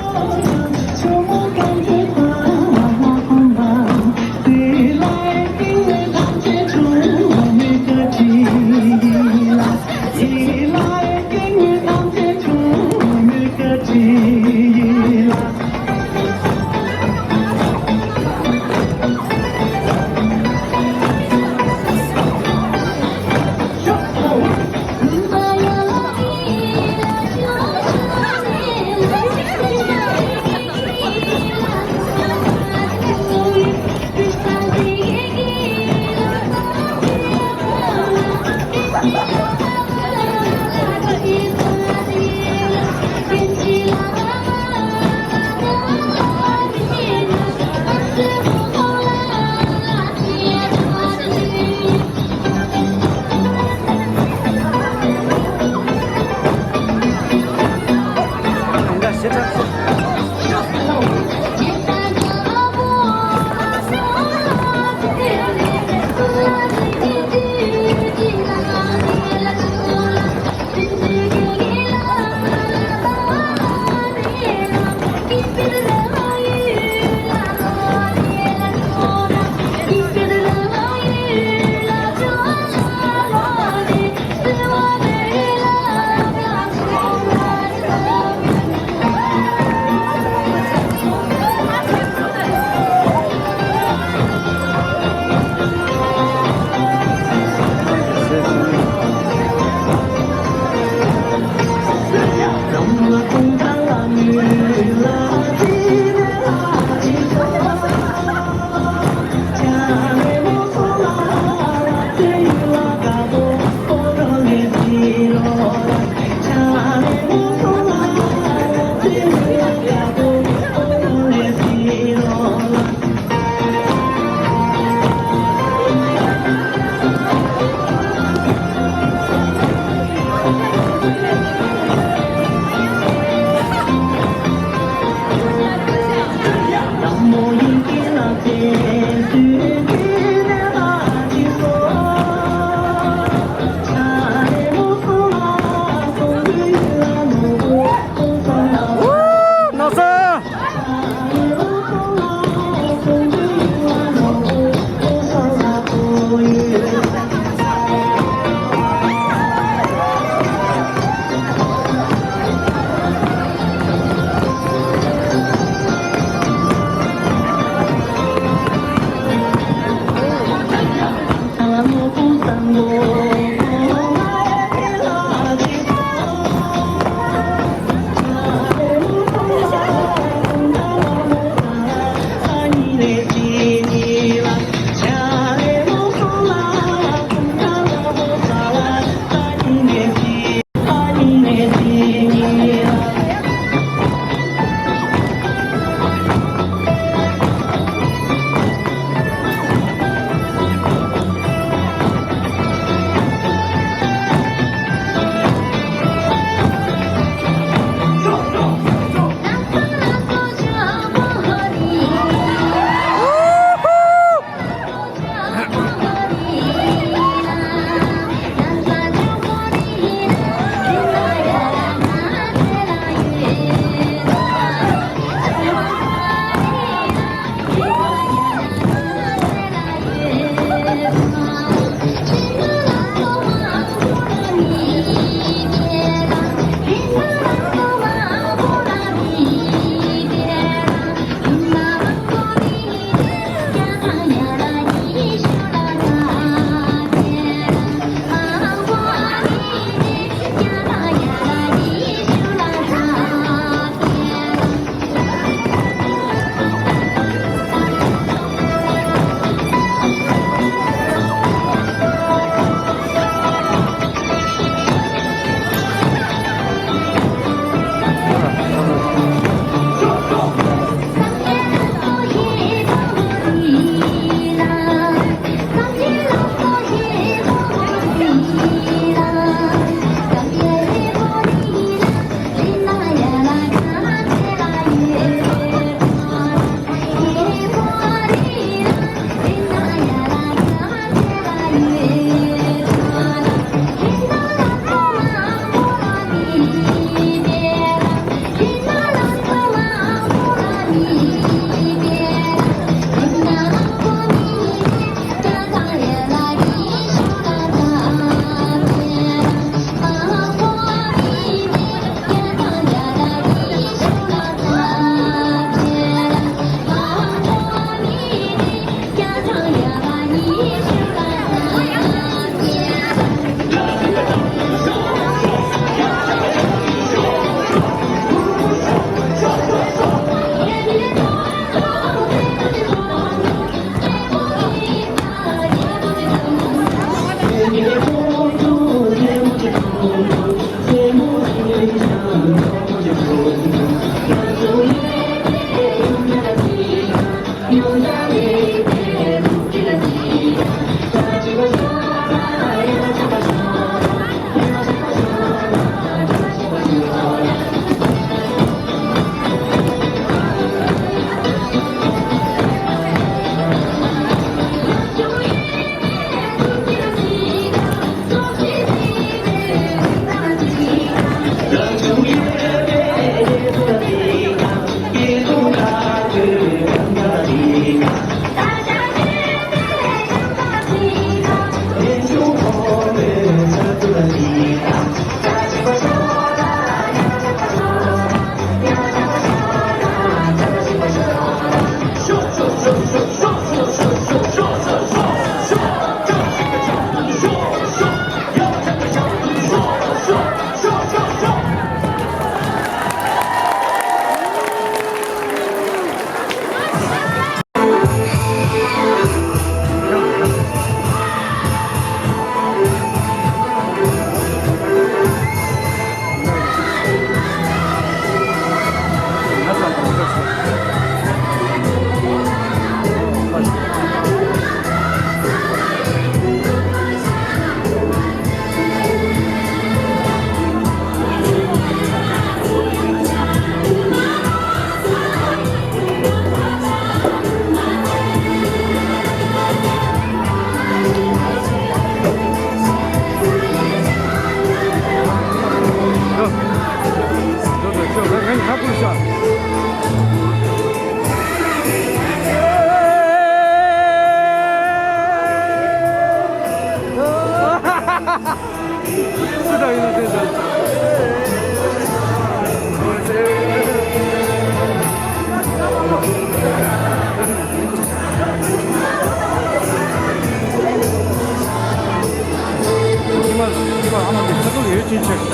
ཉི་མ་ཉི་མ་ཨ་མ་དེ་ས་ཁུལ་ཡོད་ཅིང་ཆེ། ད་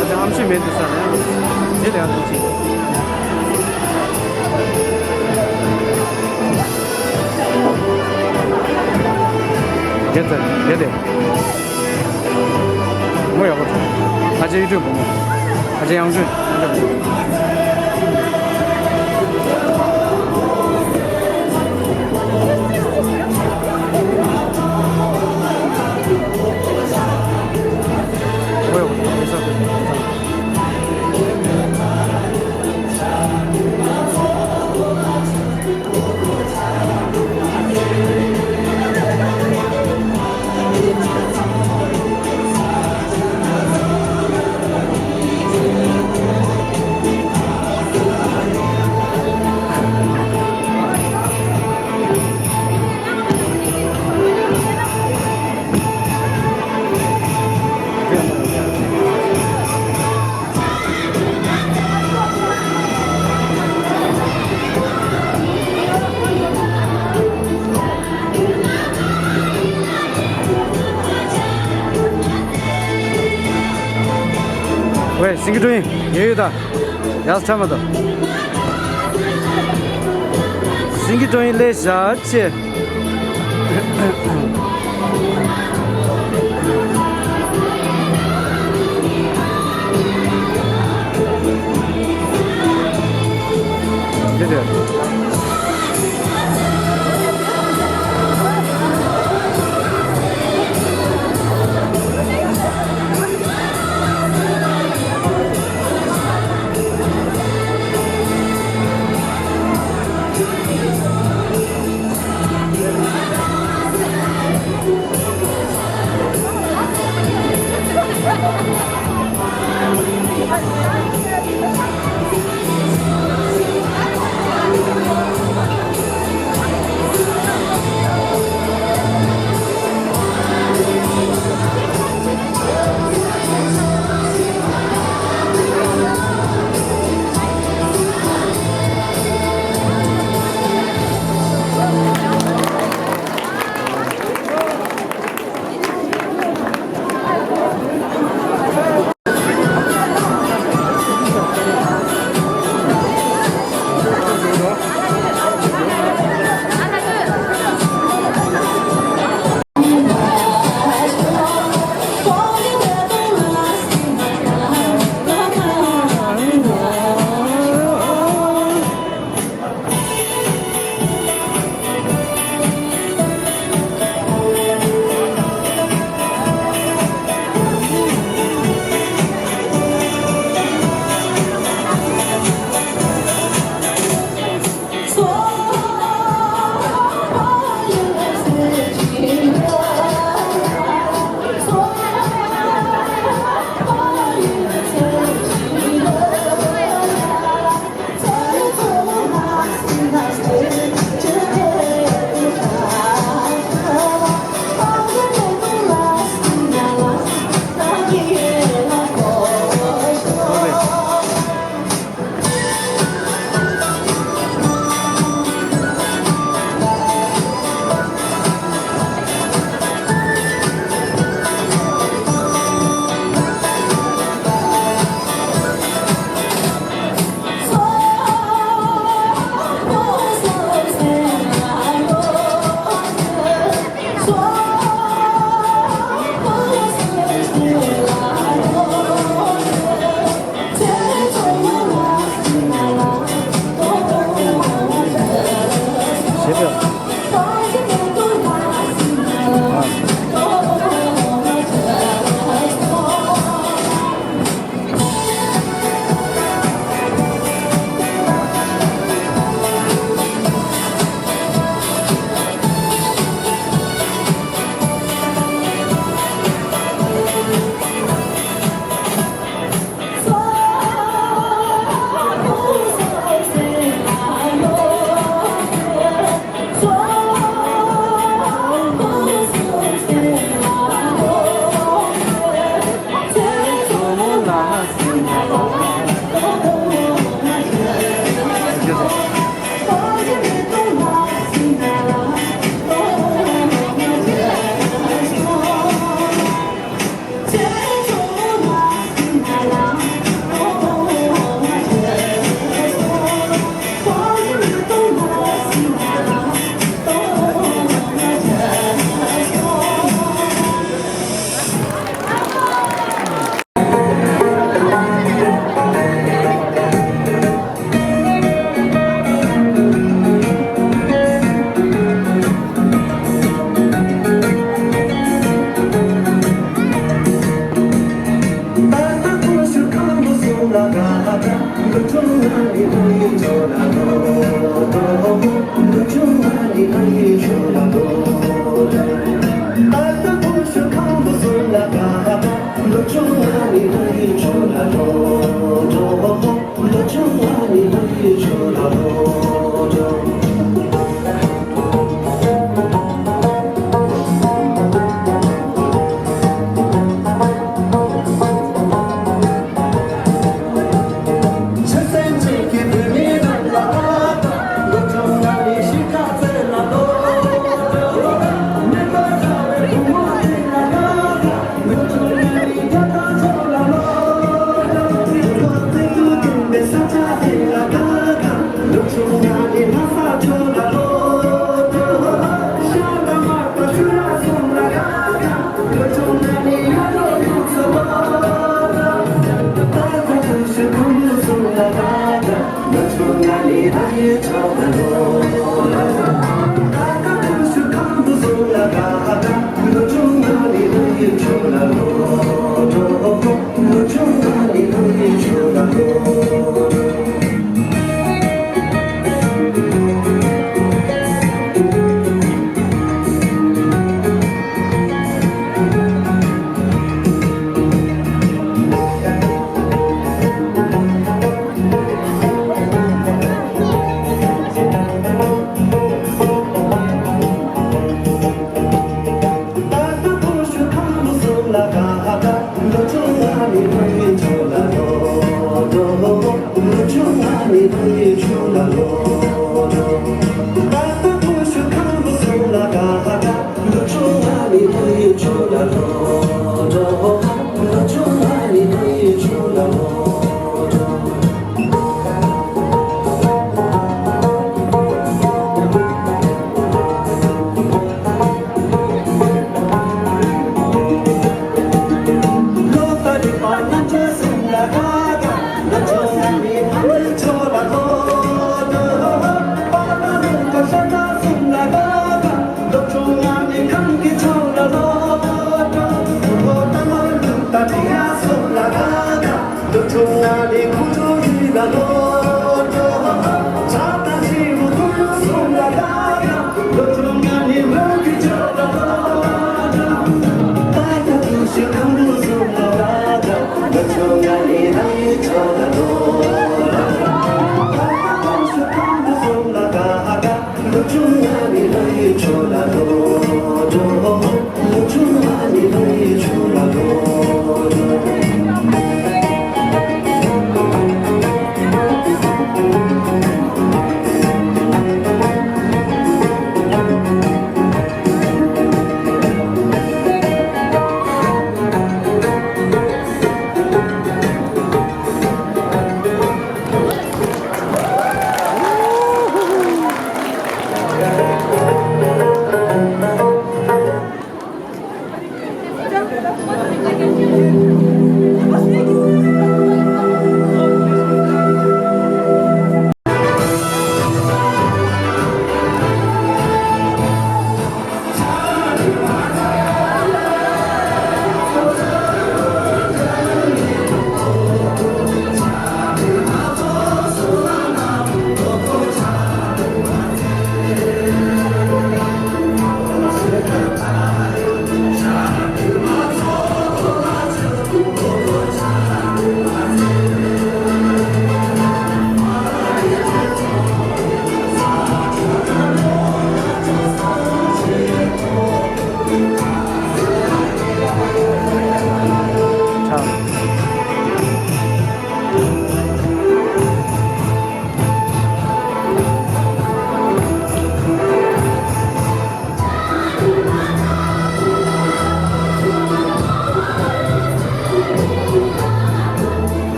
ལྟ་ཨམ་ཆི་མེད་དུ་ས་ནས་དེ་ལས་ཨ་ཐུག་ཅིག་དེ་ལྟ་དེ་ལྟ། མོ་ཡག་པོ་འདུག་ཨ་ཅེ་ཡུལ་གྲུ་བུ་མོ། ཨ་ཅེ་ཡང་ཅུན། མོ་ཡག་པོ་འདུག་ཝེ། སིང་གི་ཀྲོ་ཡིན་ཡོད་ཡོད་ད། ཡག་ཆ་མ་ད། སིང་གི་ཀྲོ་ཡིན་ལས་བཞག་ཅེ། འདི་རེད།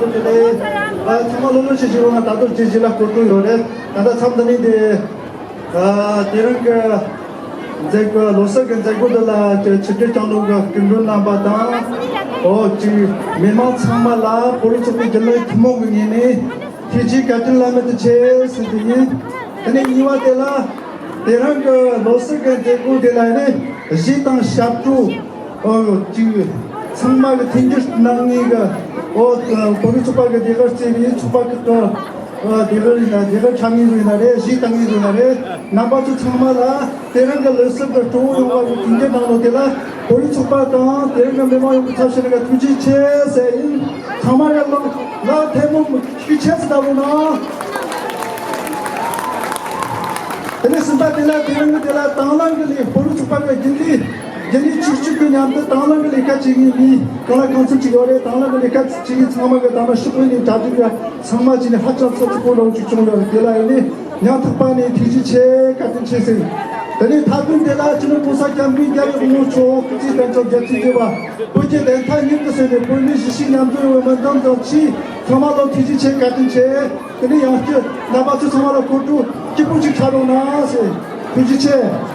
ཨ་ཚང་མ་ལོ་ལོ་ཞིག་ཞིག་རོགས་ན་ད་དུང་ཅི་ཞིག་ལ་སྐོར་དུ་ཡོད་རེད། ད་ལྟ་མཚམས་འདི་ནས་དེ་ཨ་དེ་རིང་གི་མཛད་སྒོ་ལོ་གསར་གྱི་མཛད་སྒོ་འདི་ལ་ཆིབས་བསྒྱུར་བསྐྱངས་གནང་གི་སྐུ་མགྲོན་རྣམ་པ་དང་། ཨོ་ཅིག་མི་མང་ཚང་མ་ལ་བོད་རིགས་ཚོགས་པའི་རྒྱུན་ལས་ཐུན་མོང་གི་ངོས་ནས་ཐུགས་རྗེ་བཀའ་དྲིན་བླ་མེད་དུ་ཆེ་ཟེར་རྒྱུ་ཡིན། དེ་ནས་གཉིས་པ་དེ་ལ་དེ་རིང་གི་ལོ་གསར་གྱི་མཛད་སྒོ་དེ་ལ་ནི་གཞས་དང་ཞབས་བྲོ། ཨོ་ཅིག་ཚང་མ་གི་མཐུན་འགྱུར་གནང་ངེས་གི། ཨོ་བོད་རིགས་ཚོགས་པ་གི་ཟློས་གར་རྩེ་བའི་ཚོགས་པ་གི་ཨ་ཟློས་གར་ཡིན་ན་ཟློས་གར་འཁྲབ་མཁན་ཚོ་ཡིན་ན་རེད། གཞས་གཏོང་མཁན་ཚོ་ཡིན་ན་རེད། རྣམ་པ་ཚོ་ཚང་མ་ལ་དེ་རིང་གི་ལོ་གསར་གི་སྤྲོ་བོ་ཡོང་བ་གི་མཐུན་འགྱུར་གནང་ནོ་དེ་ལ་བོད་རིགས་ཚོགས་པ་དང་དེ་རིང་གི་མི་མང་ཡོངས་ཀྱི་ཚབ་བྱས་ནས་ཐུགས་རྗེ་ཆེ་ཟེར་ཡིན། ཚང་མ་ལ་ལ་ཐལ་མོ་ཤུགས་ཆེ་ཙམ་བཏང་རོགས་གནང་། དེ་ནས་གསུམ་པ་དེ་ལ་དེ་རིང་གི་དེ་ལ་དང་བླངས་ཀྱི་ལས། བོད་རིགས་ཚོགས་པ་གི་རྒྱུན་ལས་རྒྱུན་ལས་བཅུ་གཅིག་གི་མཉམ་དུ་དང་བླངས་ཀྱི་ལས་ཀ་བྱེད་མཁན་མི་གང་ལ་གང་འཚམ་ཅིག་ཡོད་རེད། དང་བླངས་ཀྱི་ལས་ཀ་བྱེད་མཁན་ཚང་མ་གི་དང་བླངས་ཤོག་བུ་ནས་གྲ་སྒྲིག་གི་ཚང་མ་བྱས་ནས་ཧ་ཅང་ཚོགས་ཚོགས་པོ་རང་ཅིག་བྱུང་ཡོད་རེད། དེ་ལ་ཡིན་ནས་ཉག་ཐག་པ་ནས་ཐུགས་རྗེ་ཆེ་བཀའ་དྲིན་ཆེ་ཟེར། དེ་ནས་མཐའ་མཚམས་དེ་ལ་སྤྱི་ནོར་༸གོང་ས་༸སྐྱབས་མགོན་རྒྱལ་བའི་དབང་པོ་མཆོག་སྐུ་ཚེ་བརྟན་ཅིང་རྒྱལ་ཚེ་རྒྱས་པ། བོད་ཀྱི་བདེན་མཐའ་མྱུར་དུ་གསལ་ནས་བོད་མི་གཞིས་བྱེས་མཉམ་འཛོམས་ཡོང་བའི་སྨོན་འདུན་དང་ཆེད་ཚང་མ་ལ་ཐུགས་རྗེ་ཆེ་བཀའ་དྲིན་ཆེ། དེ་ནས་ཡང་བསྐྱར་རྣམ་པ་ཚོ་ཚང་མ་ལ་སྐུ་དྲུང་སྐྱིད་པོ་ཅིག་འཁྲབ་རོགས་གནང་ཟེར། ཐུགས་རྗེ་ཆེ།